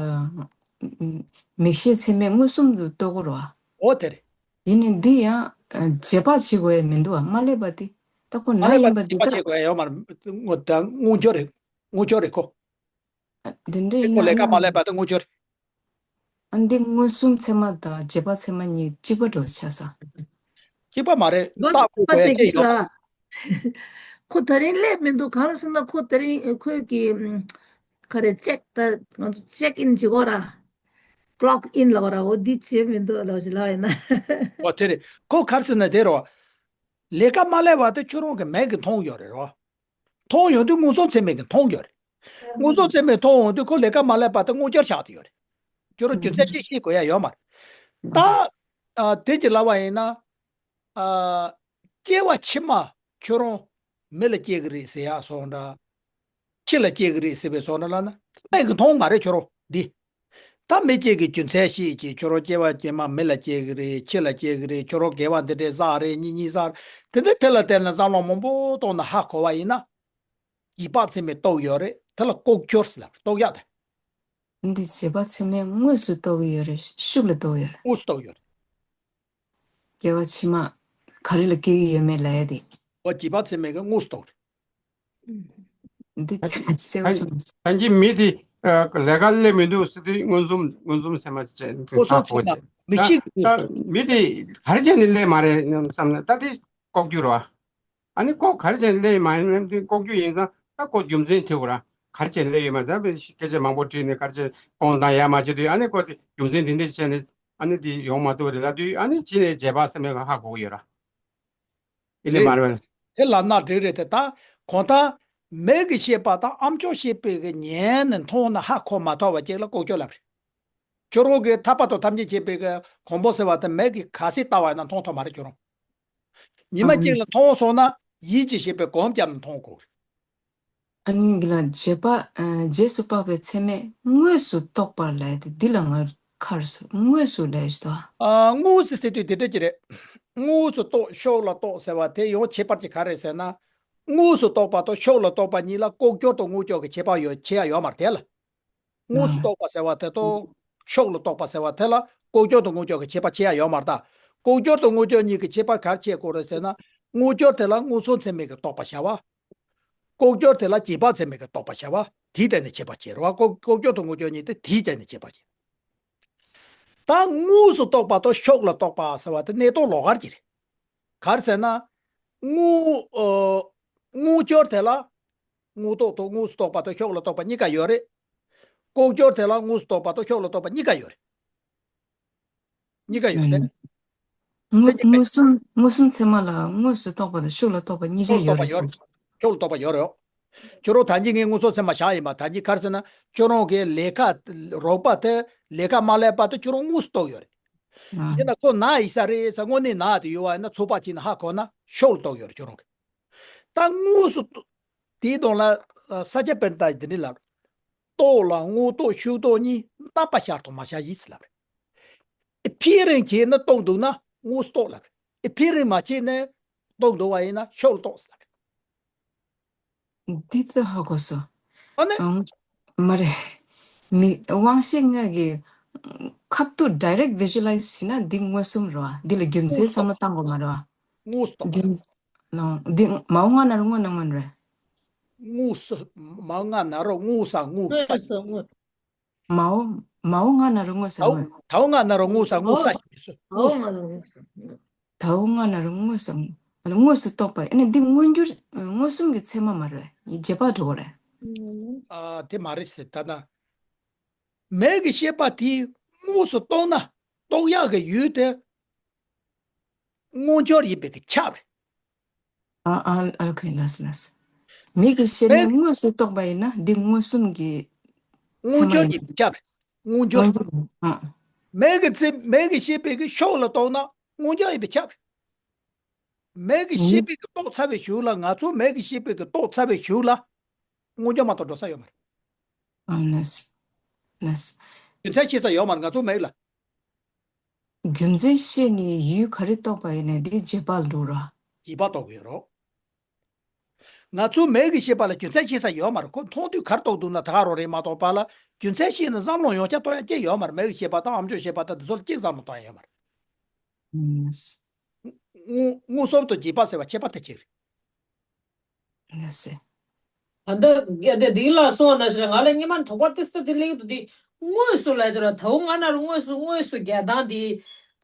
མིག་ཤེས་ཚད་མས་མངོན་སུམ་དུ་རྟོགས་ཀྱི་རེད་བ། འོ་དེ་རེད། ཡིན་ནའི་འདི་ཡང་རྗེས་དཔག་བྱེད་དགོས་ཡ་མི་འདུག་བ། མ་སླེབས་པ་འདི་ད་ཁོ་ན་ཡིན་པ་འདི་ལྟར། རྗེས་དཔག་བྱེད་དགོས་ཡ་ཡོད་མ་རེད། དངོས་དངོས་འབྱོར་རེད། དངོས་འབྱོར་རེད་ཁོ། དེ་འདྲ་ཡིན་ན་ཁོ་ལས་ཀ་མ་ལས་པ་དེ་དངོས་འབྱོར་རེད། ཨ་འདི་མངོན་སུམ་ཚད་མ་དང་རྗེས་དཔག་ཚད་མ་གཉིས་གཅིག་པ་འདྲ་བོ་ཆགས་སོང་། གཅིག་པ་མ་རེད། ལོ་རྟགས་ཁོ་པ་གོ་ཡ་ཅེ་ཅིག་ཡོད། ལ། ཁོ་ད་རིང་སླེབས་མི་འདུག་གང་ལ་ཟེར་ན་ཁོ་ད་རིང་ཁོས་ཀྱི་ཨམ། ག་རེ་ཅེག་ད་ང་ཚོ་ཅེག་ཨིན་བྱེད་དགོས་ར། ཀློག་ཨིན་ལབ་ར། འོ་འདི་བྱེད་མི་འདུག་ལབ་ཞིག་ལབ་ཡིན་ན། འོ་དེ་རེད། ཁོ་ག་རེ་ཟེར་ན་དེ་རེད་བ། ལས་ཀ་མ་ལས་པ་དེ་ཁྱོད་རང་གི་མིག་གིས་མཐོང་ཡོད་རེད་རོ། མཐོང་ཡོང་དུས་མངོན་སུམ་ཚད་མས་ཀྱིས་མཐོང་ཡོད་རེད། མངོན་སུམ་ཚད་མས་མཐོང་ཡོང་དུས་ཁོ་ལས་ཀ་མ་ལས་པ་དེ་དངོས་འབྱོར་ཆགས་བསྡད་ཡོད་རེད། ཁྱོད་རང་རྒྱུ་མཚན་ཅིག་ཤེས་དགོས་ཡ་ཡོད་མ་རེད། ད་ཨ་དེ་གྱི་ལབ་པ་ཡིན་ན། ཨ་སྐྱེ་བ་ཕྱི་མ་ཁྱོད་རང་མི་ལ་སྐྱེ་གི་རེད་ཟེར་ཡ་སོགས་འདྲ། ཁྱི་ལ་སྐྱེ་གི་རེད་ཟེར་བའི་སོགས་འདྲ་ལབ་ན་མིག་གིས་མཐོང་མ་རེད་ཁྱོད་རང་འདི། ད་མི་སྐྱེ་གི་རྒྱུ་མཚན་ཤེས་ཀྱི་ཁྱོད་རང་སྐྱེ་བ་ཕྱི་མ་མི་ལ་སྐྱེ་གི་རེད། ཁྱི་ལ་སྐྱེ་གི་རེད། ཁྱོད་རང་དགེ་བ་འདི་འདྲའི་བསགས་རེད། གཉེན་ཉེ་བསགས་རེད། དེ་འདྲ་དེ་ལ་བརྟེན་ནས་བསམ་བློ་མང་པོ་གཏོང་ན་ཧ་གོ་བ་ཡིན་ན། རྗེས་དཔག་ཚད་མས་རྟོགས་ཡོད་རེད། དེ་ལ་ལྐོག་གྱུར་ཟེར་ལབ་རྟོགས་ཡག་དེ། འདི་རྗེས་དཔག་ཚད་མས་དངོས་སུ་རྟོགས་ཀྱི་ཡོད་རེད། ཤུགས་ལ་རྟོགས་ཡོད་རེད། དངོས་སུ་རྟོགས་ཡོད་རེད། སྐྱེ་བ་ཕྱི་མ་ག་རེ་ལ་སྐྱེ་གི་ཡོད་མེད་ལབ་ཡ་དེ། འོ་རྗེས་དཔག་ཚད་མས་ཀྱིས་དངོས་སུ་རྟོགས་རེད། འདི་གསལ་པོ་ཆགས་མི་སོང་། ད་གིན་མི་དེ་ལས་ཀ་སླེབས་མི་འདུག་ཟེར་དུས་མངོན་སུམ་མངོན་སུམ་ཚད་མ་བྱས་མངོན་སུམ་ཚད་མ་མི་ཤེས་ཀྱི་དངོས་སུ་རྟོགས། མི་དེ་ག་རེ་བྱས་ནས་སླེབས་མ་རེད་བསམ་ན་ད་དེ་ལྐོག་གྱུར་རེད་བ། ཨ་ནི་ཁོ་ག་རེ་བྱས་ནས་སླེབས་མ་ཡིན་ན་དེ་ལྐོག་གྱུར་ཡིན་ཙང་ད་ཁོ་རྒྱུ་མཚན་དྲི་དགོས་ར། ག་རེ་བྱས་ནས་སླེབས་ཡོད་མ་རེད། ད་སྐད་ཆ་མང་པོ་དྲིས་ནས་ག་རེ་བྱས་ཁོང་དང་ཡར་མ་བྱེད་དུས་ཨ་ནི་ཁོ་དེ་རྒྱུ་མཚན་དེ་འདྲ་བྱས་ནས་ཨ་ནི་དེ་ཡོང་མ་ཐུབ་རེད་ལབ་དུས་ཨ་ནི་ཕྱི་ནས་རྗེས་དཔག་ཚད་མས་ཧ་གོ་གི་ཡོད་ར། ཡིན་ནི་མ་རེད་པས། དེ་ལབ་ན་འགྲིག་རེད་དེ། ད་གང་ལྟར་མིག་གི་ཤེས་པ་དང་ཨ་མཆོག་ཤེས་པའི་གི་ཉན་ནས་མཐོང་ན་ཧ་གོ་མ་ཐུབ་པ་ཅིག་ལ་ལྐོག་གྱུར་ལབ་རེད། ཁྱོད་རང་གིས་ཐར་པ་དང་ཐམས་ཅད་མཁྱེན་པའི་གི་གོ་འཕང་ཟེར་བ་དེ་མིག་གིས་ག་ཚོད་བལྟས་པ་ཡིན་ན་མཐོང་ཐུབ་མ་རེད་ཁྱོད་རང་། ཉི་མ་གཅིག་ལ་མཐོང་སོང་ན་ཡིད་ཀྱིས་ཤེས་པའི་སྒོམ་བརྒྱབ་ནས་མཐོང་དགོས་རེད། ཨ་ནི་གི་ལ་རྗེས་དཔག་ཨ་རྗེས་སུ་དཔག་པའི་ཚད་མས་དངོས་སུ་རྟོགས་པར་ལས་ཏེ་འདི་ལ་ངོ་ཁར་སོ་དངོས་སུ་ལས་ཞེས་དང་། ཨ་དངོས་སུ་ཟེར་དུས་དེ་འདྲ་ཅིག་རེད། དངོས་སུ་རྟོགས་ཤོག་ལ་རྟོགས་ཟེར་བ་དེ་ཡང་ཁྱད་པར་ཅིག་ག་རེ་ཟེར་ན། དངོས་སུ་རྟོགས་པ་དང་ཤོག་ལ་རྟོགས་པ་གཉིས་ལ་ལྐོག་གྱུར་དང་དངོས་གྱུར་གྱི་ཁྱད་པར་ཡོད་ཁྱད་ཡོད་མ་རེད་དེ་ལ། དངོས་སུ་རྟོགས་པ་ཟེར་བ་དེ་དང་ཤོག་ལ་རྟོགས་པ་ཟེར་བ་དེ་ལ་ལྐོག་གྱུར་དང་དངོས་གྱུར་གྱི་ཁྱད་པར་ཕྱེ་ཡ་ཡོད་མ་རེད་ད། ལྐོག་གྱུར་དང་དངོས་གྱུར་གཉིས་ཀྱི་ཁྱད་པར་ག་རེ་ཕྱེ་དགོས་རེད་ཟེར་ན། དངོས་གྱུར་དེ་ལ་མངོན་སུམ་ཚད་མས་ཀྱིས་རྟོགས་པ་བྱ་བ། ལྐོག་གྱུར་དེ་ལ་རྗེས་དཔག་ཚད་མས་ཀྱིས་རྟོགས་པ་བྱ་བ། དེའི་སྟེང་ནས་ཁྱད་པར་ཕྱེ་རེད་བ། ལྐོག་ལྐོག་གྱུར་དང་དངོས་གྱུར་གཉིས་དེ་དེའི་སྟེང་ནས་ཁྱད་པར་ཕྱེ། ད་དངོས་སུ་རྟོགས་པ་དང་ཤོག་ལ་རྟོགས་པ་ཟེར་བ་དེ་གནས་སྟངས་ལོགས་ཀ་ཅིག་རེད། ག་རེ་ཟེར་ན། དངོས་ཨ་དངོས་གྱུར་དེ་ལ་དངོས་རྟོགས་དང་དངོས་སུ་རྟོགས་པ་དང་ཤོག་ལ་རྟོགས་པ་གཉིས་ཀ་ཡོད་རེད། ལྐོག་གྱུར་དེ་ལ་དངོས་སུ་རྟོགས་པ་དང་ཤོག་ལ་རྟོགས་པ་གཉིས་ཀ་ཡོད་རེད། གཉིས་ཀ་ཡོད་དེ། དངོས་དངོས་སུ་མངོན་སུམ་ཚད་མ་ལ་དངོས་སུ་རྟོགས་པ་དང་ཤོག་ལ་རྟོགས་པ་གཉིས་ཆ་ཤོག་ལ་ཡོད་རྟོགས་པ་རེད་ཡོད་རེད། ཤོག་ལ་རྟོགས་པ་ཡོད་རེད། ཁྱོད་རང་ད་གིན་ངས་དངོས་སུམ་ཚད་མ་བཞག་ཡིན་པ། ད་གིན་ག་རེ་ཟེར་ན་ཁྱོད་རང་གི་ལས་ཀ་རོགས་པ་དེ་ལས་ཀ་མ་ལས་པ་དེ་ཁྱོད་རང་དངོས་སུ་རྟོགས་ཡོད་རེད། ཨ། ཡིན་ན་ཁོ་ན་ཡིན་ས་རེད་ཟེར་དངོས་གནས་ན་དེ་ཡོད་པ་ཡིན་ན་ཚོད་དཔག་བྱས་ན་ཧ་གོ་ན་ཤོག་ལ་རྟོགས་ཡོད་རེད་ཁྱོད་རང་གི། ད་དངོས་སུ་རྟོགས། དེའི་དོན་ལ་ས་སྐྱ་པཎྜི་ཏས་འདི་འདྲ་ལབ། རྟོགས་ལ་དངོས་རྟོགས་ཤོག་རྟོགས་གཉིས་རྣམ་པ་ཤར་དང་མ་ཤར་ཡིན་ཟེར་ལབ་རེད། ཨེ་ཕི་རིང་བྱས་ན་རྟོགས་འདུག་ན་དངོས་སུ་རྟོགས་ལབ་རེད། ཨེ་ཕི་རིང་མ་བྱས་ན་རྟོགས་འདུག་པ་ཡིན་ན་ཤོག་ལ་རྟོགས་ཟེར་ལབ་རེད། འདི་ཙམ་ཧ་གོ་སོང་། ཨ་ནི། ཨང་། མ་རེད། མི་དབང་ཤེས་ལྔ་གི་ཁ་ཐུག་direct visualize་བྱས་ན་འདི་མངོན་སུམ་རེད་བ། འདི་ལ་རྒྱུ་མཚན་བསམ་བློ་བཏང་དགོས་མ་རེད་བ། དངོས་སུ་རྟོགས། རྒྱུ་མཚན། ལོ། འདི་མའོ་ལྔ་ན་རོ་དངོས་ན་དངོས་རེད། དངོས་སུ་མའོ་ལྔ་ན་རོ་དངོས་སུ་དངོས་ས། དངོས་སུ་དངོས། མའོ་མའོ་ལྔ་ན་རོ་དངོས་ས་དངོས། དའོ་ལྔ་ན་རོ་དངོས་ས་དངོས་ས་ཞིག་མི་སུ། མའོ་ལྔ་ན་རོ་དངོས་ས་དངོས། དའོ་ལྔ་ན་རོ་དངོས་སུ་དངོས། དངོས་སུ་རྟོགས་པ་ཨ་ནི་འདི་མངོན་གྱུར་མངོན་སུམ་གྱི་ཚད་མ་མ་རེད། རྗེས་དཔག་འགྲོ་གི་རེད། ཨ་དེ་མ་རེད་ཟེར་ད་ན། མིག་གི་ཤེས་པ་དེས་དངོས་སུ་རྟོགས་ན་རྟོགས་ཡག་གི་ཡུལ་དེ་ དངོས་འབྱོར་ཡིན་པའི་གི་ཁྱབ་རེད། ཨ་ཨ་ཨ་ཁོས་ལགས་སོ་ལགས་སོ། མིག་གི་ཤེས་པས་མིག་དངོས་སུ་རྟོགས་པ་ཡིན་ན་འདི་མངོན་སུམ་གྱི་ཚད་མ་དངོས་འབྱོར་ཡིན་གྱི་པའི་ཁྱབ་རེད། དངོས་འབྱོར། དངོས་འབྱོར། ཨ། མིག་གི་ཚེ་མིག་གི་ཤེས་པའི་གི་ཕྱོགས་ལ་གཏོགས་ན་དངོས་འབྱོར་ཡིན་པའི་ཁྱབ་རེད། མིག་གི་ཤེས་ཨུ། པའི་གི་རྟོགས་ཚར་བའི་གཞུག་ལ། ང་ཚོ་མིག་གི་ཤེས་པའི་གི་རྟོགས་ཚར་བའི་གཞུག་ལ་དངོས་འབྱོར་མ་གཏོགས་འགྲོ་ས་ཡོད་མ་རེད། ཨ་ལགས་སོ། ལགས་སོ། རྒྱུ་མཚན་ཤེས་ས་ཡོད་མ་རེད་ང་ཚོ་མིག་ལ། རྒྱུ་མཚན་ཤེས་ནས་ཡུལ་ག་རེ་རྟོགས་པ་ཡིན་ནའི་དེ་རྗེས་དཔག་ལ་འགྲོ་ར། རྗེས་དཔག་རྟོགས་ཀྱི་ཡོད་རོ། ང་ཚོ་མིག་གི་ཤེས་པ་ལ་རྒྱུ་མཚན་ཤེས་ས་ཡོད་མ་རེད། ཁོ་མཐོང་དུས་ག་རེ་རྟོགས་འདུག་ན་ད་ག་རང་རེད་མ་གཏོགས་པ་ལ། རྒྱུ་མཚན་ཤེས་ནས་བསམ་བློ་ཡོང་ཆ་གཏོང་ཡ་གཅིག་ཡོད་མ་རེད། མིག་གི་ཤེས་པ་དང་ཨམ་ཅོག་ཤེས་པ་དང་འདི་ཚོ་ལ་གཅིག་བསམ་བློ་གཏོང་ཡ་ཡོད་མ་རེད། ཨུམ། མངོན་མངོན་སུམ་དང་རྗེས་དཔག་ཟེར་བ་ཁྱད་པར་དེ་གཅིག་རེད། ལགས་སེ། ད་ལྟ་དེ་དེ་ལ་སོང་ན་ཞེ་ང་ལ་སྔོན་མ་དོགས་པ་ཏིས་ཏ་དེ་ལེགས་འདུག་དེ་དངོས་སུ་ལ་ཅི་ར་ད་འུ་ང་ན་རུ་དངོས་སུ་དངོས་སུ་རྒྱག་སྟངས་དེ་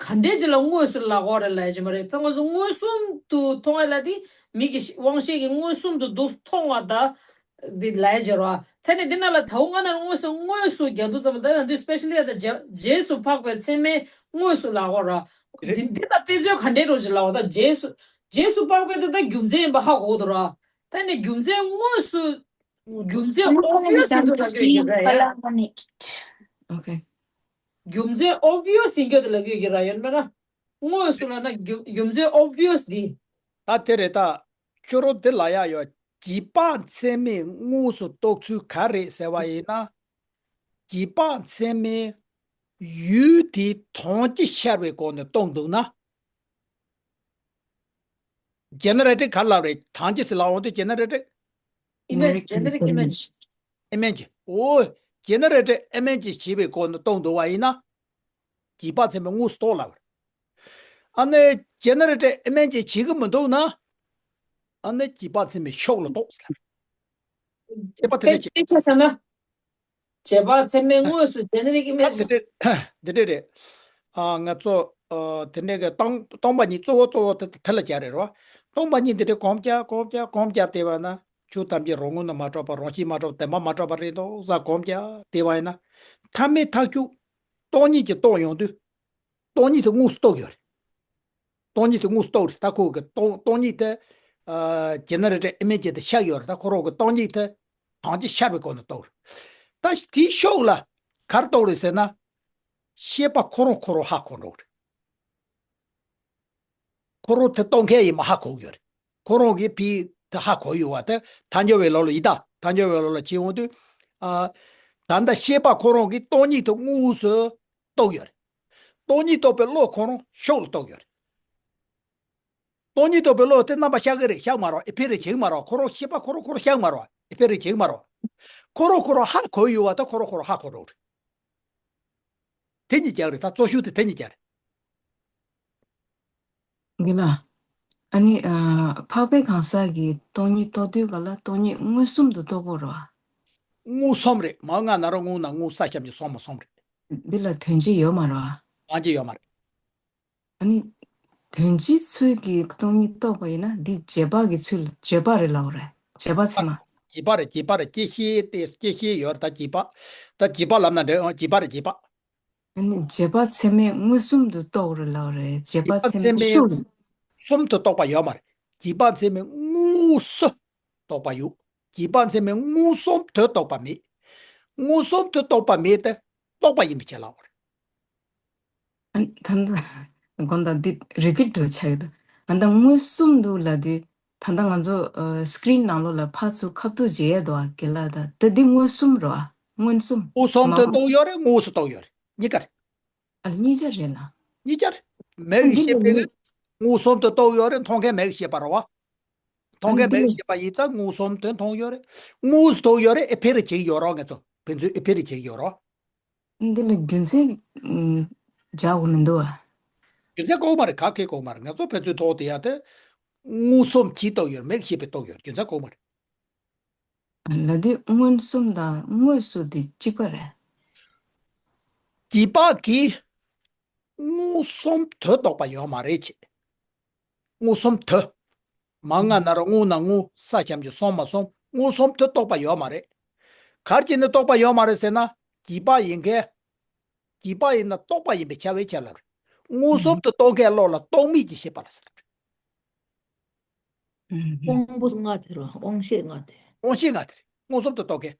ག་འདྲས་ཅི་ལ་དངོས་སུ་ལ་གོ་རེ་ལ་ཅི་མ་རེད། ད་ང་ཚོ་མངོན་སུམ་དུ་མཐོང་ཡ་ལ་དེ་མིག་གི་དབང་ཤེས་ཀྱི་མངོན་སུམ་དུ་འདུག་མཐོང་བ་ད་དེ་ལ་ཅི་ར་ད་ནི་དེ་ན་ལ་ད་འུ་ང་ན་རུ་དངོས་སུ་དངོས་སུ་རྒྱག་འདུག་ཙམ་ད་ཡང་དུས་སྤེ་ཤལ་ཡ་ད་རྗེས་སུ་དཔག་པའི་ཚད་མས་དངོས་སུ་ལ་གོ་ར། རེད། འདི་འདི་ལ་དཔེ་མཚོན་ག་འདྲས་འགྲོ་ཅི་ལ་གོ་ད་རྗེས་སུ་རྗེས་སུ་དཔག་པའི་དེ་ད་རྒྱུ་མཚན་ཡིན་པ་ཧ་གོ་འདུག་ར། ད་ནི་རྒྱུ་མཚན་དངོས་སུ་རྒྱུ་མཚན་ཨོབ་བི་ཡོ་སི་ཡིན་འདུག་ལབ་ཀྱི་ཡོད་ཀྱི་ར་ཡ། ཨོ་ཁེ། རྒྱུ་མཚན་ཨོབ་བི་ཡོ་སི་ཡིན་གྱི་འདུག་ལབ་ཀྱི་ཡོད་ཀྱི་ར་ཡོད་མེད་ན། དངོས་སུ་ལབ་ན་རྒྱུ་རྒྱུ་མཚན་ཨོབ་བི་ཡོ་སི་འདི། ད་དེ་རེད་ད། ཁྱོད་རང་འདི་ལ་ཡ་ཡོད། རྗེས་དཔག་ཚད་མས་དངོས་སུ་རྟོགས་ཚུལ་ག་རེད་ཟེར་བ་ཡིན་ན། རྗེས་དཔག་ཚད་མས་ཡུལ་དེའི་དོན་སྤྱི་ཤར་བའི་སྒོ་ནས་རྟོགས་འདུག་ན། ཇེ་ནེ་རེ་ཊིབ་ག་ལབ་རེད། དོན་སྤྱི་ཟེར་ལབ་འོང་དུས་ཇེ་ནེ་རེ་ཊིབ། ཨི་མེ་ཇི། ཇེ་ནེ་རིག་ཨི་མེ་ཇི། ཨི་མེ་ཇི། ཨོ། ཇེ་ནེ་རེ་ཊིབ་ཨི་མེ་ཇི་བྱེད་པའི་སྒོ་ནས་རྟོགས་འདུག་པ་ཡིན་ན། རྗེས་དཔག་ཚད་མས་དངོས་སུ་རྟོགས་ལབ་རེད། ཨ་ནི་ཇེ་ནེ་རེ་ཊིབ་ཨི་མེ་ཇི་བྱེད་ཀྱི་མི་འདུག་ན། ཨ་ནི་རྗེས་དཔག་ཚད་མས་ཕྱོགས་ལ་རྟོགས་ལབ་རེད། ཁྱད་པར་དེ་འདྲ་བྱེད། དཔེ་ཆ་བཞག་ན། རྗེས་དཔག་ཚད་མས་དངོས་སུ་ཇེ་ནེ་རིག་ཨི་མེ་ད་ཇི། འདི་འདྲས་འདི་འདྲས་རེད། ཨ་ང་ཚོ་ཨ་དེ་འདྲས་ཀྱི་སྟོང་སྟོང་པ་ཉིད་གཙོ་བོ་གཙོ་བོ་དེ་དེ་ལ་སྦྱར་རེད་རོ། སྟོང་པ་ཉིད་འདི་འདྲས་གོམས་བརྒྱབ་གོམས་བརྒྱབ་གོམས་བརྒྱབ་བསྡད་པ་ན་ཆོས་ཐམས་ཅད་རང་ངོ་ནས་མ་གྲུབ་པ། རང་བཞིན་མ་གྲུབ་པ། བདེན་པ་མ་གྲུབ་པ་རེད་འདུག་ཟེར་གོམས་བརྒྱབ་བསྡད་པ་ཡིན་ན། མཐའ་མའི་མཐའ་མཇུག་སྟོང་ཉིད་ཀྱིས་རྟོགས་ཡོང་དུས། སྟོང་ཉིད་དེ་དངོས་སུ་རྟོགས་ཡོད་རེད། སྟོང་ཉིད་དེ་དངོས་སུ་རྟོགས་རེད། ད་ཁོ་གི་སྟོང་སྟོང་ཉིད་དེ་ཨ་ཇེ་ནེ་རེ་ཊིབ་ཨི་མེ་ཇི་དེ་ཤར་ཡོད་རེད། ད་ཁོ་རང་གི་སྟོང་ཉིད་དེ་དོན་སྤྱི་ཤར་བའི་སྒོ་ནས་རྟོགས་རེད། ད་དེའི་ཕྱོགས་ལ་ག་རེ་རྟོགས་རེད་ཟེར་ན། ཤེས་པ་ཁོ་རང་ཁོ་རང་ཧ་གོ་འགྲོ་གི་རེད། ཁོ་རང་དེ་རྟོགས་མཁན་ཡིན་པ་ཧ་གོ་གི་ཡོད་རེད། ཁོ་རང་གིས་ཕི་དེ་ཧ་གོ་ཡོད་པ་དེ་ཐལ་འགྱུར་བའི་ལུགས་ལ་ཡིན་ད། ཐལ་འགྱུར་བའི་ལུགས་ལ་བྱེད་འོང་དུས། ཨ་ད་ལྟ་ཤེས་པ་ཁོ་རང་གིས་སྟོང་ཉིད་དེ་དངོས་སུ་རྟོགས་ཡོད་རེད། སྟོང་ཉིད་རྟོགས་པའི་བློ་ཁོ་རང་ཕྱོགས་ལ་རྟོགས་ཡོད་རེད། སྟོང་ཉིད་རྟོགས་པའི་བློ་དེ་རྣམ་པ་གཞག་གི་རེད། གཞག་མ་རེད། ཨེ་ཕེ་རེ་བྱེད་ཀྱི་མ་རེད། ཁོ་རང་ཤེས་པ་ཁོ་རང་ཁོ་རང་གཞག་མ་རེད། ཨེ་ཕེ་རེ་བྱེད་ཀྱི་མ་རེད། ཁོ་རང་ཁོ་རང་ཧ་གོ་ཡོད་པ་དེ་ཁོ་རང་ཁོ་རང་ཧ་གོ་འགྲོ་རེད། དེ་གཉིས་ཀྱང་རེད། ད་གཙོ་ཤོས་དེ་དེ་གཉིས་ཀྱང་རེད། རྒན་ལགས། ཨ་ནི་ཨ་འཕགས་པའི་གང་ཟག་གིས་སྟོང་ཉིད་རྟོགས་དུས་ག་ལ་སྟོང་ཉིད་མངོན་སུམ་དུ་རྟོགས་དགོས་རེད་པ། མངོན་སུམ་རེད། མ་ང་ན་རོ་དངོས་ན་དངོས། ས་ཞབས་ཀྱུ་སོ་མ་སོ་རེད། འདི་ལ་དོན་སྤྱི་ཡོད་མ་རེད་པ། དོན་སྤྱི་ཡོད་མ་རེད། ཨ་ནི་དོན་སྤྱིའི་ཚུལ་གྱིས་སྟོང་ཉིད་རྟོགས་པ་ཡིན་ན་འདི་རྗེས་དཔག་གི་ཚུལ། རྗེས་དཔག་རེད་ལབ་པ་རེད། རྗེས་དཔག་ཚད་མ། རྗེས་དཔག་རེད། རྗེས་དཔག་རེད། སྐྱེད་ཤེས་དེ་སྐྱེད་ཤེས་ཡོད་རེད། ད་རྗེས་དཔག་ད་རྗེས་དཔག་ལབ་ན་འདྲ། རྗེས་དཔག་རེད། རྗེས་དཔག་ཨ་ནི་རྗེས་དཔག་ཚད་མས་མངོན་སུམ་དུ་རྟོགས་རེད་ལབ་པ་རེད། རྗེས་དཔག་ཚད་མས་ཤུགས། མངོན་སུམ་དུ་རྟོགས་པ་ཡོད་མ་རེད། རྗེས་དཔག་ཚད་མས་དངོས་སུ་རྟོགས་པ་ཡོད། རྗེས་དཔག་ཚད་མས་མངོན་སུམ་དུ་རྟོགས་པ་མེད། མངོན་སུམ་དུ་རྟོགས་པ་མེད་དེ་རྟོགས་པ་ཡིན་པའི་ཕྱིར་ལབ་པ་རེད། ཨ་ད་ལྟ་དགོངས་དག་འདི་རི་པིཊ་འགྲོ་ཆགས་ཀྱི་འདུག་ད་ལྟ་མངོན་སུམ་དུ་ལབ་དུས་ད་ལྟ་ང་ཚོ་ཨ་སི་ཀི་རིན་ནང་ལོགས་ལ་ཕར་ཚུར་ཁ་ཐུག་བྱེད་ཡས་འདུག་པ། རྒན་ལགས། ད་ད་འདི་མངོན་སུམ་རེད་པ། མངོན་སུམ། མངོན་སུམ་དུ་མ་རྟོགས་ཡོད་རེད། དངོས་སུ་རྟོགས་ཡོད་རེད། གཉིས་ཀ་རེད། ཨ་གཉིས་ཆ་རེད་ལ། གཉིས་ཆ་རེད། མིག་གི་ཤེས་པས་མངོན་སུམ་དུ་རྟོགས་ཡོད་རེད། མཐོང་མཁན་མིག་གི་ཤེས་པ་རེད་པ། མཐོང་མཁན་མིག་གི་ཤེས་པ་ཡིན་ཙང་མངོན་སུམ་དུ་མཐོང་ཡོད་རེད། དངོས་སུ་མཐོང་ཡོད་རེད། ཨེ་ཕེ་རེ་བྱེད་ཀྱི་ཡོད་རེད། ང་ཚོ་ཕན་ཚུན་ཨེ་ཕེ་རེ་བྱེད་ཀྱི་ཡོད་རེད། འདི་ལ་རྒྱུ་མཚན་ཨ་རྒྱག་དགོས་མི་འདུག་པ། རྒྱུ་མཚན་དགོས་མ་རེད། ག་གེ་དགོས་མ་རེད། ང་ཚོ་ཕན་ཚུན་ཐོག་དེ་ཡ་དེ་མངོན་སུམ་གྱིས་རྟོགས་ཡོད་རེད། མིག་གི་ཤེས་པས་རྟོགས་ཡོད་རེད། རྒྱུ་མཚན་དགོས་མ་རེད། ལ་དེ་མངོན་སུམ་དང་དངོས་སུ་དེ་གཅིག་པ་རེད། རྗེས་དཔག་གིས་མངོན་སུམ་དུ་རྟོགས་པ་ཡོད་མ་རེད་ཅེས། མངོན་སུམ་དུ། མ་ང་ན་རོ་དངོས་ན་དངོས། ས་ཞབས་ཀྱུ་སོ་མ་སོ། མངོན་སུམ་དུ་རྟོགས་པ་ཡོད་མ་རེད། ག་རེ་བྱས་ནས་རྟོགས་པ་ཡོད་མ་རེད་ཟེར་ན། རྗེས་དཔག་ཡིན་མཁན། རྗེས་དཔག་ཡིན་ན་རྟོགས་པ་ཡིན་པའི་ཁྱབ་པའི་ཕྱིར་ལབ་རེད། མངོན་སུམ་དུ་རྟོགས་མཁན་བློ་ལ་རྟོག་མེད་ཀྱི་ཤེས་པ་ལ་ཟེར། ཨུམ། དབང་པོ་ལྔ་དེ་རེད། དབང་ཤེས་ལྔ་དེ། དབང་ཤེས་ལྔ་དེ་རེད། མངོན་སུམ་དུ་རྟོགས་མཁན།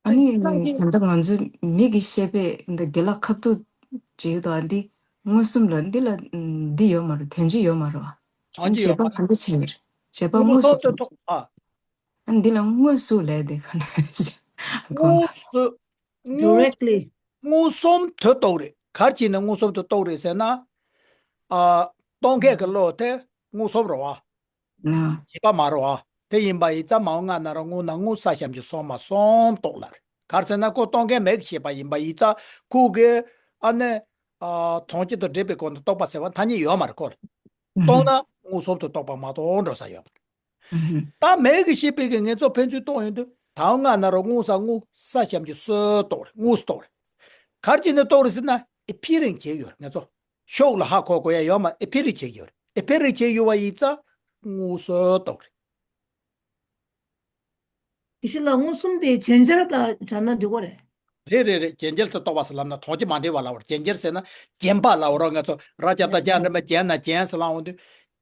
ཨ་ནི་ད་ལྟ་ང་ཚོའི་མིག་གི་ཤེས་པས་འདི་འདི་ལ་ཁ་ཐུག་བྱེད་ཀྱི་འདུག་འདི་མངོན་སུམ་ལ་འདི་ལ་འདི་ཡོད་མ་རེད། དོན་སྤྱི་ཡོད་མ་རེད་བ། དོན་སྤྱི་ཡོད་མ་རེད། བྱེད་པ་ག་འདྲ་བྱེད་ཀྱི་རེད། བྱེད་པ་མངོན་མངོན་སུམ་དུ་རྟོགས། ཨ། ཨ་ནི་འདི་ལ་དངོས་སུ་ལས་དེ་ག་འདྲ་དགོངས་དག་མངོན་སུ། མངོན། Directly། མངོན་སུམ་དུ་རྟོགས་རེད། ག་རེ་བྱས་ནས་མངོན་སུམ་དུ་རྟོགས་རེད་ཟེར་ན། ཨ། རྟོགས་མཁན་གྱི་བློ་དེ་མངོན་སུམ་རེད་བ། ན། བྱས་པ་མ་རེད་བ། དེ་ཡིན་པ་ཡིན་ཙང་མ་འོངས་ང་ན་རོ་དངོས་ན་དངོས་ས་ཞབས་ཀྱུ་སོ་མ་གསུམ་རྟོགས་ལ་རེད། ག་རེ་ཟེར་ན་ཁོ་རྟོགས་མཁན་མེད་ཀྱི་ཤེས་པ་ཡིན་པ་ཡིན་ཙང་ཁོ་གི་ཨ་ནི། ཨ། དོན་སྤྱི་དང་འབྲེལ་བའི་སྒོ་ནས་རྟོགས་པ་ཟེར་བ་ཐ་སྙད་ཡོད་མ་རེད་ཁོ་ལ། རྟོགས་ན་མངོན་སུམ་དུ་རྟོགས་པ་མ་གཏོགས་འགྲོ་ས་ཡོད་མ་རེད། ད་མེད་ཀྱི་ཤེས་པའི་གི་ངེད་ཚོ་ཕན་ཚུན་རྟོགས་ཡོང་དུས་ད་འོ་ང་ན་རོ་དངོས་ས་དངོས་ས་ཞབས་ཀྱུ་སོ་རྟོགས་རེད། དངོས་སུ་རྟོགས་རེད། ག་རེ་བྱས་ནས་རྟོགས་རེད་ཟེར་ན་ཨེ་པི་རིང་བྱས་ཡོད་རེད་ངེད་ཚོ། ཤོག་ལ་ཧ་གོ་དགོས་ཡ་ཡོད་མ། ཨེ་པི་རིང་བྱས་ཡོད་རེད། ཨེ་པི་རིང་བྱས་ཡོད་པ་ཡིན་ཙང་དངོས་སུ་རྟོགས་རེད། དེ་བཞིན་ལ་མངོན་སུམ་དེ་རྗེན་སྦྱར་དང་སྦྱར་ན་འགྲིག་གི་རེད། རེད་རེད་རེད། རྗེན་སྦྱར་དུ་རྟོགས་པ་ཟེར་ལབ་ན་དོན་སྤྱི་མ་འདྲེས་པ་ལབ་པ་རེད། རྗེན་སྦྱར་ཟེར་ན་རྗེན་པ་ལབ་པ་རེད། ང་ཚོ་ར་ཅ་བཏགས་རྗ་འགྲེང་བུ་རྗེན་ན་རྗེན་ཟེར་ལབ་འོང་དུས་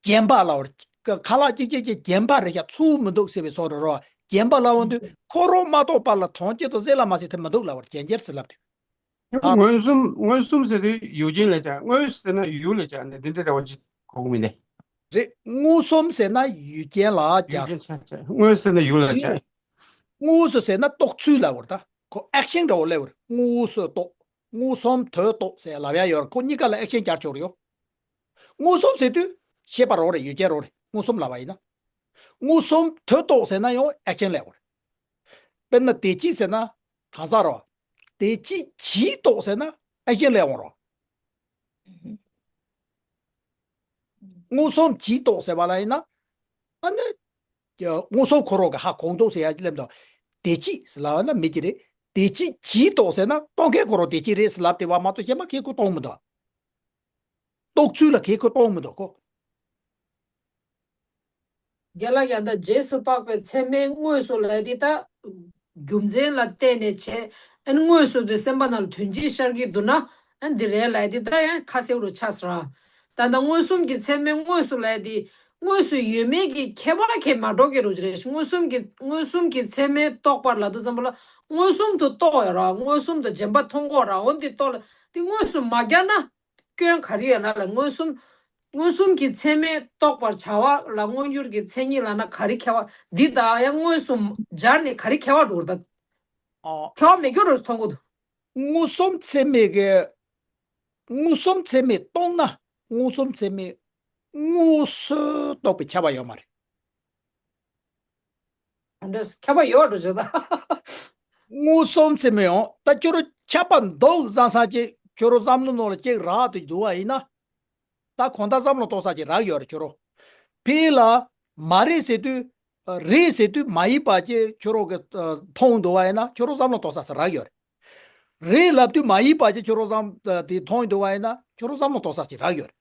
རྗེན་པ་ལབ་པ་རེད། ཁ་ལག་གཅིག་གཅིག་གིས་རྗེན་པ་རེད་ཤག་ཚུགས་མི་འདུག་ཟེར་བའི་བཟོ་འདྲ་རེད། རྗེན་པ་ལབ་འོང་དུས་ཁོ་རང་མ་གཏོགས་པ་ལ་དོན་སྤྱི་དང་ཟེར་ལ་མ་ཟེར་དེ་མི་འདུག་ལབ་པ་རེད། རྗེན་སྦྱར་ཟེར་ལབ་དུས། ད། མངོན་སུམ། མངོན་སུམ་ཟེར་དུས་ཡུལ་ཅན་ལ་སྦྱར། དངོས་ཟེར་ན་ཡུལ་ལ་སྦྱར་ནས་འདི་འདྲ་འདྲ་བ་ཅིག་གོ་གི་མིན་ནས། རེད། མངོན་སུམ་ཟེར་ན་ཡུལ་ཅན་ལ་ཡུལ་སྦྱར། ཅན་ཆ་ཆ། དངོས་ཟེར་ན་ཡུལ་ལ་སྦྱར། དངོས་སུ་ཟེར་ན་རྟོགས་ཚུལ་ལབ་པ་རེད། ད་ཁོ་ཨེག་ཤན་འདྲ་བོ་སླེབས་པ་རེད། དངོས་སུ་རྟོགས། མངོན་སུམ་དུ་རྟོགས་ཟེར་ལབ་ཡ་ཡོད་རེད། ཁོ་གཉིས་ཀ་ལ་ཨེག་ཤན་སྦྱར་ཆོག་རེད་ཡོ། མངོན་སུམ་ཟེར་དུས་ཤེས་པ་རང་རེད། ཡུལ་ཅན་རང་རེད། མངོན་སུམ་ལབ་པ་ཡིན་ན། མངོན་སུམ་དུ་རྟོགས་ཟེར་ན་ཡང་ཨེག་ཤན་སླེབས་པ་རེད། དཔེར་ན་དེ་ཅི་ཟེར་ན་གང་ཟག་རེད། དེ་ཅི་ཇི་རྟོགས་ཟེར་ན་ཨེག་ཤན་སླེབས་འོང་རོ། མངོན་སུམ་ཇི་རྟོགས་ཟེར་བ་ལ་ཡིན་ན། ཨ་ནི། མངོན་སུམ་ཁོ་རང་གི་ཧ་གོ་འདུག་ཟེར་ཡ་ལབ་དུས། དེ་ཅི་ཟེར་ལབ་ན་མི་གི་རེད། དེ་ཅི་ཇི་རྟོགས་ཟེར་ན་རྟོགས་མཁན་ཁོ་རང་དེ་ཅི་རེད་ཟེར་ལབ་དེ་བ་མ་གཏོགས་གཞན་པ་གི་ཁོ་རྟོགས་མི་འདུག་རྟོགས་ཚུལ་ལ་གི་ཁོ་རྟོགས་མི་འདུག་གོ། རྒན་ལགས་ཀྱང་ད་རྗེས་སུ་དཔག་པའི་ཚད་མས་དངོས་སུ་ལས་དེ་ད་རྒྱུ་མཚན་ལ་བརྟེན་ནས་བྱས། ཨན་དངོས་སུ་དེ་སེམས་པ་ནང་ལ་དོན་སྤྱི་ཤར་གྱི་འདུག་ན། ཨན་འདི་རེད་ལས་དེ་ད་ཡང་ཁ་གསལ་རུ་ཆགས་སོང་ར། ད་ད་མངོན་སུམ་གྱི་ཚད་མས་དངོས་སུ་ལས་དེ་དངོས་སུ་ཡོད་མེད་ཀྱི་ཁྱད་པར་གྱིས་མ་གྲོགས་ཀྱི་རུ་རེད། མངོན་སུམ་གྱི་མངོན་སུམ་གྱི་ཚད་མས་རྟོགས་པར་ལབ་དུས་ཙམ་པ་ལ་མངོན་སུམ་དུ་རྟོགས་ཡོད་ར། མངོན་སུམ་དུ་རྗེན་པ་མཐོང་གོ་ར། འོན་ཏེ་རྟོགས་ལ་དེ་དངོས་སུ་མ་རྒྱག་ན། སྐྱོན་ག་རེ་ཡོད་ན་ལ། མངོན་སུམ། མངོན་སུམ་གྱི་ཚད་མས་རྟོགས་པར་བྱ་བ་ལ་མངོན་གྱུར་གྱི་མཚན་ཉིད་ལབ་ན་ག་རེ་ཁྱད་པར། འདི་དང་ཡང་དངོས་སུ་སྦྱར་ནས་ག་རེ་ཁྱད་པར་འགྲོ་གི་རེད་ད། ཨོ། ཁྱད་པར་མེད་རྒྱུ་རུ་མཐོང་གི་འདུག་མངོན་སུམ་ཚད་མས་ཀྱི། མངོན་སུམ་ཚད་མས་རྟོགས་ན་མངོན་སུམ་ཚད་མས་དངོས་སུ་རྟོགས་པའི་ཁྱབ་པ་ཡོད་མ་རེད། ཨ་འདྲ་ཁྱབ་པ་ཡོད་འགྲོ་བྱེད་ད། མངོན་སུམ་ཚད་མས་ཡང་ད་ཁྱོད་རང་ཁྱབ་པ་འདུག་བསམ་ས་ཅིག་ཁྱོད་རང་བསམ་བློ་ནང་ལ་ཅིག་རག་ཏུ་འདུག་བ་ཡིན་ན། ད་གང་ལྟར་བསམ་བློ་གཏོང་ས་ཅིག་རག་ཡོད་རེད་ཁྱོད་རང་། ཕི་ལ་མ་རེད་ཟེར་དུས། རེད་ཟེར་དུས་མ་ཡིན་པ་ཅིག་ཁྱོད་རང་གི་མཐོང་འདུག་བ་ཡིན་ན་ཁྱོད་རང་བསམ་བློ་གཏོང་ས་ས་རག་ཡོད་རེད། རེད་ལབ་དུས་མ་ཡིན་པ་ཅིག་ཁྱོད་རང་བསམ་དེ་མཐོང་འདུག་བ་ཡིན་ན་ཁྱོད་རང་བསམ་བློ་གཏོང་ས་ཅིག་རག་ཡོད་རེད།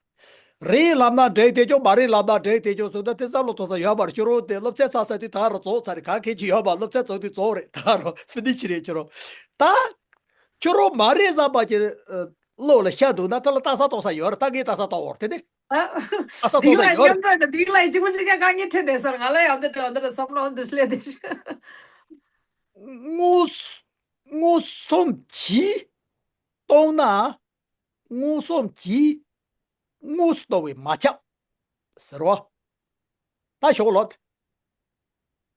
རེད་ལབ་ན་འགྲིག་དེ་ཅོག་མ་རེད་ལབ་ན་འགྲིག་དེ་ཅོག་ཟེར་ད་དེ་བསམ་བློ་གཏོང་ས་ཡོད་པ་རེད། ཁྱོད་རང་དེ་སློབ་ཚན་ཚར་ས་དུས་ད་རུང་རྫོགས་ཚར་རེད། ག་གེ་ཅིག་ཡོད་པ་སློབ་ཚན་རྫོགས་དུས་རྫོགས་རེད། ད་རུང་ཕི་ནི་ཅི་རེད་ཁྱོད་རང་། ད་ཁྱོད་རང་མ་རེད་བསམ་པ་ཅིག་བློ་ལ་ཤར་འདུག་ན་དེ་ལ་ལྟ་ས་གཏོང་ས་ཡོད་རེད། ད་གིན་ལྟ་ས་གཏོང་བར་དེ་ནི། ཨ་ས་ཐོག་ལ་ཡོད་རེད། འདི་ལ་གཅིག་པ་གཅིག་རྐྱང་དཀའ་ངལ་འཕྲད་བསྡད་ས་རེད། ང་ལ་ཡང་འདི་འདྲ་འདི་འདྲ་བསམ་བློ་འདི་སླེབས་བསྡད་ཤག་མངོན་སུམ་གྱིས་རྟོགས་ན་མངོན་སུམ་གྱིས་དངོས་སུ་རྟོགས་པས་མ་ཁྱབ་ཟེར་བ། ད་ཞོག་ལོ།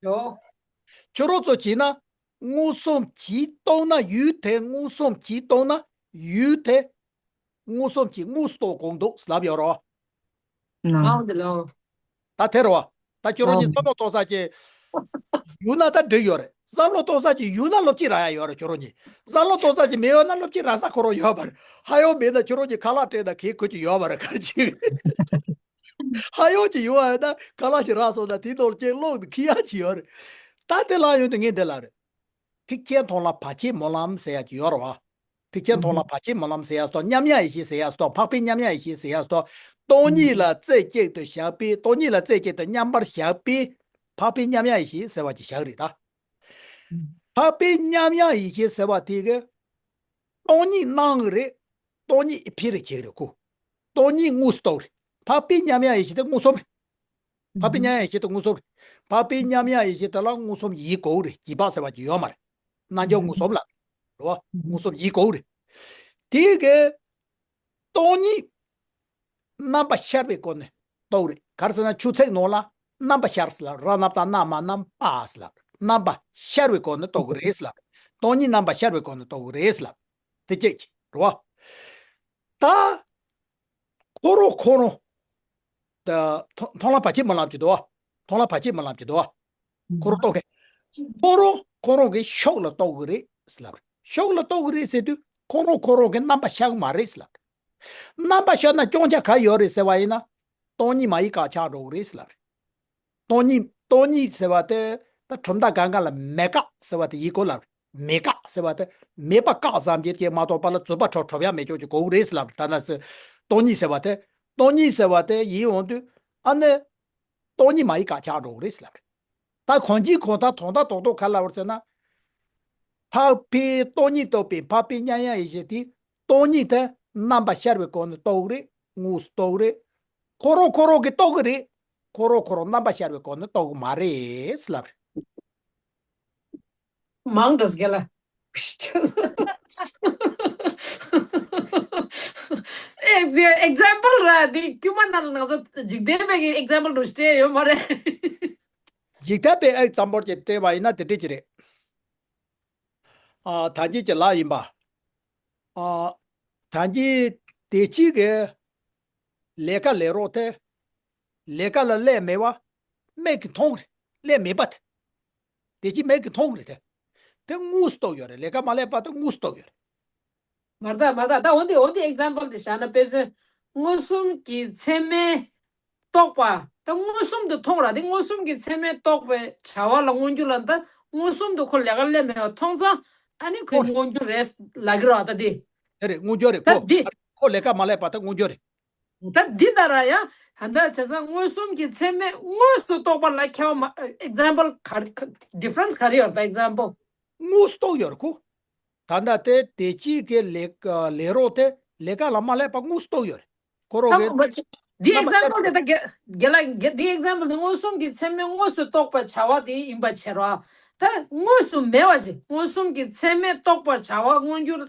ཡོ། ཁྱོད་རང་ཚོ་བྱས་ན་མངོན་སུམ་གྱིས་རྟོགས་ན་ཡུལ་དེ་མངོན་སུམ་གྱིས་རྟོགས་ན་ཡུལ་དེ། མངོན་སུམ་གྱིས་དངོས་སུ་རྟོགས་དགོས་འདུག་ལབ་ཡོད་རོ། ལའོ་འདི་ལའོ། ད་དེ་རོ། ད་ཁྱོད་རང་གཉིས་བསམ་བློ་གཏོང་ས་ཀྱི་ཡོད་ན་ད་འགྲིག་ཡོད་རེད། བསམ་བློ་གཏོང་ས་ཀྱི་ཡོད་ན་སློབ་ཁྲིད་རག་ཡ་ཡོད་རེད། ཁྱོད་རང་གཉིས་བསམ་བློ་གཏོང་ས་ཀྱི་མེད་ཡོད་ན་སློབ་ཁྲིད་རག་ས་ཁོ་རང་ཡོད་པ་རེད། ཧ་ཡོད་མེད་ན་ཁྱོད་རང་གཉིས་ཁ་ལག་སྤྲད་ན་གལ་ཁུར་གྱི་ཡོད་པ་རེད། ག་ཅིག་ཧ་ཡོད་ཀྱི་ཡོད་པ་ཡོད་ན་ཁ་ལག་ཞིག་རག་སོང་ན་དེ་ཐོག་ལ་ཅིག་ཀློག་ནས་ཁི་ཡ་ཅིག་ཡོད་རེད། ད་དེ་ལ་ཡོད་དུས་ངས་འདི་ལ་རེད། ཐེག་ཆེན་མཐོང་ལམ་བར་ཆད་སྨོན་ལམ་ཟེར་ཡ་ཅིག་ཡོད་རེད་བ། ཐེག་ཆེན་མཐོང་ལམ་བར་ཆད་སྨོན་ལམ་ཟེར་ཡ་སོགས་མཉམ་ཡང་ཡེ་ཤེས་ཟེར་ཡ་སོགས་འཕགས་པའི་མཉམ་ཡང་ཡེ་ཤེས་ཟེར་ཡ་སོགས་སྟོང་ཉིད་ལ་རྩེ་གཅིག་ཏུ་བཞག་པའི་སྟོང་ཉིད་ལ་རྩེ་གཅིག་ཏུ་མཉམ་པར་བཞག་པའི་འཕགས་པའི་མཉམ་ཡང་ཡེ་ཤེས་ཟེར་བ་ཅིག་བཞག་རེད་ད། འཕགས་པའི་མཉམ་ཡང་ཡེ་ཤེས་ཟེར་བ་དེ་གི་སྟོང་ཉིད་སྣང་གི་རེད། སྟོང་ཉིད་ཨེ་ཕི་རི་བྱེད་ཀྱི་རེད་ཁོ། སྟོང་ཉིད་དངོས་སུ་རྟོགས་རེད། འཕགས་པའི་མཉམ་ཡངས་ཡེ་ཤེས་དེ་མངོན་སུམ་རེད། འཕགས་པའི་མཉམ་ཡངས་ཡེ་ཤེས་དེ་མངོན་སུམ་རེད། འཕགས་པའི་མཉམ་ཡངས་ཡེ་ཤེས་དེ་ལ་མངོན་སུམ་ཡིན་དགོས་རེད། རྗེས་དཔག་ཟེར་བ་ཅིག་ཡོད་མ་རེད། རྣལ་འབྱོར་མངོན་སུམ་ལ་རེད་བ། མངོན་སུམ་ཡིན་དགོས་རེད། དེ་གི་སྟོང་ཉིད་རྣམ་པ་ཤར་བའི་སྒོ་ནས་རྟོགས་རེད། ག་རེ་ཟེར་ན་ཆོས་ཚིག་ནང་ལ་རྣམ་པ་ཤར་ཟེར་ལ། ར་རྣམ་བཏགས་རྣ་མ་རྣམ་པ་ཟེར་ལ། རྣམ་པ་ཤར་བའི་སྒོ་ནས་རྟོགས་ཀྱི་རེད་ཟེར་ལ། སྟོང་ཉིད་རྣམ་པ་ཤར་བའི་སྒོ་ནས་རྟོགས་ཀྱི་རེད་ཟེར་ལ། དེ་སྐད་ཅིག་རེད་བ། ད་ཁོ་རང་ཁོ་རང་ད་མཐོང་མཐོང་ལམ་བར་ཆད་སྨོན་ལམ་གྱི་འདུག་བ། མཐོང་ལམ་བར་ཆད་སྨོན་ལམ་གྱི་འདུག་བ། ཁོ་རང་རྟོགས་མཁན། ཁོ་རང་ཁོ་རང་གི་ཕྱོགས་ལ་རྟོགས་ཀྱི་རེད་ཟེར་ལབ་རེད། ཕྱོགས་ལ་རྟོགས་ཀྱི་རེད་ཟེར་དུས་ཁོ་རང་ཁོ་རང་གི་རྣམ་པ་ཤར་གི་མ་རེད་ཟེར་ལབ་རེད། རྣམ་པ་ཤར་ན་སྐྱོན་ཆ་ག་ཡོད་རེད་ཟེར་བ་ཡིན་ན། སྟོང་ཉིད་མ་ཡིན་དཀར་ཆགས་འགྲོ་གི་རེད་ཟེར་ལབ་རེད། སྟོང་ཉིད་སྟོང་ཉིད་ཟེར་བ་དེ་ད་གྲུབ་མཐའ་གང་ག་ལ་མེད་དཀར་ཟེར་བ་དེ་ཡིན་དགོས་ལབ་རེད། མེད་དཀར་ཟེར་བ་དེ་མེད་པ་དཀར་ཙམ་གྱིས་སྐྱེས་མ་གཏོགས་པ་ལ་རྫུས་པ་འཕྲོ་འཕྲོ་ཡ་མེད་ཅོག་ཅིག་དགོས་ཀྱི་རེད་ཟེར་ལབ་རེད། ད་ན་ཟེར་སྟོང་ཉིད་ཟེར་བ་དེ་སྟོང་ཉིད་ཟེར་བ་དེ་ཡིན་འོང་དུས་ཨ་ནི་སྟོང་ཉིད་མ་ཡིན་དཀར་ཆགས་འགྲོ་གི་རེད་ཟེར་ལབ་རེད། ད་གང་ཅིའི་གང་ལྟར་དོན་དག་རྡོག་རྡོག་ག་ལ་བར་ཟེར་ན། འཕགས་པའི་སྟོང་ཉིད་རྟོགས་པའི་འཕགས་པའི་མཉམ་ཡངས་ཡེ་ཤེས་དེ་སྟོང་ཉིད་དེ་རྣམ་པ་ཤར་བའི་སྒོ་ནས་རྟོགས་ཀྱི་རེད། དངོས་སུ་རྟོགས་ཀྱི་རེད། ཁོ་རང་ཁོ་རང་གིས་རྟོགས་ཀྱི་རེད། ཁོ་རང་ཁོ་རང་རྣམ་པ་ཤར་བའི་སྒོ་ནས་རྟོགས་ཀྱི་མ་རེད་ལབ་རེད། མང་དྲགས་རྒན་ལགས། ཨེ་ཨེག་ཛམ་པལ་ར་འདི་དཀྱུས་མ་ནང་ལ་ང་ཚོ་འཇིག་རྟེན་པའི་གི་ཨེག་ཛམ་པལ་རུ་སྤྲད་ཡོད་མ་རེད། འཇིག་རྟེན་པའི་ཨེག་ཛམ་པལ་ཅིག་སྤྲད་པ་ཡིན་ན་དེ་འདྲ་ཅིག་རེད། ཨ་ད་གིན་གྱི་ལ་ཡིན་པ། ཨ་ད་གིན་དེ་གཅིག་གི་ལས་ཀ་ལས་རོགས་དེ་ལས་ཀ་ལ་ཀླད་མེད་པ་མིག་གིས་མཐོང་གི་རེད། ཀླད་མེད་པ་དེ། དེ་གཅིག་མིག་གིས་མཐོང་གི་རེད་དེ། དེ་དངོས་སུ་རྟོགས་ཡོད་རེད། ལས་ཀ་མ་ཀླད་པ་དེ་དངོས་སུ་རྟོགས་ཡོད་རེད། མ་རེད་ད་མ་རེད་ད། ད་འོ་འདི་འོ་འདི་ཨེག་ཛམ་པལ་དེ་བཞག་ན་དཔེ་མཚོན་མངོན་སུམ་གྱི་ཚད་མས་རྟོགས་པ། ད་མངོན་སུམ་དུ་མཐོང་ར་དེ་མངོན་སུམ་གྱི་ཚད་མས་རྟོགས་པའི་བྱ་བ་ལ་མངོན་གྱུར་ལ། ད་མངོན་སུམ་དུ་ཁོ་ལས་ཀ་ཀླད་མེད་པ་མཐོང་ཙང་ཨ་ནི་ཁོའི་ཁོ་མངོན་གྱུར་རེད་ལབ་ཀྱི་རེད་བ། ད་དེ་དེ་རེད། མངོན་གྱུར་རེད། ད་ཁོ་འདི་ཁོ་ལས་ཀ་མ་ཀླད་པ་ད་མངོན་གྱུར་རེད། ད་འདི་ལྟར་ཡང་ད་ལྟ་བྱས་ཙང་མངོན་སུམ་གྱི་ཚད་མས་དངོས་སུ་རྟོགས་པ་ལ་ཁྱད་པར་མ། ཨེག་ཛམ་པལ་ག་རེ་ཌི་ཕ་རེན་སི་ག་རེ་ཡོད་རེད། ད་ཨེག་ཛམ་པལ། དངོས་སུ་རྟོགས་ཡོད་རེད་ཁོ། ད་ལྟ་དེ་དེ་གཅིག་གི་ལས་ལས་རོགས་དེ་ལས་ཀ་ལ་མ་ཀླད་པ་དངོས་སུ་རྟོགས་ཡོད་རེད། ཁོ་རང་གི་ད་འདི་ཨེག་ཛམ་པལ་དེ་ད་རྒན་རྒན་ལགས་འདི་ཨེག་ཛམ་པལ་དེ་མངོན་སུམ་གྱི་ཚད་མས་དངོས་སུ་རྟོགས་པའི་བྱ་བ་དེ་ཡིན་པ་བྱེད་རོགས། ད་དངོས་སུ་མེད་པ་ཅིག་མངོན་སུམ་གྱི་ཚད་མས་རྟོགས་པའི་བྱ་བ་མངོན་གྱུར།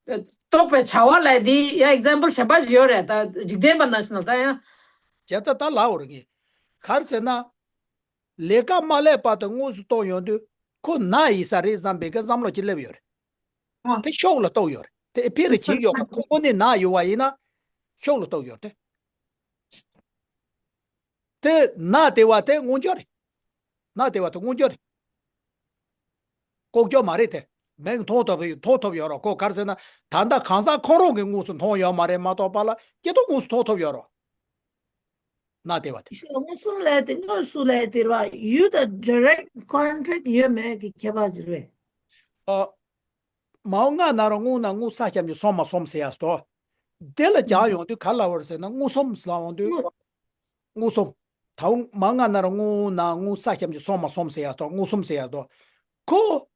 རྟོགས་པའི་བྱ་བ་ལ་དེ་ཡང་ཨེག་ཛམ་པལ་གཞན་པ་ཞིག་ཡོད་རེད། ད་འཇིག་རྟེན་པ་ནང་བཞིན་ལ་ད་ཡང་། བྱས་ཙང་ད་ལབ་པ་རེད་ངས། ག་རེ་ཟེར་ན། ལས་ཀ་མ་ཀླད་པ་དེ་དངོས་སུ་རྟོགས་ཡོང་དུས་ཁོ་ན་ཡིན་ས་རེད་བསམ་པའི་གི་བསམ་བློ་ཅིག་སླེབས་ཡོད་རེད། ཨ། དེ་ཕྱོགས་ལ་རྟོགས་ཡོད་རེད། དེ་ཨེ་ཕི་རི་བྱེད་ཡོད་པ་ཁོ་ཁོ་ནས་ན་ཡོད་པ་ཡིན་ན་ཕྱོགས་ལ་རྟོགས་ཡོད་རེད་དེ། དེ་ན་བདེ་བ་དེ་མངོན་གྱུར་རེད། ན་བདེ་བ་དེ་མངོན་གྱུར་རེད། ལྐོག་གྱུར་མ་རེད་དེ། མིག་མཐོང་ཐུབ་ཡོད། མཐོང་ཐུབ་ཡོད་རོགས། ཁོ་ག་རེ་ཟེར་ན་ད་ལྟ་གང་ཟག་ཁོ་རང་གིས་དངོས་སུ་མཐོང་ཡོད་མ་རེད་མ་གཏོགས་པ་ལ་སྐྱེ་སྟོབས་དངོས་སུ་མཐོང་ཐུབ་ཡོད་རོགས། ན་བདེ་བ་དེ། ཡིན་ཞེས་མངོན་སུམ་ལས་དེ་དངོས་སུ་ལས་དེ་ར་ཡུལ་དང་ཌི་རེག་ཊི་ཀོན་ཊེག་ཊི་ཡོད་མེད་ཀྱི་ཁྱད་པར་ཅིག་རེད། ཨ། མའོ་ང་ན་རོ་སྔོ་ན་སྔོ་ས་ཁྱབ་ཀྱི་སོ་མ་སོམ་ཟེར་ཡ་སོ། དེ་ལ་སྦྱར་ཡོང་དུས་ག་ལ་བར་ཟེར་ན་མངོན་སུམ་ཟེར་ལ་འོང་དུས། མངོན་སུམ། ད་མ་ང་ན་རོ་སྔོ་ན་སྔོ་ས་ཁྱབ་ཀྱི་སོ་མ་སོམ་ཟེར་ཡ་སོ། མངོན་སུམ་ཟེར་ཡ་སོ། ཁོ།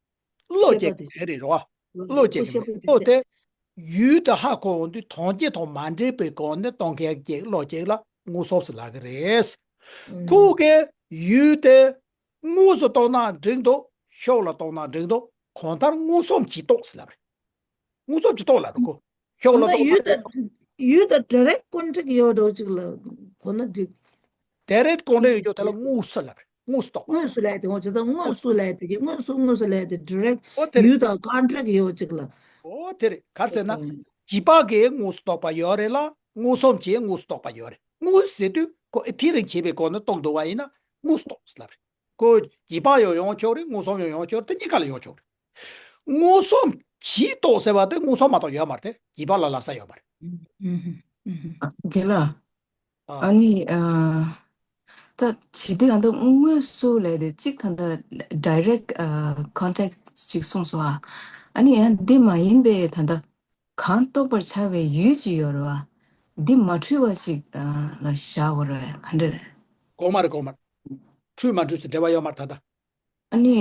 བློ་སྐྱེ་གི་རེད་རོ། བློ་སྐྱེ་གི་རེད། བློ་དེ་ཡུལ་དུ་ཧ་གོ་འོང་དུས་དོན་སྤྱི་དང་མ་འདྲེས་པའི་སྒོ་ནས་སྟོན་མཁན་གྱི་བློ་སྐྱེ་ལ་མངོན་སུམ་ཟེར་ལབ་ཀྱི་རེད། ཁོ་གི་ཡུལ་དེ་དངོས་སུ་རྟོགས་ན་འགྲིག་འདུག་ཕྱོགས་ལ་རྟོགས་ན་འགྲིག་འདུག་གང་ལྟར་མངོན་སུམ་གྱིས་རྟོགས་ཟེར་ལབ་རེད། མངོན་སུམ་གྱིས་རྟོགས་ལབ་རེད་ཁོ། ཕྱོགས་ལ་ད་རྟོགས་ཡུལ་དང་ཡུལ་དང་ཌི་རེག་ཊི་ཀོན་ཊེག་ཊི་ཡོད་འགྲོ་ཅིག་ལ་གོ་ན་འགྲིག་ཌི་རེག་ཊི་ཀོན་ཊེག་ཊི་ཡོད་ཅོག་དེ་ལ་དངོས་སུ་ལབ་རེད། དངོས་སུ་རྟོགས་པ། དངོས་སུ་ལས་དེ་ངོ་ཅི་ཙང་དངོས་སུ་ལས་དེ་གི་དངོས་སུ་དངོས་སུ་ལས་དེ་ཌི་རེག་ཊི་ཨོ་དེ་རེད། ཡུལ་དང་ཀོན་ཊེག་ཊི་ཡོད་ཅིག་ལ། ཨོ་དེ་རེད། ག་རེ་ཟེར་ན། ཨོ། རྗེས་དཔག་གིས་དངོས་སུ་རྟོགས་པ་ཡོད་རེད་ལ་མངོན་སུམ་གྱིས་དངོས་སུ་རྟོགས་པ་ཡོད་རེད། དངོས་སུ་ཟེར་དུས་ཁོ་ཨེ་ཕི་རི་བྱེད་པའི་སྒོ་ནས་རྟོགས་འདུག་པ་ཡིན་ན་དངོས་སུ་རྟོགས་ཟེར་ལབ་རེད། ཁོ་རྗེས་དཔག་ཡང་ཡོང་ཆོག་རེད། མངོན་སུམ་ཡང་ཡོང་ཆོག་རེད། དེ་གཉིས་ཀ་ལ་ཡོང་ཆོག་རེད། མངོན་སུམ་གྱིས་རྟོགས་ཟེར་བ་དེ་མངོན་སུམ་མ་གཏོགས་ཡོད་མ་རེད་དེ། རྗེས་དཔག་ལ་ལབ་ས་ཡོད་མ་རེད། ཨུམ་ཨུམ་ཨུམ། རྒན་ལགས། ཨ། ཨ་ནི་ཨ། ད་བྱེད་དུས་ཨ་ད་དངོས་སུ་ལས་དེ་གཅིག་ད་ད་ཌི་རེག་ཊི་ཨ་ཀོན་ཊེག་ཊི་གཅིག་གསུངས་སོང་ཨ། ཨ་ནི་ཡང་འདི་མ་ཡིན་པའི་ད་ད་གང་རྟོགས་པར་བྱ་བའི་ཡུལ་ཅིག་ཡོད་རེད་བ། འདི་མ་འཁྲུལ་བ་ཅིག་ཨ་ལ་བཞག་དགོས་རེད་བ། ག་འདྲ་རེད། གོང་མ་རེད། གོང་མ་རེད། འཁྲུལ་མ་འཁྲུལ་ཟེར་འབྲེལ་བ་ཡོད་མ་རེད་ད་ལྟ། ཨ་ནི་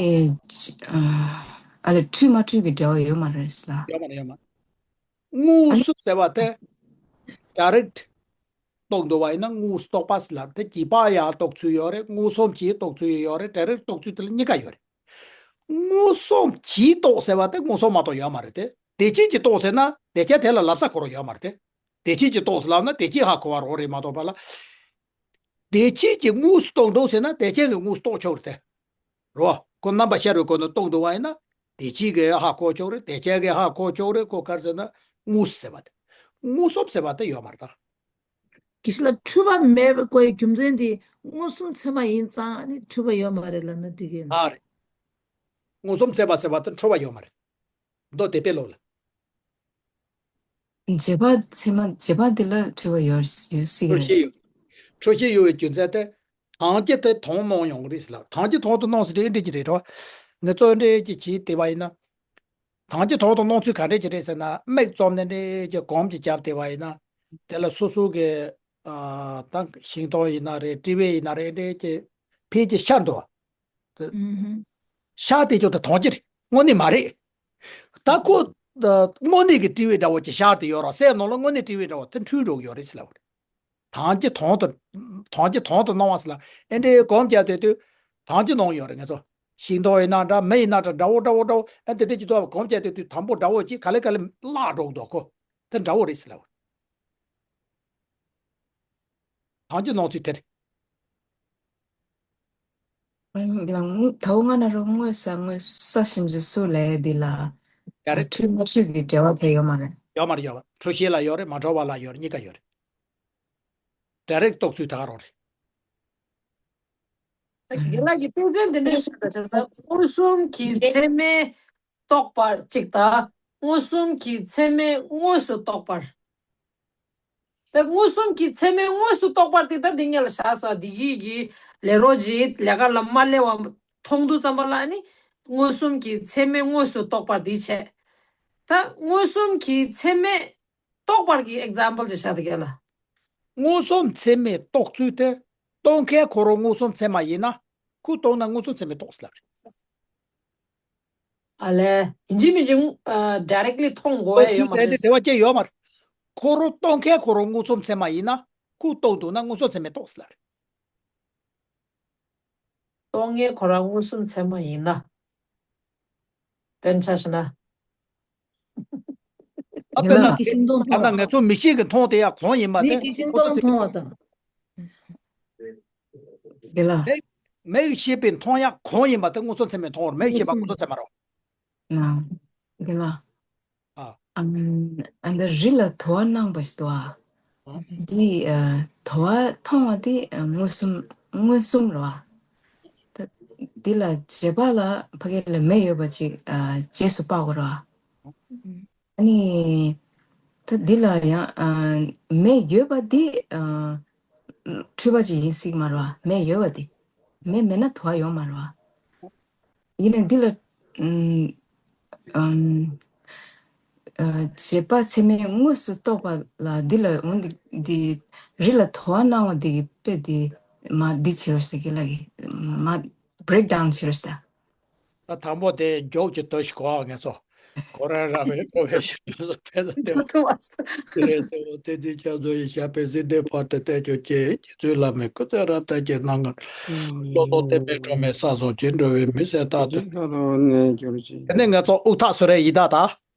ཨ་ལས་འཁྲུལ་མ་འཁྲུལ་གྱི་འབྲེལ་བ་ཡོད་མ་རེད་ཟེར་ལ། ཡོད་མ་རེད། ཡོད་མ་རེད། དངོས་སུ་ཟེར་བ་དེ་ཌི་རེག་ཊི་ རྟོགས་འདུག་པ་ཡིན་ན་དངོས་སུ་རྟོགས་པ་ཟེར་ལབ་དེ་རྗེས་དཔག་ཡང་རྟོགས་ཚུལ་ཡོད་རེད། མངོན་སུམ་གྱིས་རྟོགས་ཚུལ་ཡོད་རེད། འབྲས་རིགས་རྟོགས་ཚུལ་དེ་ལ་གཉིས་ཀ་ཡོད་རེད། མངོན་སུམ་གྱིས་རྟོགས་ཟེར་བ་དེ་མངོན་སུམ་མ་གཏོགས་ཡོད་མ་རེད་དེ། དེ་བྱས་ཀྱིས་རྟོགས་ཟེར་ན་དེ་བྱས་དེ་ལ་ལབ་ས་ཁོ་རང་ཡོད་མ་རེད་དེ། དེ་བྱས་ཀྱིས་རྟོགས་ཟེར་ལབ་ན་དེ་བྱས་ཧ་གོ་བ་རང་རེད་མ་གཏོགས་པ་ལ། དེ་བྱས་ཀྱིས་དངོས་སུ་རྟོགས་འདུག་ཟེར་ན་དེ་བྱས་ཀྱིས་དངོས་སུ་རྟོགས་ཆོག་རེད་དེ། རོ། ཁོ་རྣམ་པ་ཤར་བའི་སྒོ་ནས་རྟོགས་འདུག་པ་ཡིན་ན། དེ་བྱས་ཀྱིས་ཧ་གོ་ཆོག་རེད། དེ་བྱས་ཀྱིས་ཧ་གོ་ཆོག་རེད། ཁོ་ག་རེ་ཟེར་ན། དངོས་སུ་ཟེར་བ་དེ། མངོན་སུམ་ཟེར་བ་དེ་ཡོད་མ་རེད་ད། དགེ་བཤེས་ལགས་འཁྲུལ་པ་མེད་པའི་རྒྱུ་མཚན་དེ་མངོན་སུམ་ཚད་མ་ཡིན་ཙང་ནི་འཁྲུལ་པ་ཡོད་མ་རེད་ལབ་ན་འགྲིག་གི་ཡིན། ཨ་རེད། མངོན་སུམ་ཚད་མ་ཟེར་བ་དེ་འཁྲུལ་པ་ཡོད་མ་རེད། མདོ་སྡེ་དཔེ་ཀློག་ལ། རྗེས་དཔག་ཚད་མ་རྗེས་དཔག་འདི་ལ་འཁྲུལ་པ་ཡོད་ཡོད་སྲིད་ཀྱི་འཁྲུལ་རེད། ཤེས་ཡོད། འཁྲུལ་ཤེས་ཡོད་པའི་རྒྱུ་མཚན་དེ། དང་གྱིས་དེ་དོན་སྣང་ཡོང་གི་རེད་ཟེར་ལ། དང་གྱིས་དོན་དུ་སྣང་ཟེར་དུས་ཨེ་འདྲས་ཀྱི་རེད་རོ། ངས་གཙོ་ཨེ་འདྲས་ཀྱི་བྱས་བསྡད་པ་ཡིན་ན། དང་གྱིས་དོན་དུ་སྣང་ཚུལ་ག་འདྲས་ཀྱི་རེད་ཟེར་ན། མིག་བཙུམ་ནས་འདྲས་ཀྱི་སྒོམ་གྱི་རྒྱབ་བསྡད་པ་ཡིན་ན། དེ་ལ་སོ་སོ་གི། ཨ། ད་ཤིང་ཏོག་ཡིན་ན་རེད། དྲི་བས་ཡིན་ན་རེད། འདྲས་ཀྱི་ཕལ་ཆེར་ཤར་འདུག་བ། དེ། ཨུ་ཧུ། ཤར་དེ་ཀྱང་དེ་དང་གྱིས་རེད། དངོས་གནས་མ་རེད། ད་ཁོ། ཨ། དངོས་གནས་ཀྱི་དྲི་བ་འདྲ་བོ་ཅིག་ཤར་དེ་ཡོད་ར། སའི་ནང་ལ་དངོས་གནས་དྲི་བ་འདྲ་བོ་དེ་འཁྲུལ་འགྲོ་གི་ཡོད་རེད་ཟེར་ལབ་པ་རེད། དང་གྱིས་དོན་དུ། དང་གྱིས་དོན་དུ་སྣང་བ་ཟེར་ལ། ཨེ་འདྲས་སྒོམ་རྒྱབ་བསྡད་དུས། དང་གྱིས་སྣང་ཡོད་རེད་ང་ཚོ། ཤིང་ཏོག་ཡིན་ན་འདྲ། མི་ཡིན་ན་འདྲ། འདྲ་བོ་འདྲ་བོ་འདྲ་བོ། ཨ། དེ་འདྲས་ཀྱི་ཐོག་སྒོམ་རྒྱབ་བསྡད་དུས་དང་པོ་འདྲ་བོ་ཅིག་ག་ལེ་ག་ལེ་བརླག་འགྲོ་གི་འདུག་ཁོ། དེ་འདྲ་བོ་རེད་ཟེར་ལབ་པ་རེད། དང་གྱིས་སྣང་ཚུལ་དེ་རེད། ལ་དང་པོ་ང་ན་རོ་དངོས་ས་དངོས་ས་ཞིམ་ཟོས་སུ་ལས་འདི་ལ། ཡ་རེད། འཁྲུལ་མ་འཁྲུལ་གྱི་འབྲེལ་བ་དེ་ཡོད་མ་རེད། ཡོད་མ་རེད། ཡོད་མ་རེད། འཁྲུལ་ཤེས་ལ་ཡོད་རེད། མ་འཁྲུལ་བ་ལ་ཡོད་རེད། གཉིས་ཀ་ཡོད་རེད། འབྲས་རིགས་རྟོགས་ཚུལ་ད་ག་རང་རེད། རྒན་ལགས་ཀྱིས་དཔེ་མཚོན་འདི་འདྲ་བཤད་པ་བྱས་ཙང་མངོན་སུམ་གྱི་ཚད་མས་རྟོགས་པར་གཅིག་དང་། མངོན་སུམ་གྱི་ཚད་མས་དངོས་སུ་རྟོགས་པར། ད་མངོན་སུམ་གྱི་ཚད་མས་དངོས་སུ་རྟོགས་པར་དེ་ད་འདི་སྔོན་ལ་བཞག་སོང་། འདི་ཡིད་ཀྱི་ལས་རོགས་ཀྱིས་ལས་ཀ་ལ་མ་སླེབས་པ་མཐོང་དུས་ཙམ་པ་ལ་ནི་མངོན་སུམ་གྱི་ཚད་མས་དངོས་སུ་རྟོགས་པར་འདི་བྱས། ད་མངོན་སུམ་གྱི་ཚད་མས་རྟོགས་པར་གྱི་ཨེག་ཛམ་པལ་ཅིག་བཞག་འདུག་ག་ལ། མངོན་སུམ་ཚད་མས་རྟོགས་ཚུལ་དེ། རྟོགས་མཁན་ཁོ་རང་མངོན་སུམ་ཚད་མ་ཡིན་ན། ཁོས་རྟོགས་ན་མངོན་སུམ་ཚད་མས་རྟོགས་ཟེར་ལབ་རེད། ཨ་ལས། ཡིན་གཅིག་མིན་གཅིག་ཨ། ཌའི་རེག་ལི་མཐོང་དགོས་ཡ་ཡོད་མ་རེད། མཐོང་ཚུལ་དེ་འདྲ་དེ་བ་ཅན་ཡོད་མ་རེད། ཁོ་རང་རྟོགས་མཁན་ཁོ་རང་མངོན་སུམ་ཚད་མ་ཡིན་ན། ཁོས་རྟོགས་འདུག་ན་མངོན་སུམ་ཚད་མས་རྟོགས་ཟེར་ལབ་རེད། རྟོགས་མཁན་ཁོ་རང་མངོན་སུམ་ཚད་མ་ཡིན་ན། དཔེར་ན་ཆ་བཞག་ན། ཨ། དཔེར་ན། མིག་གིས་ཤིང་སྡོང་མཐོང་བ། ད་ལྟ་ང་ཚོ་མིག་ཤེས་ཀྱིས་མཐོང་བསྡད་ཡ་གོང་ཡིན་པ་དེ། མིག་གིས་ཤིང་སྡོང་མཐོང་བ་དང་། དེ་ལ། མིག་མིག་ཤེས་པས་མཐོང་ཡ་གོང་ཡིན་པ་དེ་མངོན་སུམ་ཚད་མས་མཐོང་བར་མིག་ཤེས་པ་མངོན་སུམ་ཚད་མ་རེད། ན། དེ་ལ། ཨ། ཨ། ཨ་འདི་རི་ལ་དུ་བ་སྣང་བ་ཞིག་འདུག་ཨ། ཨ། འདི། ཨ། དུ་བ་མཐོང་བ་འདི། ཨ། མངོན་སུམ་མངོན་སུམ་རེད་བ། ད་འདི་ལ་རྗེས་དཔག་ལ་ཕ་གི་ལ་མེ་ཡོད་པ་ཅིག་ཨ། རྗེས་སུ་དཔག་དགོས་རེད་བ། ཨ་ནི། ད་འདི་ལ་ཡང་ཨ། མེ་ཡོད་པ་འདི་ཨ། འཁྲུལ་པ་ཅིག་ཡིན་སྲིད་མ་རེད་བ། མེ་ཡོད་པ་འདི། མེ་མེད་ན་དུ་བ་ཡོད་མ་རེད་བ། ཡིན་ནའི་འདི་ལ། ཨམ། ཨམ། ཨ། རྗེས་དཔག་ཚད་མས་དངོས་སུ་རྟོགས་པ་ལ་འདི་ལ་འོ་འདི་འདི་རི་ལ་དུ་བ་སྣང་བ་འདི་གི་དཔེ་འདི་མ་འདི་བྱེད་རོགས་ཟེར་གི་ལ་གི་མ་བྷི་རེག་ཌའུན་བྱེད་རོགས་ཟེར། ད་དང་པོ་དེ་མགྱོགས་ཀྱི་ལྟོས་ཤིག་གོ་ཨ་ངེད་ཚོ། ཁོ་རང་རང་བས་ཁོ་བས་ཤེས་པ་སོ་ཕན་ཚུན་དེ་བ། དེ་རེད་ཟེར་བ་དེ་འདི་ཆ་ཚོ་ཡི་ཞབས་པད་སྲིད་མཐའི་བར་དུ་བརྟན་གྱུར་ཅིག་རྗེ་བཙུན་བླ་མའི་སྐུ་ཚེ་རབ་བརྟན་གྱི་གནང་ངར། བློ་ལྡོག་གཏི་མུག་གྲོལ་མའི་ས་བཟང་ཅིག་འགྲོ་བའི་མི་ཚེ་རྟག་ཏུ། དེ་ནས་ངེད་ཚོ་དབུགས་ཐག་སུ་རེད་ཡི་དྭགས་ད།